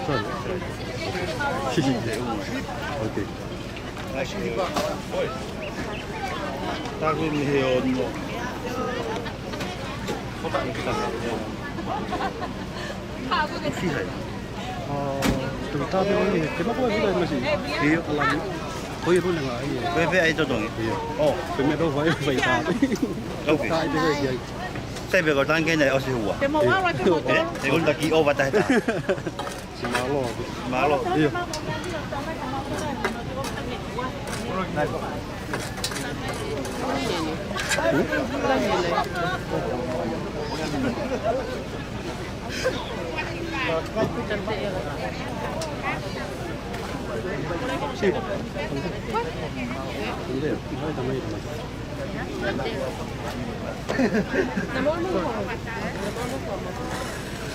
Sorry. Okay. Taku ni he ono. Fiha. ʻA, te u tāpē ʻo ni, te mako e vila e masi. ʻIo. ʻAlani. Ko ia puna ngā, ʻio. Ko e pē ai totongi. ʻIo. ʻO. Ko e meʻa tau fai, fai tāpē. Okay. Tāi te fai ai. Sai pē ko tangi nei ʻosi hua. Te mau ʻalu atu mo tau. ʻE, te ʻulu taki ʻova tahi taha. Mālō. Mālō. ʻIo.